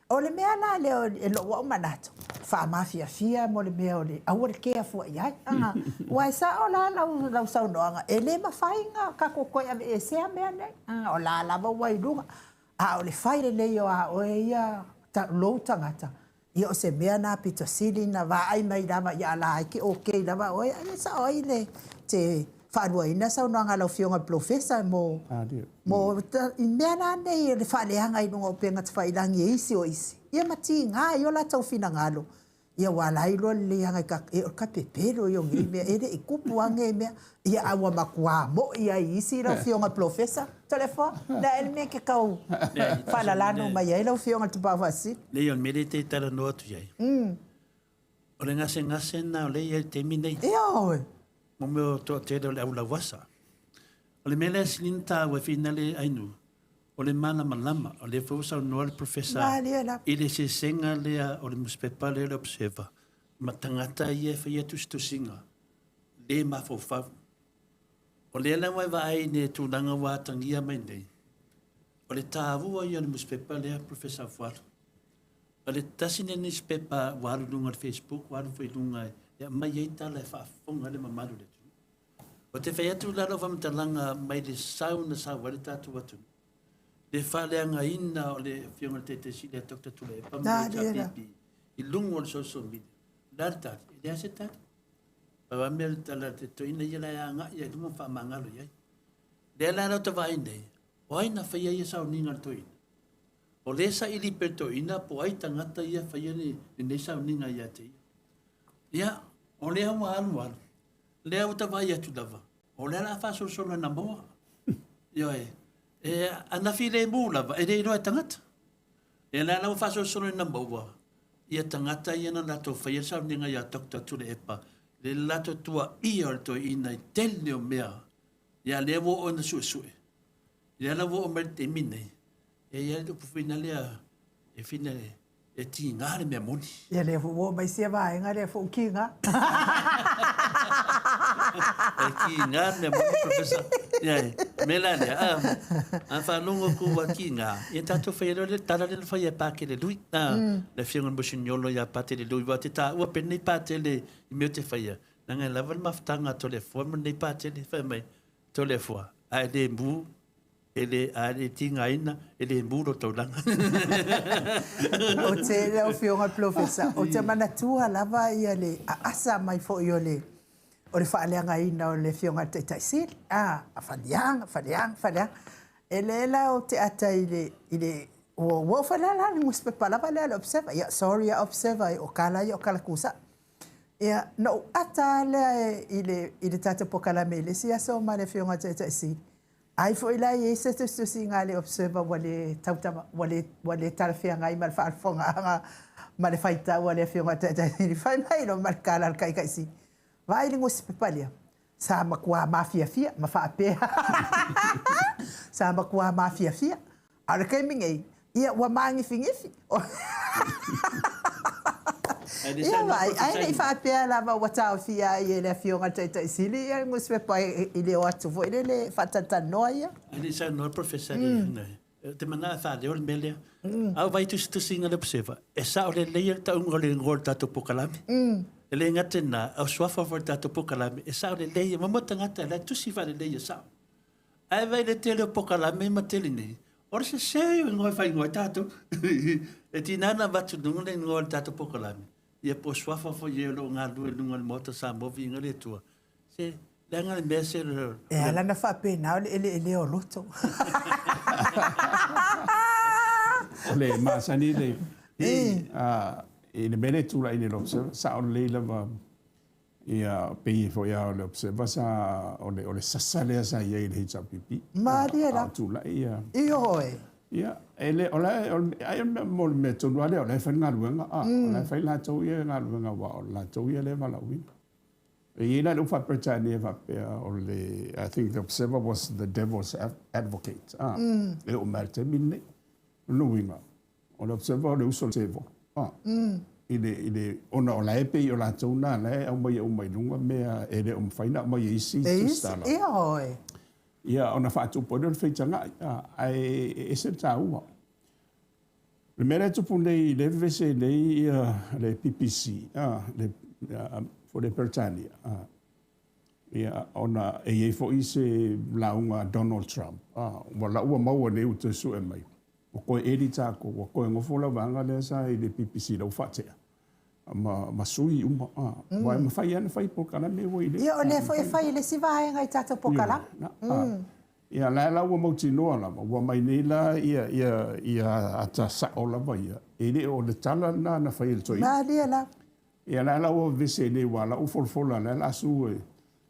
o le mea la lea e lou au manatu, faamafiafia mo le mea o le aua le kea fua i ai. A, aua e sao la lau, lau saunoaga, e le mafai ona tatou toe aveesea mea nei. A, o la lava ua i luga. A o le fai lelei o a oe ia, lou tagata, Ia o se mea na pito sili na vaai mai lava ia ala ai ke okay lava oe ai e sao ai le te faaluaina saunoaga a lau Afioga i le Polofesa mo mo i mea la nei o le faaleaga i luga o upega tafailangi e isi o isi ia ma tiga ai o latou finagalo ia ua ala ai loa le leaga i ka e o ka pepelo ia o nei mea e le i tupu a nei mea ia a ua matua moʻi ai isi lau Afioga i le Polofesa Toleafoa, le a ea le mea e te tau faalalano mai ai lau Afioga i le Tapaau Faasisina? Leai, o le mea lea e te talanoa atu i ai, o le gasegase lena o lea e i ai i le taimi nei. Ioe! Mo mea o toatele o le au lauasa. O le mea lea e sili ona taua e finale Ainuu, o le malamalama. O lea foi ua saunoa le Professor i le sesega lea o le nusipepa lea o le Observer ma tagata ia e faia tusitusiga le mafaufau. O lea la ua e vaai i le tulaga ua atagia mai nei, o le taua ia o le nusipepa lea Professor Afualo. O le tasi lenei nusipepa ua alu i luga o le Facebook, ua alu foi i luga e aumai ai tala e faafofoga ai le mamalu o le atunuu. Ou te fai atu la lau faamatalaga mai le sau na sau ai le tatou atunuu, le faaleagaina o le Afioga i le Taitai Sili ia Doctor Tuilaepa ma le HRPP i luga o le social media. O le a le tali? E leai se tali. Pau lava mea o le tala a le toeaina ia la e agai lava i luma ma faamagalo i ai. Lea la lau te vaai nei, o ai na faia ia sauniga a le toeaina? O lea e saili pea le toeaina po o ai tagata ia faia lenei sauniga ia te ia. Ia, o lea ua alu alu, lea ua ta vaai atu lava, o lea o le a faasolosolo e na maua. Ioe, e, ana filemu lava, e le iloa e tagata. Ia lea la ua faasolosolo e na maua, ia tagata ia na latou faia le sauniga ia Doctor Tuilaepa, le latou tuaia o le toeaina i tele o mea. Ia lea ua oo ina suesue, lea la ua oo mai le taimi lenei, e i ai le upu foi lea e fina e tiga le mea moni. Ia lea foi ua oo mai sia vaega lea foi ua tiga. E tiga le mea moni Professor. Ia e mea la lea, a, a faalogo atu ua tiga, ia tatou faia loa le tala lea na fai e Patele Lui, a, le afioga i le Mosiniolo ia Patele Lui, aua te taua penei Patele i mea o te faia, leaga e lava le mafutaga a Toleafoa ma lenei Patele, fai mai, Toleafoa, a e le mu, e le, a e le tigaina, e le mu lo taulaga. O te lau Afioga i le Polofesa, ou te manatua lava ia le aasa mai foi o le o le faaleagaina o le Afioga i le Taitai Sili, a, faliaga, faliaga, faliaga. E le la ou te ata i le, i le, ua ua ou faleala le nusipepa lava lea a le Observer. Ia, sorry a Observer, o kala ia o kala kusa. Ia, na ou ata lava lea i le, i le tatou polokalame i le isi aso ma le Afioga i le Taitai Sili. Ai foi la e i ai se tusitusiga a le Observer ua le tautama, ua le, ua le talafeagai ma le faalefogaaga ma le faitau a le Afioga i le Taitai Sili. Fai mai loa ma le tala a le Taitai Sili, Vaai i le nusipepa lea, sa matua mafiafia ma faapea sa matua mafiafia. A o le taimi nei, ia ua māgifigifi. Ia vaai, ai ne i faapea lava ua taofia ai e le Afioga i le Taitai Sili ia le nusipepa i le o atu foi lele e faatalatalanoa ia. Ae le i saunoa le Professor i le, ou te manao e faaleo le mea lea. A ou vaai i tusitusiga a le Observer, e sao lelei le tauga o le igoa o le tatou polokalame. E le gata i lena, a o suafa foi o le tatou polokalame, e sao lelei, e momoe tagata la e tusi faalelei e sao. Ae vaai i le tele o polokalame ma tele nei, o le sese o igoa e faaigoa ai tatou. E tiga ona avatu i luga le igoa o le tatou polokalame, ia po o suafa foi e o lo o galulue i luga o le Maota o Samoa, viiga le Atua. Se, leaga le mea se... E ala ona faapena o le eleelea o loto. O le masani le, i le mea lea e tulai nei i le Observer, sao lelei lava Ia, pei foi lava o le Observer sa, o le, o le sasa lea sa i ai i le HRPP. Malie la. A o tulai ia. Ioe. Ia, e le, o la e, o le, ai o le mea, mo le mea tonu lava lea, o la e fai le galuega, a, o la e fai latou ia galuega aua o latou ia lea e valaauina. E i ai la le upu faa-Peretania e faapea, o le, I think the Observer was the devil's advocate, a, e oo mai lava i le taimi lenei. O lona uiga, O le Observer o le uso o le Devil. Ah. I le, i le, ona o la e pei o latou na la e aumaia uma i luga mea e le o mafai ona aumaia e isi E isi, ioe. Ia, ona faatupu ai lea o le feitaga'i, ah, ae e ese le taua. O le mea lea e tupu nei, lea e vevesi ai nei ia le PPC, ah, le, foi lea Peretania, ah, ia, ona e i ai foi se lauga a Donald Trump, ah, ua la ua maua nei ua toe sue mai, Ua toe edit tatou, ua toe nofo le vaega lea sa i le PPC la ua faatea ma, ma sui uma. Ah, mm. Aua e mafai lava ona fai polokalame ua i le... Ia, o lea foi e fai i le isi vaega i tatou polokalame. Mm. Ia, la la ua mautinoa lava, ua mai nei la ia, ia, ia ata sao lava ia. E le o le tala lena na fai e le toeaina. Malie lava. Ia, la la ua vevesi nei, ua la ua folafola, la la su e,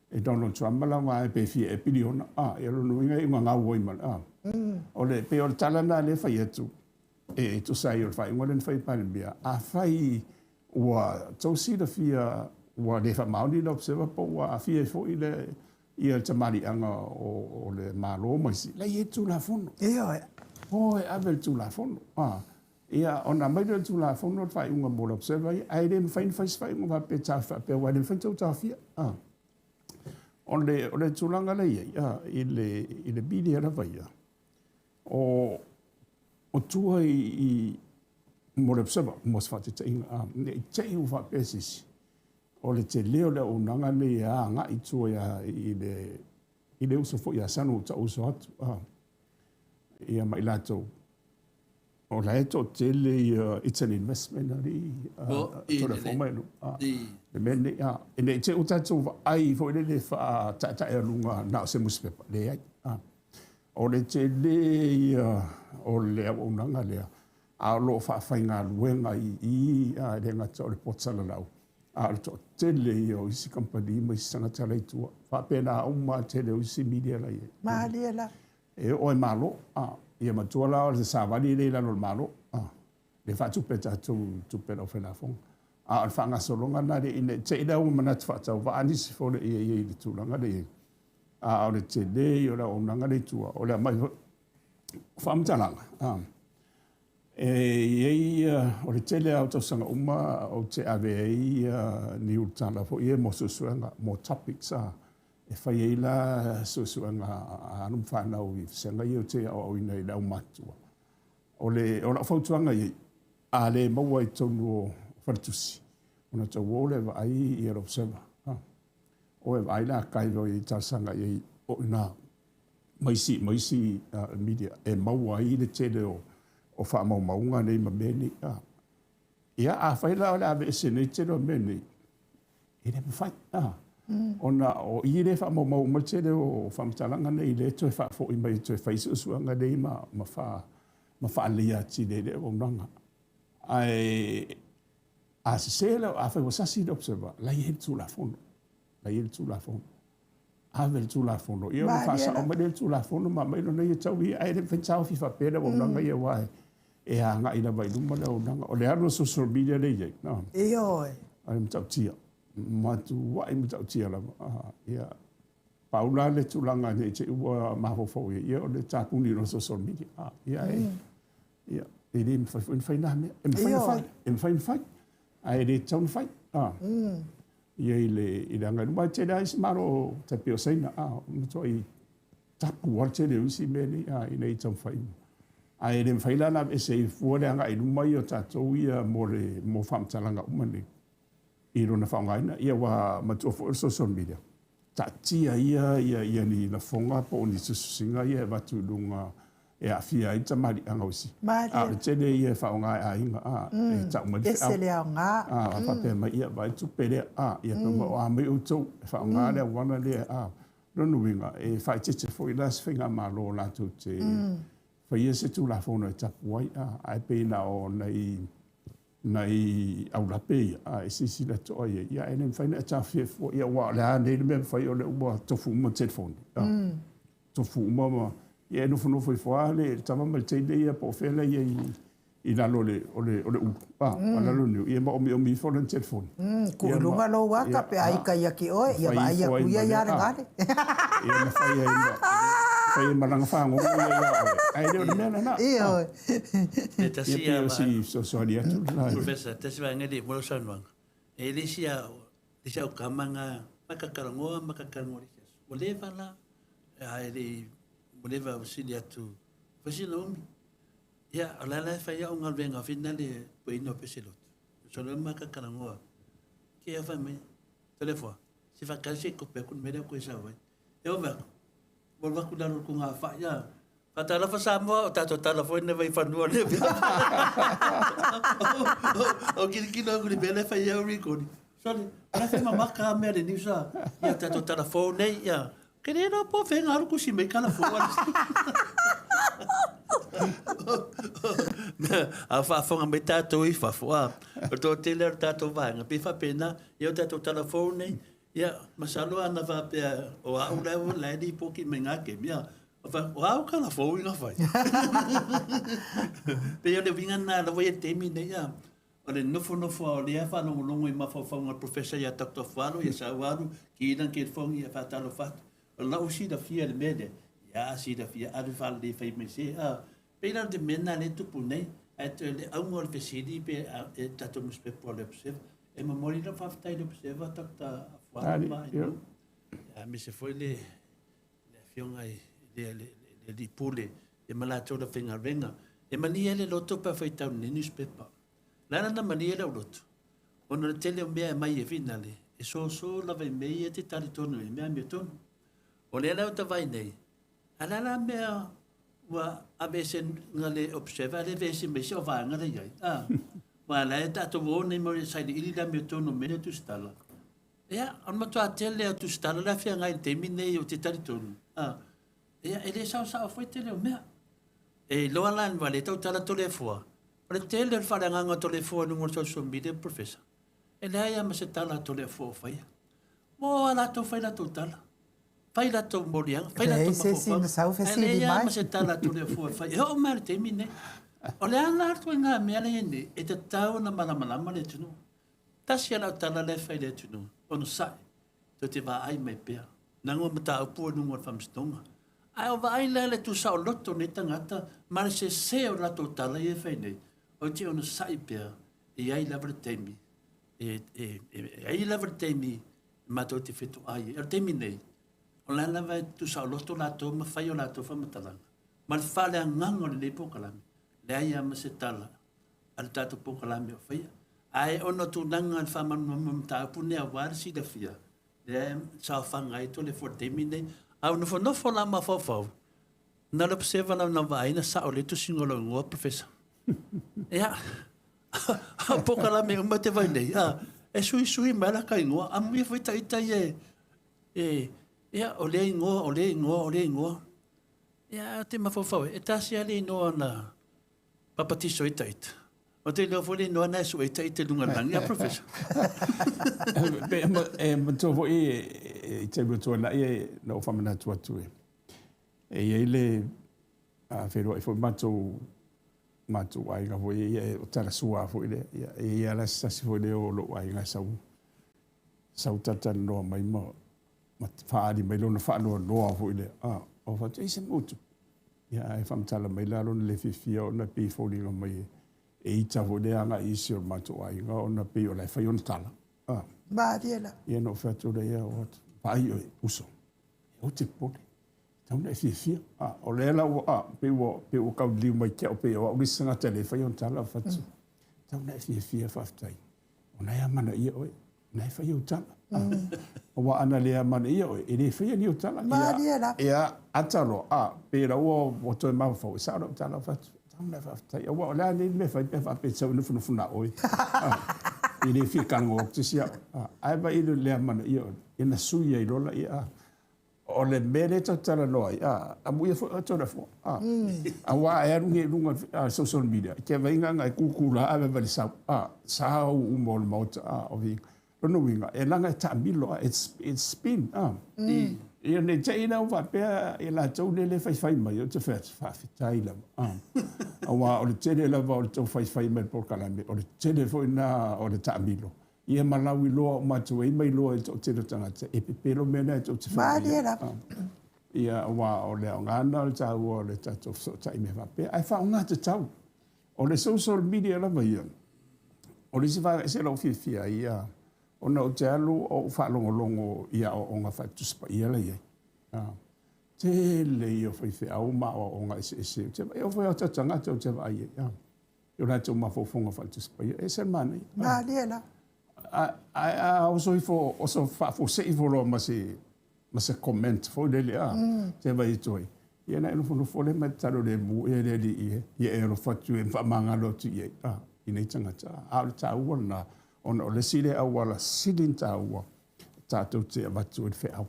e Donald Trump ma lauga ai pe fia e piliona. Ah, ia lona uiga e uga gau ai ma le, ah. O le, pei o le tala lena lea e fai atu, e, e tusa ai o le faaiuga lea na fai e Palemia, afai ua tou silafia ua le faamaoni le Observer po ua aafia ai foi le, ia le tamaliiaga o, o le Malo ma isi, la e i ai le Tulafono. Ioe. O e ave le Tulafono. Ah. Ia, ona aumai lea o le Tulafono le faaiuga mo le Observer ia, ae le mafai ona fai se faaiuga faapea e taofi faapea, aua e le mafai ona tou taofia. A. O le, o le tulaga lea e i ai, a, i le, i le media lava ia, o, o tua i, i mo le Observer, mo se faataitaiga, a, ne i te i ua faapea se isi, o le tele o le auaunaga lenei e agai i tua ia, i le, i le uso foi ia Sanu ua tau uso atu, a, ia ma i latou, O la e toatele ia, it's an investment alii, Toleafoa le mea lenei, e ne i te i ua tatou vaai foi lele faataetaealuga na o se nusipepa, leai. O le tele ia o le auaunaga lea, a o lo o faafaigaluega i i, e le gata o le pota salalau, a o le toatele ia o isi kamupani ma isi tagata la i tua. Faapena uma le tele o isi media la i ai. Malie la. E oo i Malo, a, ia matua la o le savali lea i lalo o le Malo, a, le faatupe e tatou tupe a le aufailafoga. A o le faagasologa lena lea ina ne i te i la ua manatu faatauvaa nisi foi le ia i le tulaga lea i ai. A o le tele ia o le auaunaga lea i tua, o le aumai foi o faamatalaga, e i ai, o le tele lava o tausaga uma ou te ave ai ni ulutala foi ia mo suesuega, mo topics e fai ai la suesuega a alo ma fanau i vasega ia ou te aoaoina i le aumatutua. O le, o lau fautuaga i ai, a le maua i totonu o faletusi, ona tou o lea e vaai ia le Observer. O e vaai le archive o i ai talosaga i ai o i ina ma isi, ma isi media e maua ai le tele o faamaumauga nei ma mea nei. Ia, afai la o le a aveese nei tele o mea nei, e le mafai, ona o i lea e faamaumau uma le tele o faamatalaga nei lea e toe faafoi mai e toe fai suesuega nei ma faaleleia atili ai le auaunaga. Ae a sese le, afai ua sasi le Observer, la e i ai le Tulafono, la e i ai le Tulafono. Ave le Tulafono, ia ona faasao mai lea i le Tulafono ma aumai lona ia tau ia, ae le mafai ona taofi faapea le auaunaga ia aua e agai lava i luma le auaunaga. O le alu o social media lea e i ai, Ioe. O le matautia, matuai matautia lava. Ia, pau la le tulaga ne i te i ua mafaufau i ai, ia o le tapuni loa o le social media. Ia, ia, e le mafai foi ona fai na mea. E mafai ona fai, e mafai ona fai, ae le tatau ona fai. Ia i le, i le agai i luma. E tele lava isi Malo tai pei o Saina, matuai tapu lava le tele o isi mea nei, ina ia taumafai. Ae le mafai la ona aveese ai fua le agai i luma ia o tatou ia mo le, mo faamatalaga uma nei i lona faaaogaina. Ia ua manatua foi o le social media, taatia ia ia ni lafoga po o ni tusitusiga ia e avatu i luga e aafia ai le tamaliiaga o isi. A o le tele ia e faaaoga e aiga, a, e tau mai le feau. Ese le aoga. A, faapea mai, ia, vaai le tupe lea, a, ia fai mai, o a mai outou e faaaoga le auala lea, a. O lona uiga, e faaeteete foi la se faigamalo latou te faia se Tulafono e tapu ai, a, ae pei na o nai nai aulape ia, a e silasila totoa i ai, ia e le mafai ona e taofia fua, ia aua o le a nei le mea e mafai o lea ua tofu uma telefoni, a, tofu uma ma, ia e nofonofo ifo lava le tama ma le teine ia po o fea la e i ai i lalo o le, o le, o le ulu, a, lalo o le niu, ia ma omiomi ifo lana telefoni. Tuu i luga lou ata pe a ita ia ki oe, ia vaai atu ia ia le gale. Ia ma fai ai ma, fai ai ma lana fagogo ia ia oe. Ae le o le mea lena. Ioe. E tasi ia pei o si fesoasoani atu lena. Professor, tasi vaega le mo lau saunoaga. E le isi a le isi au kama nga makakalangoa makakalangoa le isi aso. Ua leva la a e le ua leva ua sili atu fai sina umi. Ia o la la e fai au galuega fina le pueina o pese lotu. So le makakalangoa. Ke ia fai mai. Toleafoa, se faatali se i kope atu le mea lea koe sau ai. E ova atu, ua alu atu i lalo o le togafai, a. Faatalofa Samoa, o tatou tala foi nei Vaifanua nei. O kilikilo atu i le mea lea e fai ai au recording. Sorry, o la e fai mamaka lava mea a le news a. Ia tatou tala fou nei, ia. Ou te le iloa po o fea na alu tusi mai tala fou a le A o faafofoga mai tatou i fafo, a. O le toatele o le tatou vaega, pei e faapena, ia o tatou tala fou nei, ia, masalo ana faapea o au la e lipoti mai na taimi, a, o au tala fou i na fai. Pei o le uiga lena lava ia i le taimi nei, a, o le nofonofo lava o lea faalogologo i mafaufauga o le Professor ia Doctor Fualo, ia sau alu, ki lana telefoni ia faatalofa atu. O lau silafia i le mea lea, ia silafia alu faalelei fai mai se, a, Pei la o le mea lena lea e tupu nei, ae toe le auga o le fesili pe e tatou nusipepa o le Observer. E momoli lau faafetai i le Observer Doctor Afualo ma Inu, aemaise foi le afioga i le Alii Pule ma latou le aufaigaluega. E malie ai le loto pe a faitau i lenei nusipepa. O le a la na malie ai lau loto? Ona o le tele o mea e aumai e finale, e soso lava i mea ia e te talitonu i mea amiotonu. O lea la ou te vaai nei, A o le a la mea ua aveese na le Observer a le aveese mai se o vaega la i ai? A, aua la e tatou o nei ma sailiili le amiotonu o mea nei o tusitala. Ia, o le matua tele o tusitala le afeagai i le taimi nei ou te talitonu. A, ia, e le saosao foi tele o mea. E iloa la aua lea e tautala Toleafoa, o le tele o le faaleagaga o Toleafoa i luga o le social media, Professor, e leai lava ma se tala a Toleafoa o faia. Ua o lava latou fai latou tala. Fai latou moliaga, fai latou mafaufauga, ae leai lava ma se tala a Toleafoa e fai. E oo mai lava i le taimi lenei. O le a la le ituaiga mea lea e i ai nei, e tatau ona malamalama le atunuu. Tasi lava lau tala lea e fai i le atunuu, onosai, tou te vaai mai pea. Leaga o mataupu i luga o le Faamasinoga. Ae o vaai la i le tuusaoloto o nei tagata ma le sese o latou tala ia e fai nei, ou te onosai pea e i ai lava le taimi, e, e, e, e ai lava le taimi matou te fetoai ai. O le taimi nei, o la lava e tuusaoloto latou ma fai o latou faamatalaga ma le faaleagaga o lenei polokalame, leai lava ma se tala a le tatou polokalame o faia. Ae ona o tulaga i le faamalamalamaga o mataupu nei aua le silafia, lea e saofaga ai Toleafoa i le taimi lenei. A ua nofonofo la mafaufau, na o le observe lava na vaai na sao lelei tusiga o lou igoa Professor. Ia, o polokalame uma e te vaai nei, a, e suisui mai la ta igoa, amuia foi ta ita ia e, e, ia, o lea igoa, o lea igoa, o lea igoa. Ia, ae ou te mafaufau ai, e tasi lava le igoa na papatiso ai ta ita. Ou te iloa foi le igoa na e sue ai ta ita i luga o le lagi, a Professor? E manatua foi i taimi o tuanai na ou faamanatu atu e e i ai le feiloai foi matou matou aiga foi ia o talasua foi lea ia e i ai la se tasi foi lea o lou aiga e sau sau talatalanoa mai ma ma faaali mai lona faanoanoa foi lea a o fatu ai se motu ia ae faamatala mai la lona le fiafia ona pei e foliga mai e ita foi lea agai i isi o le matou aiga ona pei o la e fai ona tala a Malie la. Ia na ou fai atu lea ia o atu vaai oe uso ou te popole tau na e fiafia a o lea la ua a pei ua pei ua kauliliu mai te au pei o au le isi tagata e le fai ona tala fai atu tau na e fiafia faafetai o na e amanaia oe na e fai au tala aua ana le amanaia oe e le faia ni ou tala. Malie la. Ia ata loa a pei la ua ua toe mafaufau e sao lau tala fai atu tau na e faafetai aua o le a nei le mea e fai pe a faapea e sau e nofonofo na oe e le fia talanoa atu se isi au ae vaai i le amanaia oe ia na sui ai loa laia O le mea lea tatou te talanoa ai, a, amuia foi oe Toleafoa, a, aua e alu nei i luga o social media, e te vaai na e kūkū la ave ma le sau, a, sau uma o le maota, a, o viga. Lona uiga, e leaga e taamilo, a, it's spin, a. Ia ne i te i lea ua faapea i latou lea e faifai mai, ou te fai atu, faafetai lava, a. Aua o le tele lava o le tou faifai mai i le polokalame, o le tele foi lena o le taamilo. Ia ma lauiloa uma atu ai ma iloa i le toatele o tagata e pepelo mea na e tou te fai Malie lava. Ia, aua o le aoga lena o le taua o le tatou fesootai i mea faapea, ae faaaoga tatau. O le social media lava ia, o le isi vaega ese lou fiafia ai ia, ona ou te alu o ou faalogologo i aoaoga faale-Tusi Paia la e i ai. Tele ia o faifeau ma aoaoga eseese, ou te vaai, e oo foi lava o tatou tagata ou te vaai i ai. I o latou mafaufauga faale-Tusi Paia. E ese le manaia. Malie la. Ae a oso ifo, oso faafuasei ifo loa ma se, ma se comment foi lele, a, te vaai atu ai. Ia na e nofonofo lea ma e tatalo lemu ea le Alii e, ia e alofa atu e faamagalo atu i ai, a, i nei tagata. A o le taua lena, ona o le isi lea auala sili ona taua tatou te avatu ai le feau.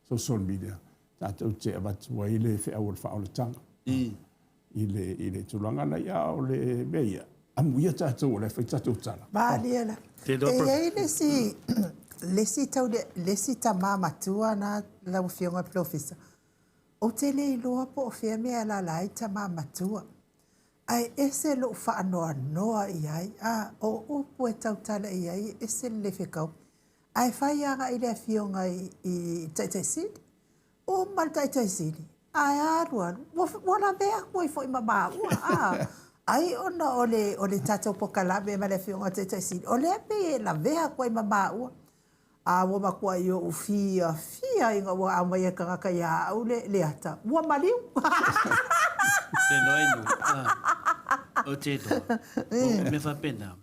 Social media, tatou te avatu ai le feau o le faaolataga i le, i le tulaga la ia, o le mea ia, amuia tatou o la e fai tatou tala. Malie la. E i ai le isi, le isi tau, le isi tama matua na lau Afioga Polofesa, ou te le iloa po o fea mea e alaala ai tama matua. Ae ese lou faanoanoa i ai, a o upu e tautala i ai e ese le le fekaui. Ae fai agai i le afioga i Taitai Sili. Uma le Taitai Sili, ae alu alu, ua, ua lavea atu ai foi ma maua, a. Ai ona o le, o le tatou pokalame ma le afioga i le Taitai Sili, o lea pei e lavea atu ai ma maua. A ua matuai ou fiafia ina ua aumai e tagata ia au le, le ata, ua maliu. Te noa inu, a, o te noa, o mea faapena.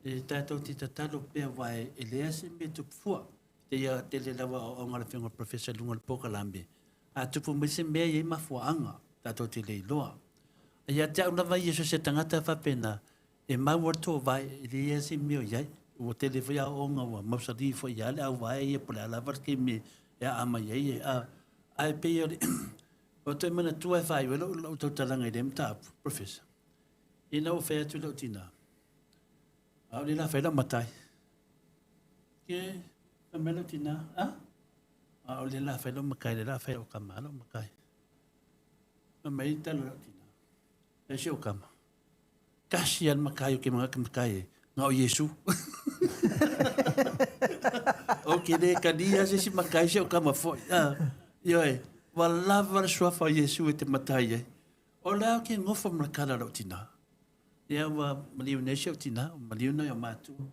E tatou te tatalo pea aua e leai se mea e tupu fua. Te ia tele lava aoaoga a le Afioga i le Professor i luga o le polokalame, a tupu mai se mea e i ai mafuaaga, tatou te le iloa. A ia te au lava ia so o se tagata faapena, e mau a le toovae, e leai lava se mea o i ai. Ua tele foi aoaoga ua mausali foi ia le auvae ia po o le a lava le taimi e aa mai ai. Ae pei o le o toe manatua e faaiu ai lau tautalaga i lea mataupu, Professor, ina ua fai atu i lou tina, Aole la fai lau matai. Ke, fai mai lau tina, a? Aole la fai lau matai, le la fai o kama lau matai. Fai mai tala lau tina, e si o kama. Kasi al matai o ke mga ke matai e, nga o Yesu. Ou te le talia se isi matai si au tama foi. A, ioe, ua lava le suafa o Iesu e te matai ai. O le a ou te nofo ma le tala a lou tinā. Ia ua maliu nei si au tinā, ua maliu nai o matua.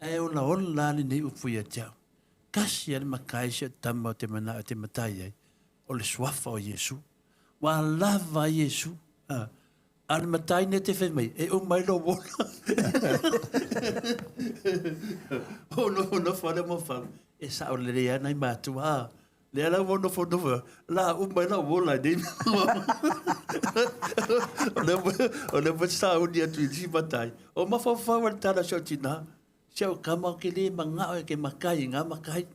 Ae olaola la lenei upu ia te au. Tasi a le matai si au tama o te manao e te matai ai, o le suafa o Iesu. Ua lava Iesu. A, A o le matai nei te fai mai, e uma ai lou ola. Ou nofonofo ale mafau, e sao lelei lava nai matua, a, lea la ua nofonofo, la uma ai lau ola i nei O lea ua sauni atu i nisi matai. O mafaufau a le tala si au tina, si au tama ou te le manao e te matai i na matai,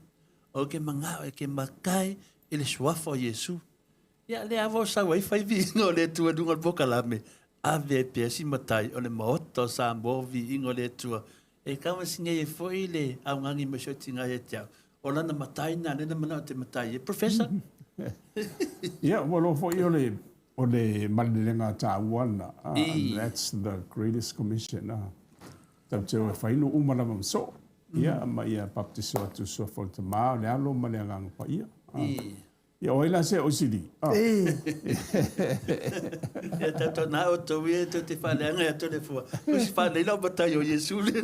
ou te manao e te matai i le suafa o Iesu. Ia, lea lava o sau ai fai viiga o le Atua i luga o le polokalame, ave ai pea si matai o le Maota o Samoa o viiga o le Atua. E taumasinei ai foi le augani mai si ou tina ia te au, o lana matai lena lea na manao e te matai ai. Professor? Ia, ua iloa foi o le, o le malelega taua lena. That's the greatest commission. Tatou te o e fai nuu uma lava ma soo. Ia, ma ia baptiso atu i le Suafa o le Tama, o le Alo ma le Agaga Paia. Ia o ai la se OCD? Oh. Ia tatou na outou ia tou te faaleaga ia tou le fua. O si faalei lau matai o Iesu le.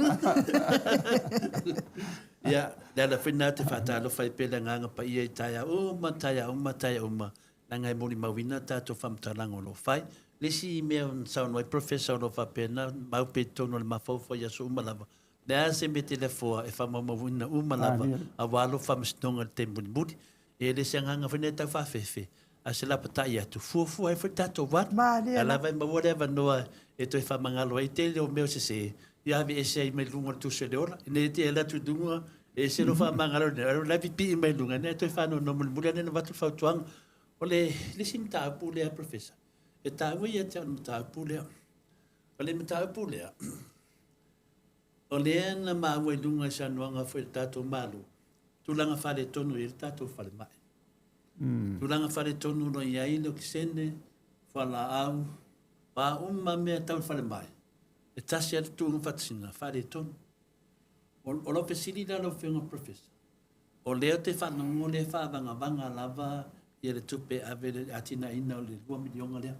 Ia, le ala foi na te faatalofa ai pea le agaga paia i taeao uma, taeao uma, taeao uma, leaga e molimauina tatou faamatalaga o lo o fai. Le isi mea na saunoa ai Professor o lo o faapena, mau pea i totonu o le mafaufau i aso uma lava, le a se mea te lefoa e faamaumauina uma lava aua lou faamasinoga i le taimi mulimuli. E le se agaga foi lenei e tau faafefe, a o se lapatai atu, fuafua ai foi le tatou alu. Malie A lava e maua le avanoa e toe faamagalo ai tele o mea o sese, ia aveese ai mai luga o le tusi o le ola. Ina ia te alu atu i luga, e ese lou faamagalo lenei, a o la e pipii mai luga, ina ia toe faanoanoa mulimuli ane ona avatu le fautuaga. O le isi mataupu lea, Professor, e taua ia te au le mataupu lea. O le mataupu lea, o lea na maua i luga i saunoaga foi a le tatou Malo, tulaga faaletonu e i ai le tatou falemai. Tulaga faaletonu o lo o i ai le okesene, fualaau, o a uma mea tau i le falemai, e tasi lava le tuugafatasiga, faaletonu. O lau fesili la lau Afioga Professor, o lea ou te faalogo o lea e faavagavaga lava ia le tupe e ave i le atinaeina o le $2 miliona lea.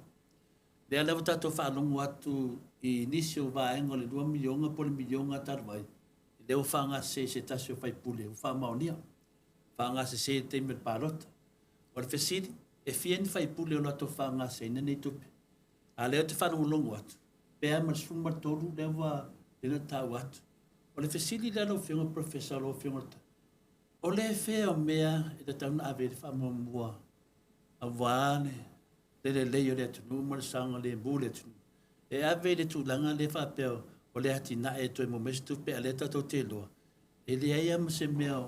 Lea lava tatou faalogo atu i nisi o vaega o le $2 miliona po o le miliona talu ai, lea ua faagasese i se tasi o faipule ua faamaonia, faagasese i le taimi o le palota. O le fesili, e fia ni faipule o latou faagaseseina nei tupe? A lea ou te faalogologo atu, pe a ma le 13 lea ua lea na taua atu. O le fesili lea lau Afioga Professor lau Afioga o le fea o mea e tatau ona ave i ai le faamuamua aua le le lelei o le atunuu ma le saogalemu o le atunuu. E ave i le tulaga lea faapea o le atinae e toe maua mai se tupe, a o lea tatou te iloa, e leai lava ma se mea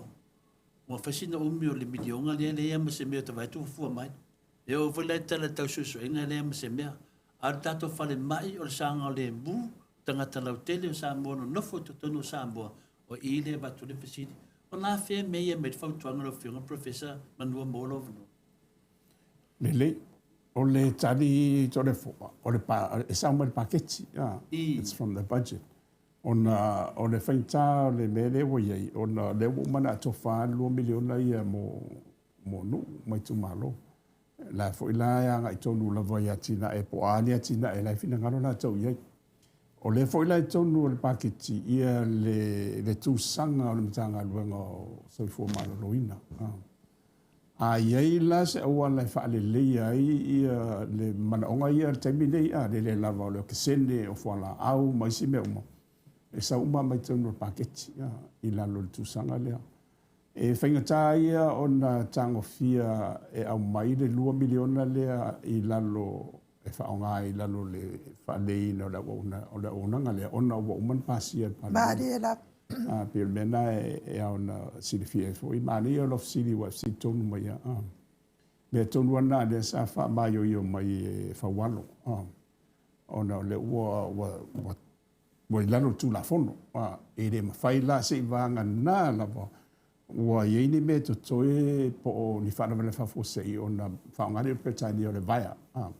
ua fai sina umi o le miliona lea, e leai lava ma se mea o ta vaai atu ua fua mai. E oo foi la i le tala tau suesuega, e leai lava ma se mea. A o le tatou falemai o le saogalemu, tagata lautele o Samoa nonofo i totonu o Samoa, o i lea e avatu ai le fesili, o nafea mea ia e aumai ai le fautuaga lau Afioga Professor Manua mo lou avanoa? Lelei. O le tali Toleafoa, o le pa, e sao mai le paketi. Ah, it's from the budget. Ona o le faigata o le mea lea ua i ai, ona o lea ua uma ona atofa le $2 miliona ia mo, mo nuu ma itumalo. La foi la e agai tonu lava i atinae po o a ni atinae la e finagalo latou i ai. O lea foi la i totonu o le paketi ia le, le tusaga o le Matagaluega o Soifua Maloloina. Ah. A i ai la se auala e faaleleia ai ia le manaoga ia i le taimi nei, a le le lava o le okesene, o fualaau ma isi mea uma, e sau uma mai totonu o le paketi i lalo o le tusaga lea. E faigata ia ona tagofia e aumai le $2 miliona lea i lalo e faaaoga i lalo o le faaleleiina o le auauna, o le auaunaga lea ona ua uma ona pasia e le Palemene. Malie lava. A, pei o le mea lena e ao ona silafia ai foi. Manaia o lau fesili ua e fesili tonu mai lava. A, mea tonu lava lena lea sa faamaioio mai e Faualo, a, ona o lea ua, ua, ua, ua i lalo o le Tulafono. A, e le mafai la seiavagana lava ua i ai ni mea e totoe po o ni faalavelave faafuasei ona faaaoga lea o le Peretania o le vaea. A,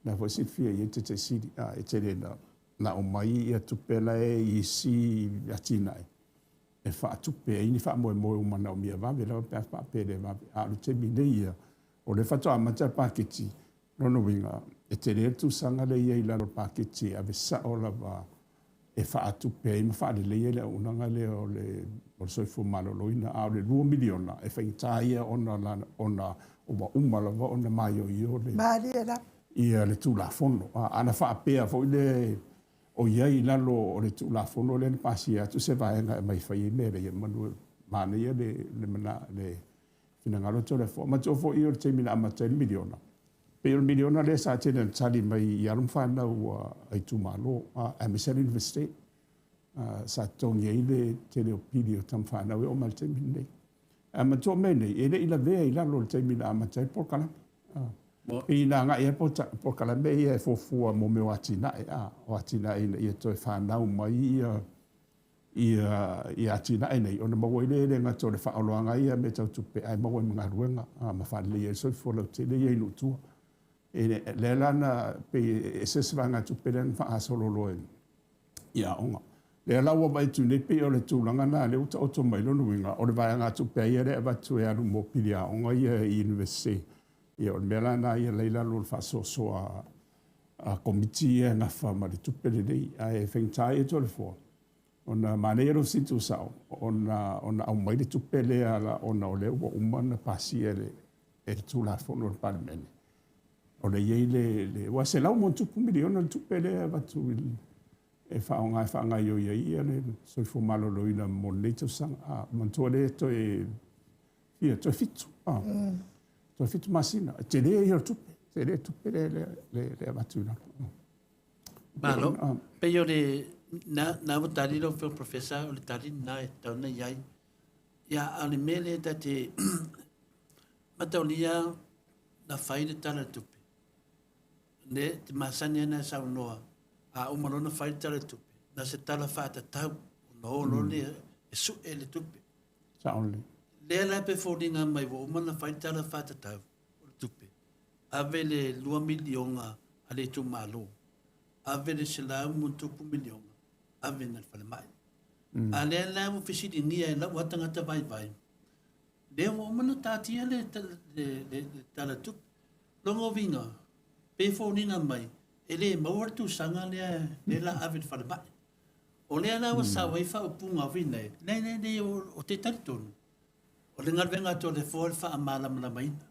la foi e silafia i ai le Taitai Sili, a, e tele ina aumai tupe la e i isi atinae. e faatupe ai ni faamoemoe ua manaomia vave lava pe a faapea e le vave. A o le taimi nei ia, o lea faatoa amata le paketi, lona uiga, e tele le tusaga lea e i ai i lalo o le paketi e ave sao lava e faatupe ai ma faaleleia le auaunaga lea o le soifua maloloina. A o le $2 miliona, e faigata ia ona ona ua uma lava ona maioio le, Malie lava. ia le Tulafono. A na faapea foi le o i ai i lalo o le Tulafono lea na pasia atu se vaega e aumai e fai ai mea lea, manu e manaia le le mana le finagalo o Toleafoa. Manatua foi o le taimi na amata ai le miliona, pei o le miliona lea sa tele ina tali mai i alo ma fanau a itumalo, aemaise lava le Iunivesite. Sa totogi ai le tele o pili o tama fanau e oo mai i le taimi lenei. Ae manatua o mea nei, e le i lavea i lalo i le taimi na amata ai le polokalame. Pei na agai lava polokalame ia e fuafua mo mea o atinae, o atinae ina ia toe fanau mai ia atinae nei, ona maua ai lea e le gata o le faaoloaga ia mea tau tupe, ae maua ai ma galuega ma faaleleia ai le soifua lautele ia i nuu i tua. Lea la na pei e ese se vaegatupe lea na faagasolo loa i aoga. Lea la ua vaai atu nei pei o le tulaga lena lea ua taoto mai, lona uiga o le vaegatupe lava ia lea e avatu e alu mo pili aoga ia i Iunivesite, ia o le mea la lena ia la e i lalo o le faasoasoa a Komiti ia e nafa ma le tupe lenei. Ae faigata ia Toleafoa, ona manaia lou fesili tuusao, ona ona aumai le tupe lea ona o lea ua uma ona pasia e le Tulafono a le Palemene. O lea e i ai le, aua e $100+ miliona le tupe lea e avatu e faaaoga e faagaoioi ai le soifua maloloina mo lenei tausaga. A, manatua lea toe fia, toe 7, toe 7 masina. E tele ia o le tupe, tele le tupe lea e avatu i lalo. Malo. Pei o le, na, na ua tali lau Afioga Professor, o le tali lena e tatau ona i ai. Ia, a o le mea lea ta te mataulia na fai le Tala o le Tupe, le te masani ai ona saunoa, a uma loa ona fai le Tala o le Tupe, na se tala faatatau ona o loa lea e sue le tupe. Sao lelei. Lea la pe foliga mai ua uma ona fai le Tala Faatatau o le Tupe, ave le $2 miliona a le itumalo, ave le $100+ miliona, ave na le falemai. A lea la ua fesiligia e lau lava tagata vaivai, lea ua uma ona taatia le Tala o le Tupe. Lona uiga, pe foliga mai e le maua le tusaga lea lea la ave i le falemai. O lea la ua sao ai faaupuga foi nei, nei, nei, nei, o te talitonu, o le galuega a Toleafoa le faamalamalamaina.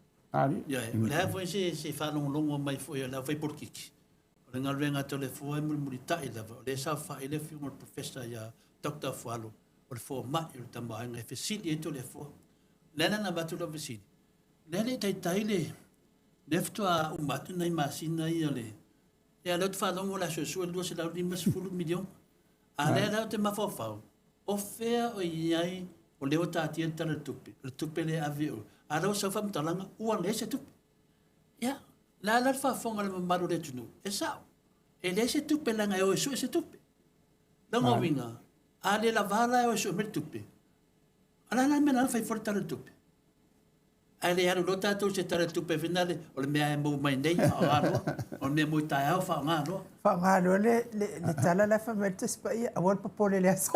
Ioe, o le a foi se faalogologo mai foi a le aufaipolitiki, o le galuega a Toleafoa e mulimulitai lava, o lea e saofai le afioga i le Professor ia Doctor Afualo, o le fomai o le tamaoaiga e fesili ai Toleafoa. O le a la na avatu lau fesili? O le a le i taitai le lea faatoa uma atu nai masina ia o le ia lea ou te faalogo o le a suesue le $250 miliona. A lea la ou te mafaufau, o fea o i ai o lea ua taatia le Tala o le Tupe, o le tupe lea e ave o, a lea ua sau faamatalaga ua leai se tupe. Ia, o le a la le faafofoga a le mamalu o le atunuu? E sao, e leai se tupe leaga e o e sue se tupe. Lona uiga, a le lava la e o e sue mai le tupe, o le a la le mea na fai fua le Tala o le Tupe? Ae le alu loa tatou i se Tala o le Tupe foi lea, o le mea e maua mai nei faaaoga loa, o le mea mo i taeao faaaoga loa. Faaaoga loa le, le, le tala la e fai mai le Tusi Paia, aua le popole i le aso.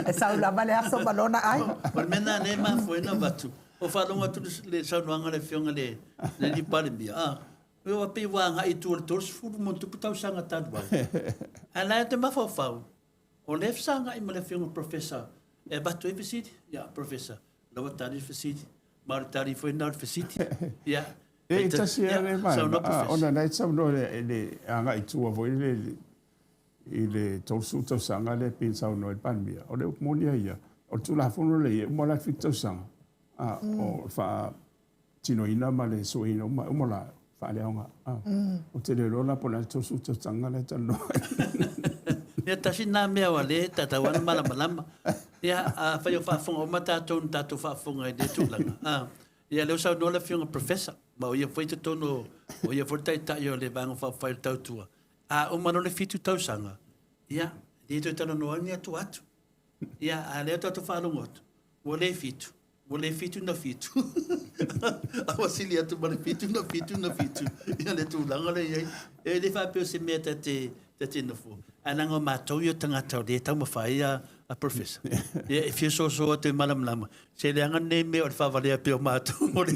E sau lava le aso ma lona ai. O le mea lena lea e mafua ai ona avatu, ua faalogo atu le saunoaga a le Afioga i le alii Palemia, a, ua pei ua agai i tua i le 30+ tausaga talu ai. Ae la e te mafaufau, O lea e fesagai ma le Afioga i le Professor e avatu ai fesili. Ia, Professor, o la ua tali le fesili, ma o le tali foi lena o le fesili. Ia, E tasi lava le vaega, ona o la e saunoa i le agai i tua foi lele i le 30 tausaga lea pei ona saunoa ai le Palemia. O le upu moni lava ia, o le Tulafono lea e i ai, e uma loa le 7 tausaga, o le tinoina ma le sueina uma, uma la faaleaoga. Ou te le iloa la po o le a le 30 tausaga lea e talanoa ai. Ia tasi lena mea ua le tatau lava ona malamalama. Ia afai o faafofoga uma tatou na tatou faafofoga i lea tulaga, a, ia lea ua saunoa le Afioga Professor, ma o ia foi i totonu o ia foi le Taitai o le Vaega Faaupufai o le Tautua, a uma loa le 7 tausaga, ia, e le toe talanoa ai ni atu atu. Ia, a o lea tatou te faalogo atu, ua le 7, Ua le 7 na 7. A ua sili atu ma le 7 na 7 na 7 ia le tulaga lea e i ai. E le faapea o se mea ta te, ta te nofo. Ae leaga o matou ia o tagata o lea e taumafai A Professor. Ia, e fia soso atu e malamalama. Se leaga lenei mea o le faavalea pea o matou mo le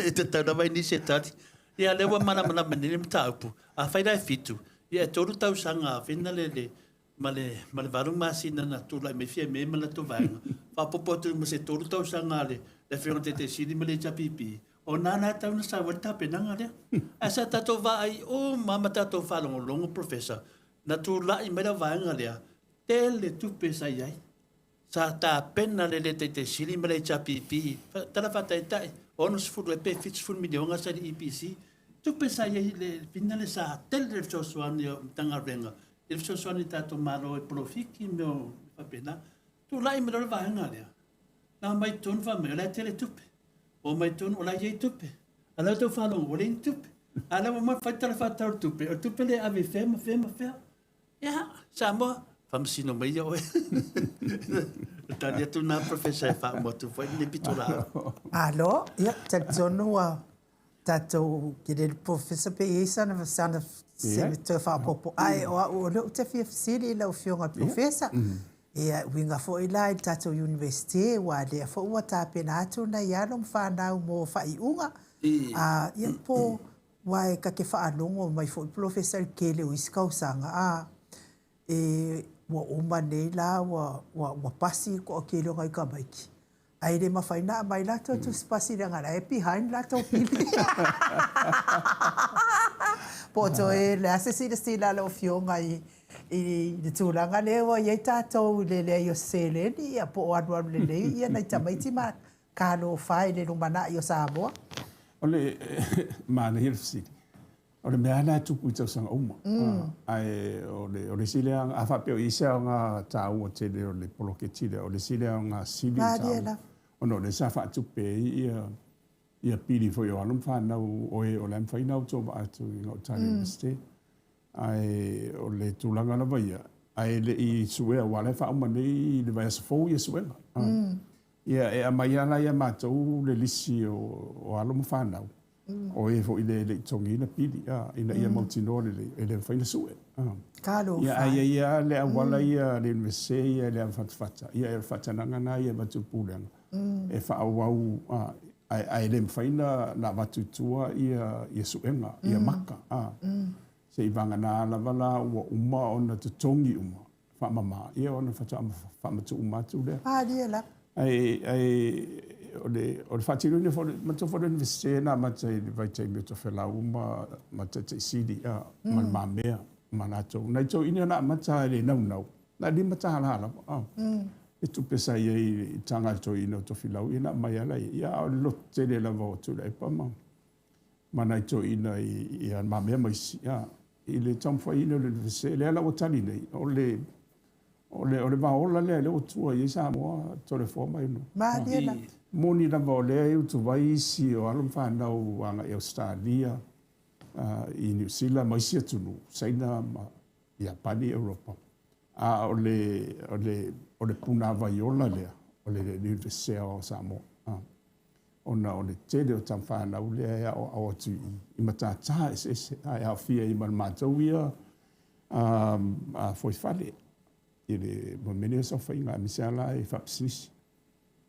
e tatau lava i nisi e tali. Ia, lea ua malamalama nei le mataupu. Afai la e fitu, ia e tolu tausaga a fina le, le, ma le, ma le valu masina na tulai mai Fiame ma le latou vaega, faaopoopo atu ma se tolu tausaga a le, le Afioga i le Taitai Sili ma le HRPP, o na la e tatau ona sau ai le tapenaga lea. Ae sa tatou vaai uma lava ma tatou faalogologo Professor, na tulai mai le vaega lea, tele tupe sa i ai. Sa tapena le le Taitai Sili ma le HRPP, tala faataitai, 60 ea pe 70 miliona sa i le EPC. Tupe sa i ai i le fina le sa tele le fesoasoani o Matagaluega i le fesoasoani i tatou Malo i polofiki ma mea faapena. Tulai mai loa le vaega lea, na omai tonu fai mai o la e tele tupe. Omai tonu o la e i ai tupe. A o la e tau faalogo ua leai ni tupe. A o la e ua omai fai tala faatatau o le tupe, o le tupe lea e ave i fea ma fea ma fea. Ia, Samoa, faamasino mai ia oe. O le tali atu lena Professor e faauma atu foi lenei pitolaau. Malo, ia, talitonu ua tatou kele le Professor pe i ai sana sana se toe faaopoopo. Ae o au o lea ou te fia fesili i lau Afioga i le Professor, ia, e uiga foi la i le tatou Iunivesite, aua lea foi ua tapena atu nai alo ma fanau mo faaiuga. A, ia, po Aua e ta te faalogo mai foi polofesa i le tele o isi tausaga, a, e, ua uma nei la ua, ua, ua pasi le toatele o nai tamaiti, ae le mafai ona aumai latou tusi pasi leaga la e behind latou pili. Po o toe le a se silasila a lau Afioga i, i le tulaga lea ua i ai tatou i le leai o se seleni, ia po o alualu lelei ia nai tamaiti ma Talofa i le lumanai o Samoa. O le manaia le fesili. O le mea lava lena e tupu i tausaga uma. Ae o le, o le isi lea, a faapea o i ai se aoga taua tele o le poloketi lea, o le isi lea aoga sili ona taua, ona o lea sa faatupe ai ia, ia pili foi o alo ma fanau o e o la e mafai ona autovaa atu i gauta i le Iunivesite. Ae o le tulaga lava ia, ae le i suea, aua o la e faauma nei i le vaiaso fou ia suega. Ia, e aumai lava la ia matou le lisi o alo ma fanau, o e foi le le i totogiina pili, ina ia mautinoa lelei, e le mafai ona sue. Ia, ae i ai lava le auala ia a le Iunivesite ia i le avafatafata, ia o le faatanaga lena ia e avatu i le Pulega, e faaauau, ae le mafai ona avatu i tua ia suega, ia maka. Seiavagana lava la ua uma ona totogi uma, faamama, ia ona faatoa faamatuu uma atu lea. Malie lava. Ae, ae o le, o le faatinoina foi, manatua foi le Iunivesite na amata i le vaitaimi o Tofilau ma, ma Taitai Sili, a, ma Le Mamea ma latou. Nai toeaiina na amata i le naunau, na o le $5 lava, a, le tupe sa i ai i le taga a le toeaina o Tofilau, ia na aumai lava la i ai. Ia, a o le loto tele lava o Tuilaepa ma, ma nai toeaiina ia Le Mamea ma isi, ia, i le taumafaiina o le Iunivesite. Lea la ua tali nei, o le, o le, o le vaola lea lea ua tua i ai Samoa, Toleafoa ma Aiono. Malie lava. Moni lava o lea e utuvai isi o alo ma fanau agai i Ausetalia, i Niu Sila ma isi atunuu, Saina ma Iapani, Europa. A o le, o le, o le punavai ola lea, o le Iunivesite Aoao o Samoa. Ona o le tele o tama fanau lea e aoao atu i matata eseese, ae aofia ai ma le matou ia fuaifale i le mea nei o saofaiga, aemaise lava la i faapisinisi.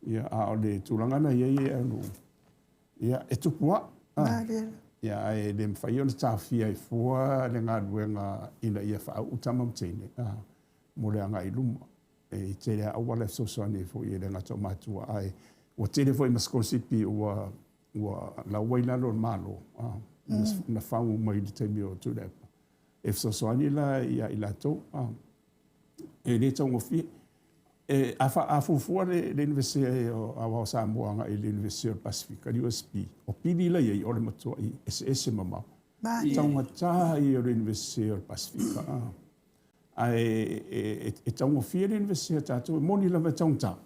Ia, a o le tulaga na i ai e alu, ia, e tupu lava. Ia, ae le mafai ona taofia ai fua le galuega ina ia faauu tama ma teine mo le agai i luma. E tele lava auala e fesoasoani ai foi, e le gata o matua, ae ua tele foi ma sikolasipi ua ua la ua i lalo o le Malo, na fau mai i le taimi o Tuilaepa. E fesoasoani la ia i latou, e le taugofie. E, a, fa, a fuafua le, le Iunivesite Aoao o Samoa agai i le Iunivesite o le Pasefika, le USP, o pili la i ai o le matuai eseese mamao. Taugata ia o le Iunivesite o le Pasefika. Ae e taugofie le Iunivesite a tatou, e moni lava e taugata,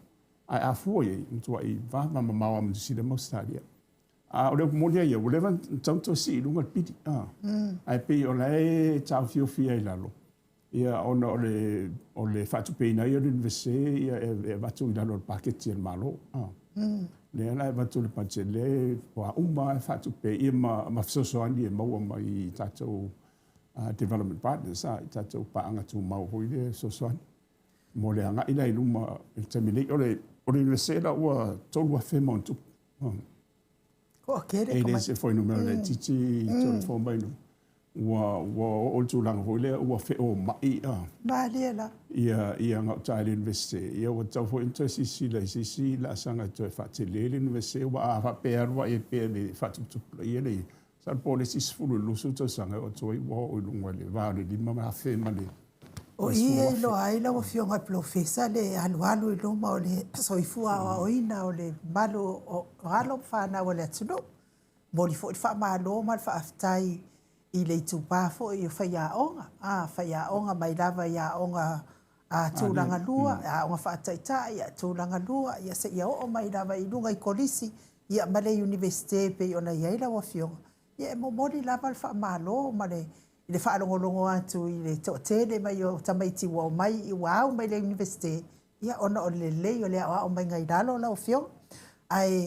ae a fua i ai, e matuai vava mamao lava ma Niu Sila ma Ausetalia. A o le upu moni lava ia, ua leva ona tatau ona toe sii i luga le pili, ae pei o la e taofiofi ai i lalo, ia ona o le, o le faatupeina ai o le Iunivesite ia e avatu i lalo o le paketi a le Malo. Lea la e avatu le budget lea o a uma lava e faatupe ia ma fesoasoani e maua mai i tatou development partners, i tatou paaga tumau foi lea e fesoasoani. Mo le agai la i luma i le taimi nei. O le o le Iunivesite la ua 3,000 ma ona tupu. Toatele E le se fuainumera laitiiti Toleafoa-ma-Inu. Ua ua oo i le tulaga foi lea ua feomai Malie la. ia ia gauta i le Iunivesite, ia ua tatau foi ona toe silasila i se isi laasaga e toe faatele le Iunivesite, aua a faapea e alu ai pea i le faatuputupulaia lea, masalo po o le isi 10 i le 20 tausaga e oo atu ai ua oo i luga i le va o le 5,000 ma le O i e iloa ai lau Afioga i le Polofesa le alualu i luma o le soifua aoaoina o le mamalu o alo ma fanau a le atunuu. Momoli foi le faamalo ma le faafetai i le itupa foi o faiaoga, a, faiaoga mai lava i aoga a tulaga lua, aoga faataitai, tulaga lua, ia seia oo mai lava i luga i kolisi, ia ma le Iunivesite e pei ona i ai lau Afioga. Ia e momoli lava le faamalo ma le i le faalogologo atu i le toatele mai o tamaiti ua omai ua au mai le Iunivesite, ia ona o le lelei o le aoao maiga i lalo lau Afioga. Ae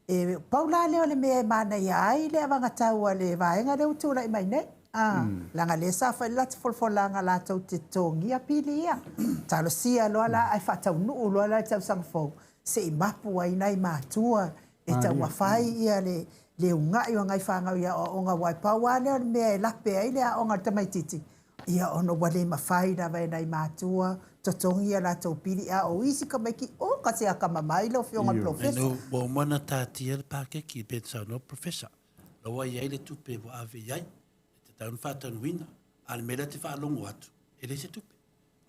e pau la lea o le mea e manaia ai le avagatau a le vaega lea ua tulai mai nei, a, leaga lea sa fai le latou folafolaga latou te totogia pili ia. Talosia loa la ae faataunuu loa la i le tausaga fou, se i mapu ai nai matua e taumafai ia le le uunai o nai fanau i aoaoga aua e pau lava lea o le mea e lape ai le aoga a le tamaitiiti, ia ona ua le mafai lava e nai matua totogi a latou pili, a o isi tamaiti, oka se akamamai lau Afioga i le Polofesa. Ua uma ona taatia le paketi pei ona saunoa le Professor, o la ua i ai le tupe ua ave i ai, e tatau ona faataunuina, a o le mea lea ou te faalogo atu, e leai se tupe.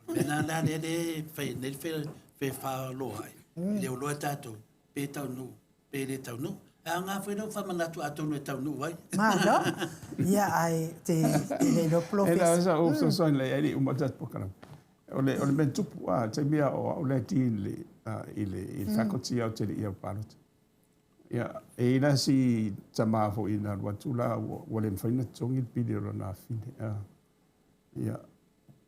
O le mea lena lea e fai nei le fefaaoloai, e le o iloa e tatou pe taunuu pe le taunuu. E aoga foi lou faamanatu atonu e taunuu ai. Malo. Ia, ae te le iloa Polofesa. E na o sa ou fesoasoani lea e le i uma le tatou polokalame. O le, o le mea na tupu, a, taimi a o au la e dean i le, i le, i le faculty a ou te le i aupalota. Ia, e i ai la si tama foi na alu atu la ua, ua le mafai ona totogi le pili o lona afine. A, Ia,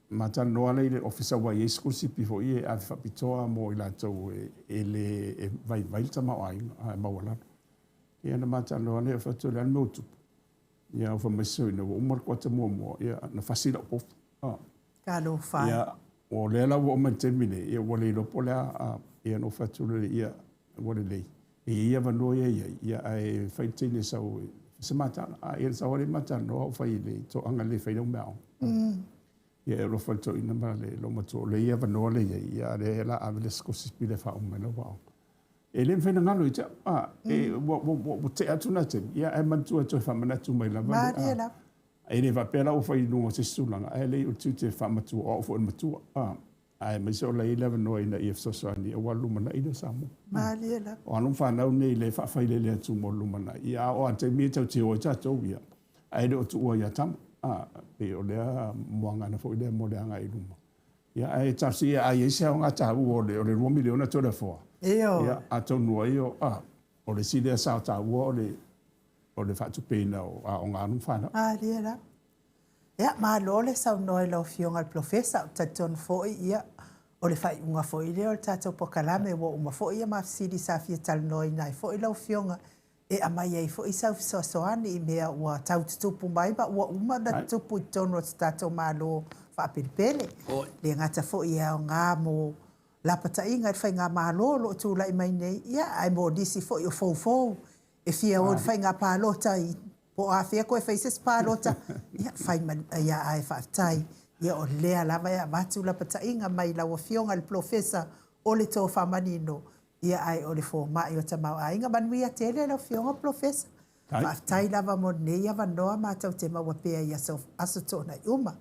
ma talanoa lea i le Ofisa ua i ai sikolasipi foi ia e ave faapitoa mo i latou e le e vaivai le tamaoaiga a e maualalo. Ia na ma talanoa lea, fai atu, o le a le mea ua tupu? Ia, fai mai si toeaina, ua uma le kuata muamua, ia, na fasi lau povi. Talofa e. Ia, o lea la ua oo mai i le taimi lenei, ia ua le iloa po o le a, ia ona ou fai atu lea, ia, ua lelei. E i ai avanoa ia e i ai, ia ae fai le teine e sau e fai se ma tala. A ia na sau lava lea ma talanoa ou fai i le toaga lea e fai lau meaaoga. Ia e alofa i le toeaina ma le loomatua, o lea e i ai avanoa lea e i ai, ia a o lea o le a ave le sikolasipi lea e faauma ai lau aoga. E le mafai ona galo ia te au, a, e, ua, ua, ua tea atu na taimi, ia ae manatua e toe faamanatu mai lava. Malie lava. E le faapea la ua fai i luga o se isi tulaga, ae leai o le tiute e faamatua, o au foi o le matua, a. Aemaise o la e i ai le avanoa ina ia fesoasoani aua le lumanai lea o Samoa. Malie lava. O alo ma fanau nei lea e faafailele atu mo le lumanai, ia a oo lava i le taimi e tatou te o ai tatou, ia, ae le o tuua ia tama. A, pei o lea muagana foi lea mo le agai i luma. Ia, ae talosia a i ai se aoga taua o le o le $2 miliona Toleafoa, Ioe. ia, atonu ai o, a, o le isi lea sao taua o le o le faatupeina o aoga a alo ma fanau. Malie lava. Ia, malo le saunoa i lau Afioga i le Polofesa. Ou te talitonu foi, ia, o le faaiuga foi lea o le tatou polokalame, ua uma foi ia ma fesili sa fia talanoaina ai foi lau Afioga, e aumai ai foi sau fesoasoani i mea ua tau tutupu mai ma ua uma ona tutupu i totonu o se tatou Malo faapelepele. Le gata foi e aoga mo lapataiga i le faigamalo o lo o tulai mai nei, ia, ae mo nisi foi o foufou e fia o i le faiga palota i po o afea koe fai se isi palota, ia fai ma, ia ae faafetai, ia o lea lava e avatu lapataiga mai lau Afioga i le Polofesa o le Tofa Manino, ia ae o le fomai o tamaoaiga. Manuia tele lau Afioga Polofesa. Faafetai lava mo lenei avanoa matou te maua pea i aso, aso toonai uma.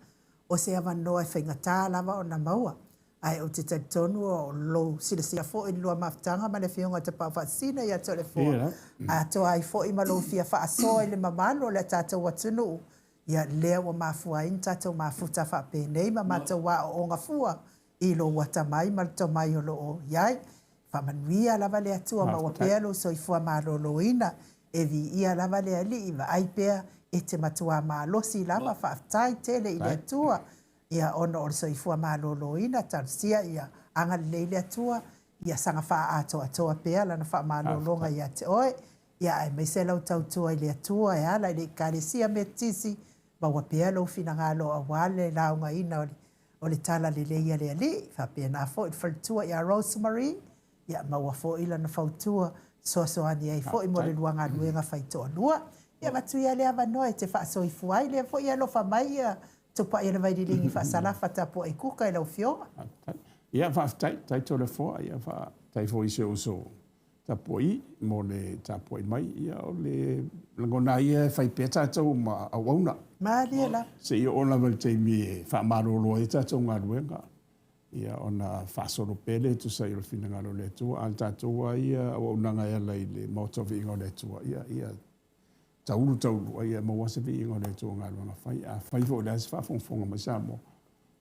O se avanoa e faigata lava ona maua. Ae ou te talitonu o lou silasila foi i le lua mafutaga ma le Afioga i Tapaau Faasisina ia Toleafoa, atoa ai foi ma lou fia faasoa i le mamalu o le tatou atunuu, ia lea ua mafua ai ni tatou mafuta faapenei ma matou aoaoga fua i lou atamai ma le tomai o lo o i ai. Faamanuia lava le Atua maua pea lou soifua maloloina, e viia lava le Alii, vaai pea e te matuā malosi lava, faafetai tele i le Atua. Ia, ona o le soifua maloloina, talosia ia agalelei le Atua, ia saga faaatoatoa pea Lana faamalologa ia te oe, ia aemaise lau tautua i le Atua e ala i le Ekalesia Metotisi, maua pea lou finagalo aua le laugaina o le o le Tala Lelei a le Alii. Faapena foi le faletua ia Rose Marie, ia maua foi lana fautua fesoasoani ai foi mo le lua galuega faitoalua. Ia avatu ia le avanoa e te faasoifua ai, lea foi e alofa mai ia Tupai o le Vaililigi Faasalafa Tapuai Kuka i lau Afioga. Ia faafetai, faafetai Toleafoa, ia faafetai foi i si ou uso tapuai mo le tapuai mai. Ia o le lagona ia e fai pea tatou ma auauna. Malie lava. Seia oo lava i le taimi e faamalolo ai tatou galuega, ia ona faasolo pea lea e tusa ai o le finagalo o le Atua. A o le tatou lava ia auaunaga e ala i le Maota o Viiga o le Atua, ia, ia taulu taulu, a ia maua se viiga o le Atua i galuega fai. Afai foi o le a se faafogafoga mai Samoa,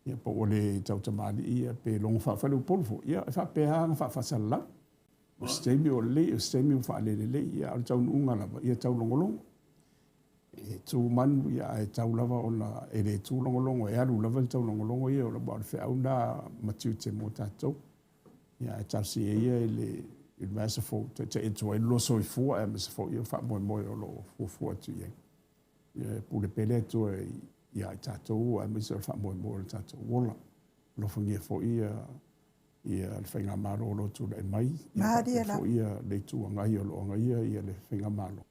ia po ua le tautamalii ia pe logo faafaleupolu foi, ia e faapea lava ona faafaasalalau. O se taimi ua lelei, o se taimi ua faalelelei, ia a o le taunuuga lava, ia taulogologo. E tu manu, ia ae tau lava ona e le tūlogologo, e alu lava le taulogologo ia, aua o le feau lena ma tiute mo tatou. Ia ae talosia ia i le i le vaiaso fou, taitai atu ai lo soifua aemaise foi o faamoemoe o lo o fuafua atu i ai. Ia e pule pea le Atua ia i tatou aemaise o le faamoemoe o le tatou ola. Alofagia foi ia ia le faigamalo o lo o tulai mai, ia faapea foi ia le Itu Agai o lo o agaia ia le faigamalo.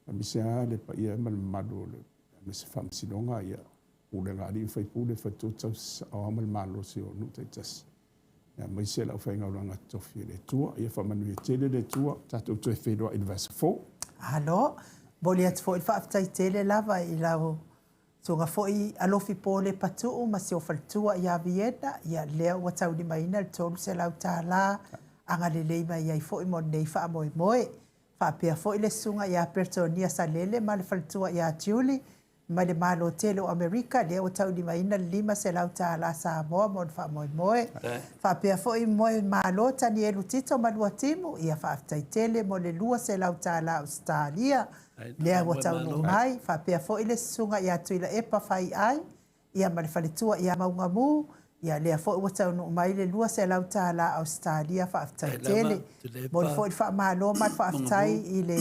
Aemaise lava le paia ma le mamalu o le aemaise Faamasinoga, ia, pulega a alii ma faipule, faletua tausi aoao ma le malosi o nuu taitasi, aemaise le aufaigaluega totofi a le Atua. Ia faamanuia tele le Atua, tatou toe feiloai i le vaiaso fou. Malo. Momoli atu foi le faafetai tele lava i lau Susuga foi Alofi Pole Patuu ma si ou faletua ia Vienna, ia lea ua taulimaina le $300 agalelei mai ai foi mo lenei faamoemoe. Faapea foi le Susuga ia Peretonia Salele ma le faletua ia Julie mai le Malo tele o Amerika, lea ua taulimaina le $500 Samoa mo le faamoemoe. Faapea foi Moemalo Tanielu Tito ma Luatimu, ia faafetai tele mo le $200 Ausetalia, lea ua taunuu mai. Faapea foi le Susuga ia Tuilaepa Faiai, ia ma le faletua ia Maugamu, ia lea foi ua taunuu mai le $200 Ausetalia, faafetai tele. Momoli foi le faamalo ma le faafetai i le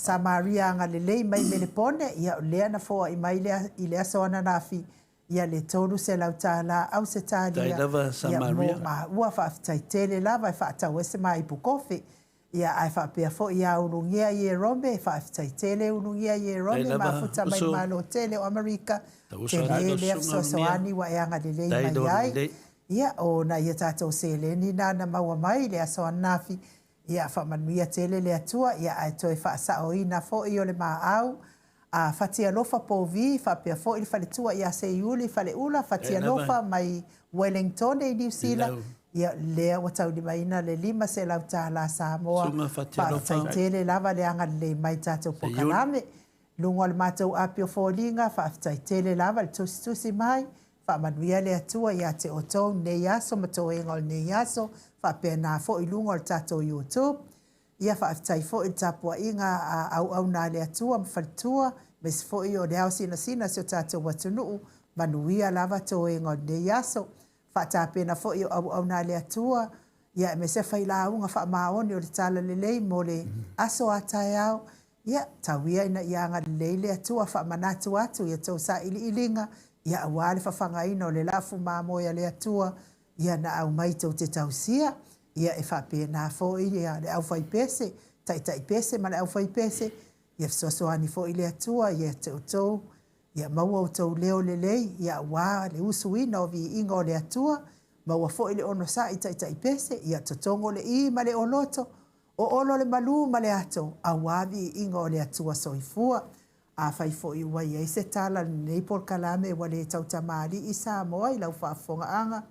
Samaria agalelei mai Melepone, ia o lea na foai mai le i le aso ananafi, ia le $300 Ausetalia, ia mo maua, faafetai tele lava e faatau ai se maipu kofi. Ia, ae faapea foi ia Ulugia Ierome, faafetai tele Ulugia Ierome, mafuta mai le Malo tele o Amerika, tele lea fesoasoani ua e agalelei mai ai. Ia, o nai a tatou seleni na na maua mai i le aso ananafi, ia faamanuia tele le Atua, ia ae toe faasaoina foi o le maau A Fatialofa Povi, faapea foi le faletua ia Seiuli Faleula Fatialofa mai Wellingtone i Niu Sila, ia lea ua taulimaina le $500 Samoa. Faafetai tele lava le agalelei mai tatou polokalame. Luga o le matou api o foliga, faafetai tele lava le tusitusi mai. Faamanuia le Atua ia te outou lenei aso ma toega o lenei aso, faapena foi luga o le tatou YouTube. Ia faafetai foi i le tapuaiga a auauna a le Atua ma faletua, aemaise foi o le ao sinasina o si o tatou atunuu, manuia lava toega o lenei aso. Faatapena foi o auauna a le Atua, ia aemaise failauga faamaoni o le Talalelei mo le aso a taeao. Ia, tau ia ina ia agalelei le Atua faamanatu atu i a outou sailiiliga, ia aua le fafagaina o le lafu mamoe a le Atua, ia na aumai tou te tausia, ia e faapena foi le aufaipese, taitaipese ma le aufaipese, ia fesoasoani foi le Atua ia te outou, ia maua outou leo lelei, ia aua le usuina o viiga o le Atua, maua foi le onosai taitaipese, ia totogo le i ma le oloto, oolo le malu ma le ato, aua viiga o le Atua soifua. Afai foi ua i ai se tala i lenei polokalame ua le tautamalii Samoa i lau faafofogaaga,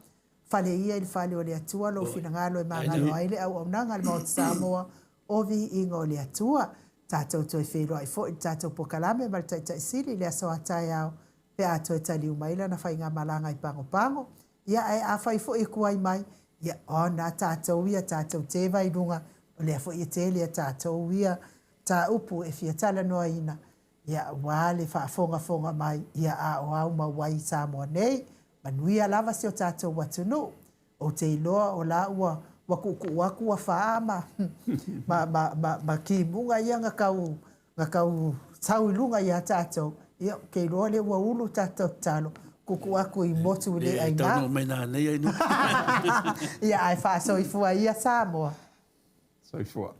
fale ia i le fale o le Atua lou finagalo e magalo ai le auaunaga a le Maota Samoa o Viiga o le Atua. Tatou toe feiloai foi i le tatou polokalame ma le Taitai Sili i le aso a taeao pe a toe taliu mai lana faigamalaga i Pagopago. Ia ae afai foi e tuai mai, ia ona tatou ia tatou teva i luga, o lea foi e tele a tatou ia mataupu e fia talanoaina, ia aua le faafogafoga mai, ia a o au mau ai i Samoa nei. Manuia lava si o tatou atunuu. Ou te iloa o la ua ua tuutuu atu ua fa ma ma ma ma, ma timuga ia na tau na tau sau i luga ia tatou, ia ou te iloa lea ua ulu tatou tatalo. Kuku aku i motu le aina. E taunuu mai nanei ai no. Ia ae faasoifua ia Samoa. Soifua.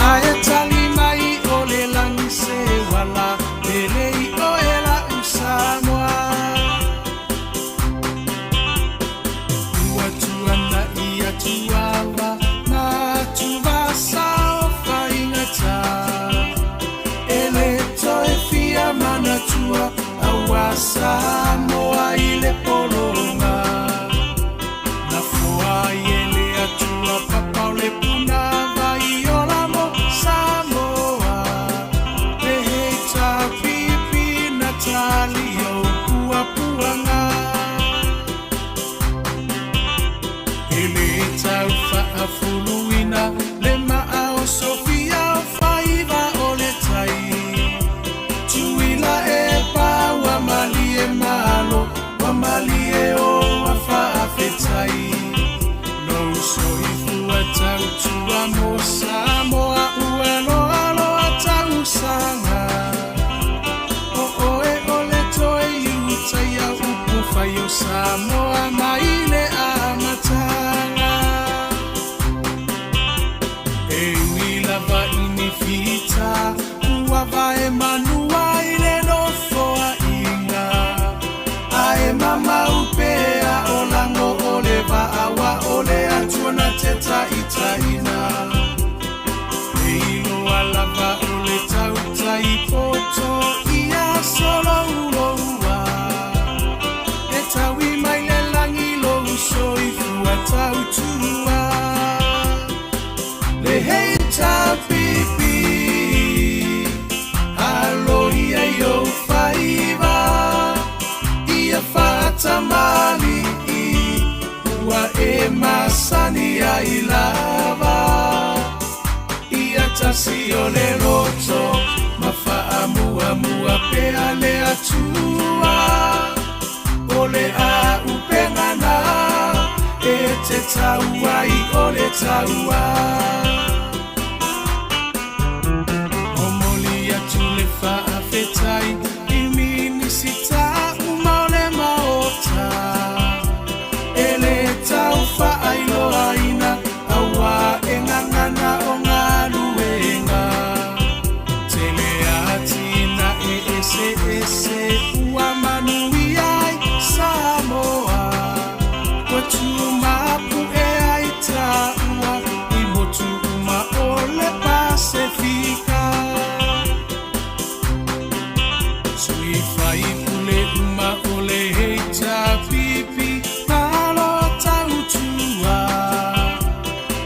Ae tali mai o le lagi se uala pele i oe la'u Samoa. Ua tuana'i atu ava ma atuvasa o faigata e le toe fia manatua aua Samoa i le pologa. Na foa ai e le Atua papa o le puna vai ola mo Samoa. Le heita pipi na tali o puapuaga. E le tau faafuluina le maa o Sofia o faiva o le tai. Tuila e pa ua malie malo, ua malie o a faafetai. Lou soifua tautua mo Samoa ua loaloa tausaga. O oe o le toe iutaia upu fai o Samoa mai le amataga. E ui lava i ni fita, ua vae manua i le nofoaiga. Ae mamau pea o lago o le vaa aua o le Atua na te taitaiina. E iloa lava o le tautai poto ia solouloua. E taui mai le lagi lou soifua tautua. Le HRPP, aloia i ou faiva, ia faatamalii, ua e masani ai lava. Ia tasi o le loto, ma faamuamua pea le Atua. O le auupega na e te tau ai o le taua. Momoli atu le faafetai i Minisita uma o le Maota e le tau faailoaina aua e gagana o galuega. Tele atinae eseese ua manuia ai Samoa. Ua tumapu'e ai taua i motu uma o le Pasefika. Sui faipule uma o le HRPP, malo tautua.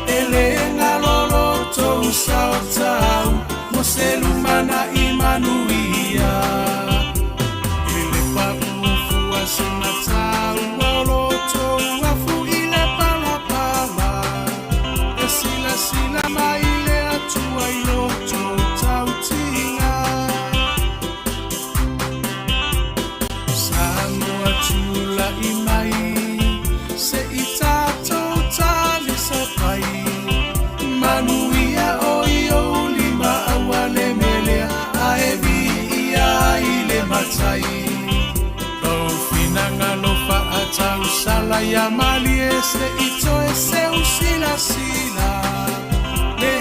E le galo lo tou sao tau mo se lumanai manuia. E le paʻu fua sina taua o lo tou afu i le palapala. E silasila mai le Atua i lo tou tautiga. Samoa tula'i mai se i tatou talisapai. Manuia o i ou lima aua le melea ae viia ai le Matai. Lou finagalo faatausala ia malie se i toe seu silasila. Le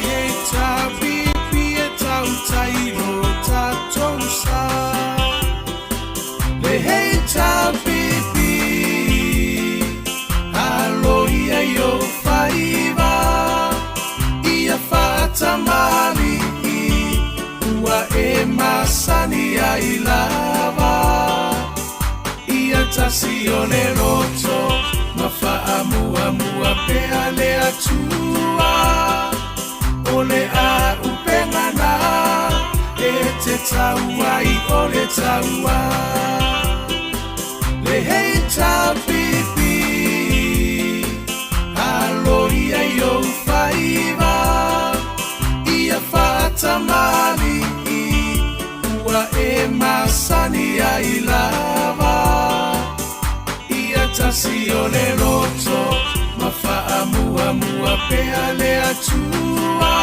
HRPP e tautai lo tatou sa. Le HRPP, aloia i ou faiva, ia faatamalii, ua e masani ai lava. Ia tasi o le loto, ma faamuamua. Atua o le a'upega na e te tau ai o le taua le HRPP alo ia i ou faiva ia faatamali'i ua e masani ai lava ia tasi o le loto ma faamuamua pea le Atua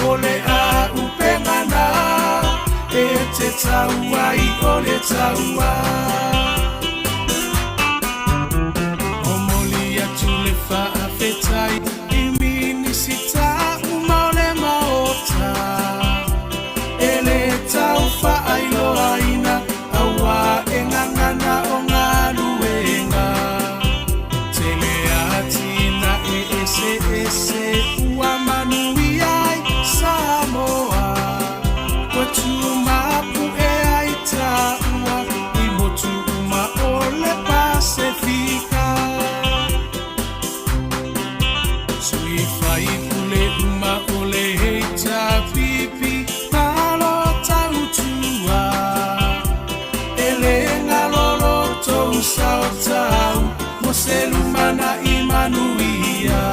o le a'upega na e te tau ai o le taua. Momoli atu le faafetai i Minisita uma o le Maota e le tau faailoaina auā e gagana o galuega tele atinae eseese ua manuia ai Samoa ua tumapu'e ai taua i motu uma o le Pasefika. Sui faipule uma o le HRPP malo tautua e le galolo tou saotau mo se lumana'i manuia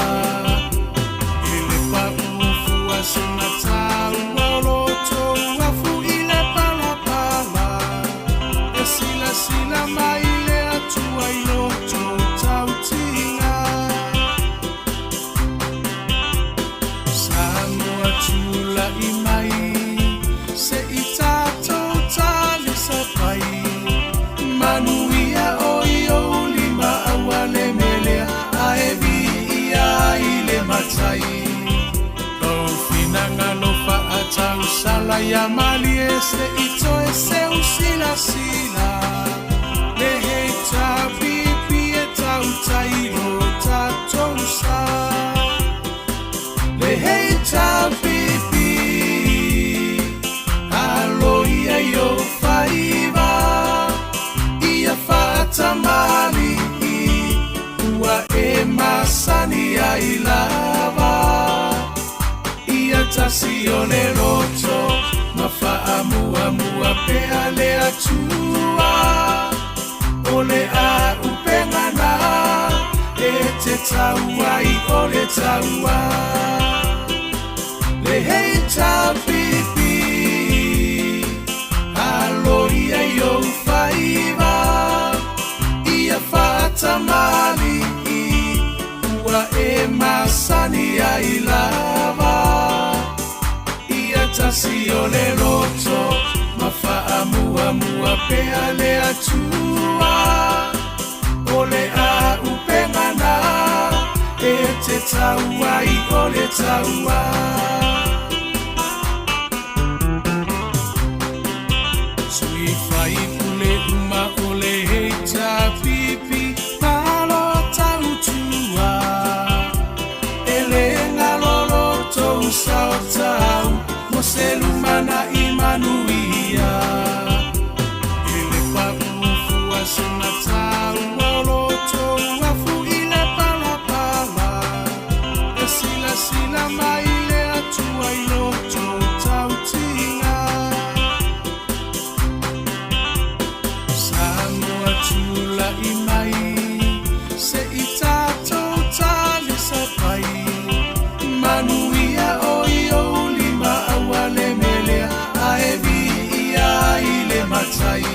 e le paufua segatau o lotou afu i le palapala e silasila mai le Atua i lotou tautiga. Samoa tula'i mai se i tatou talisapai manuia o i ou lima aua le melea ae viia ai le Matai lou finagalo faatausala ia malie se i toe seu silasila le HRPP e tautai lo tatou sa le HRPP alo ia i ou faiva ia faatamali'i ua e masani ai lava ia tasi o le loto ma faamuamua pea le Atua o le a'upega na e te tau ai o le taua le HRPP alo ia i ou faiva ia faatamali'i ua e masani ai lava ia tasi o le loto ma faamuamua pea le Atua o le a'upega na e te tau ai o le taua. Sui faipule uma o le HRPP malo tautua e le galolo tou saotau mo se lumana'i manuia e le paufua segatau o lotou afu i le palapala e silasila mai le Atua i lotou tautiga. Samoa tula'i mai se i tatou talisapai manuia o i ou lima aua le melea ae viia ai le Matai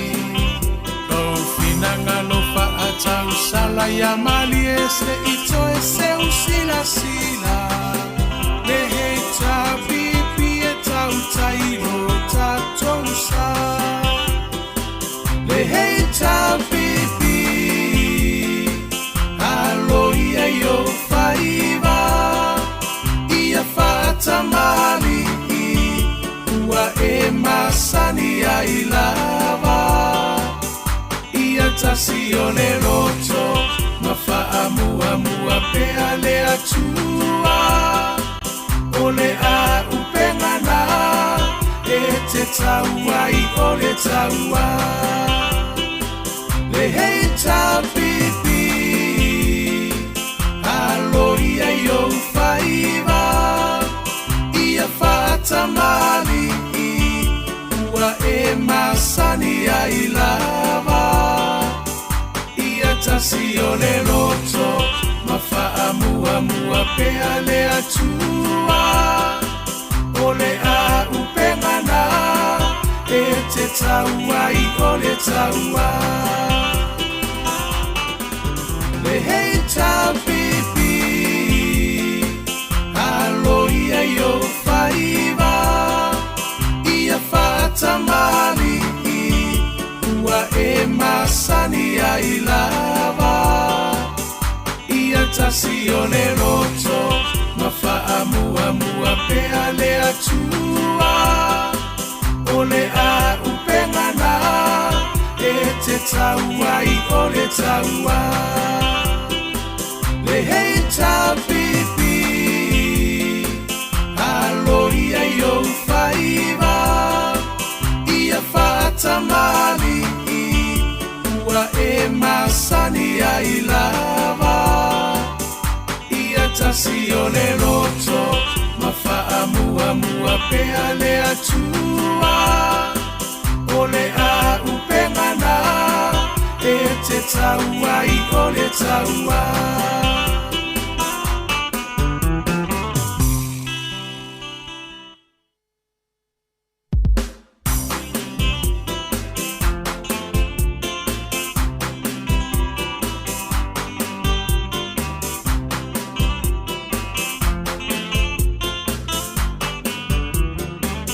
lou finagalo faatausala ia malie se i toe seu silasila le HRPP e tautai lo tatou sa le HRPP alo ia i ou faiva ia faatamali'i ua e masani ai lava ia tasi o le loto ma faamuamua pea le Atua o le a'upega na e te tau ai o le taua le HRPP alo ia. i ou faiva, ia faatamalii ua e masani ai lava. Ia tasi o le loto ma faamuamua pea le Atua. O le auupega na e te tau ai o le taua. Le HRPP, alo ia i ou faiva, ia faatamalii ua e masani ai lava. Ia tasi o le loto ma faamuamua pea le Atua. O le auupega na e te tau ai o le taua. Le HRPP, alo ia i ou faiva, ia faatamalii ua e masani ai lava. Ia tasi o le loto ma faamuamua pea le Atua. O le auupega na e te tau ai o le taua.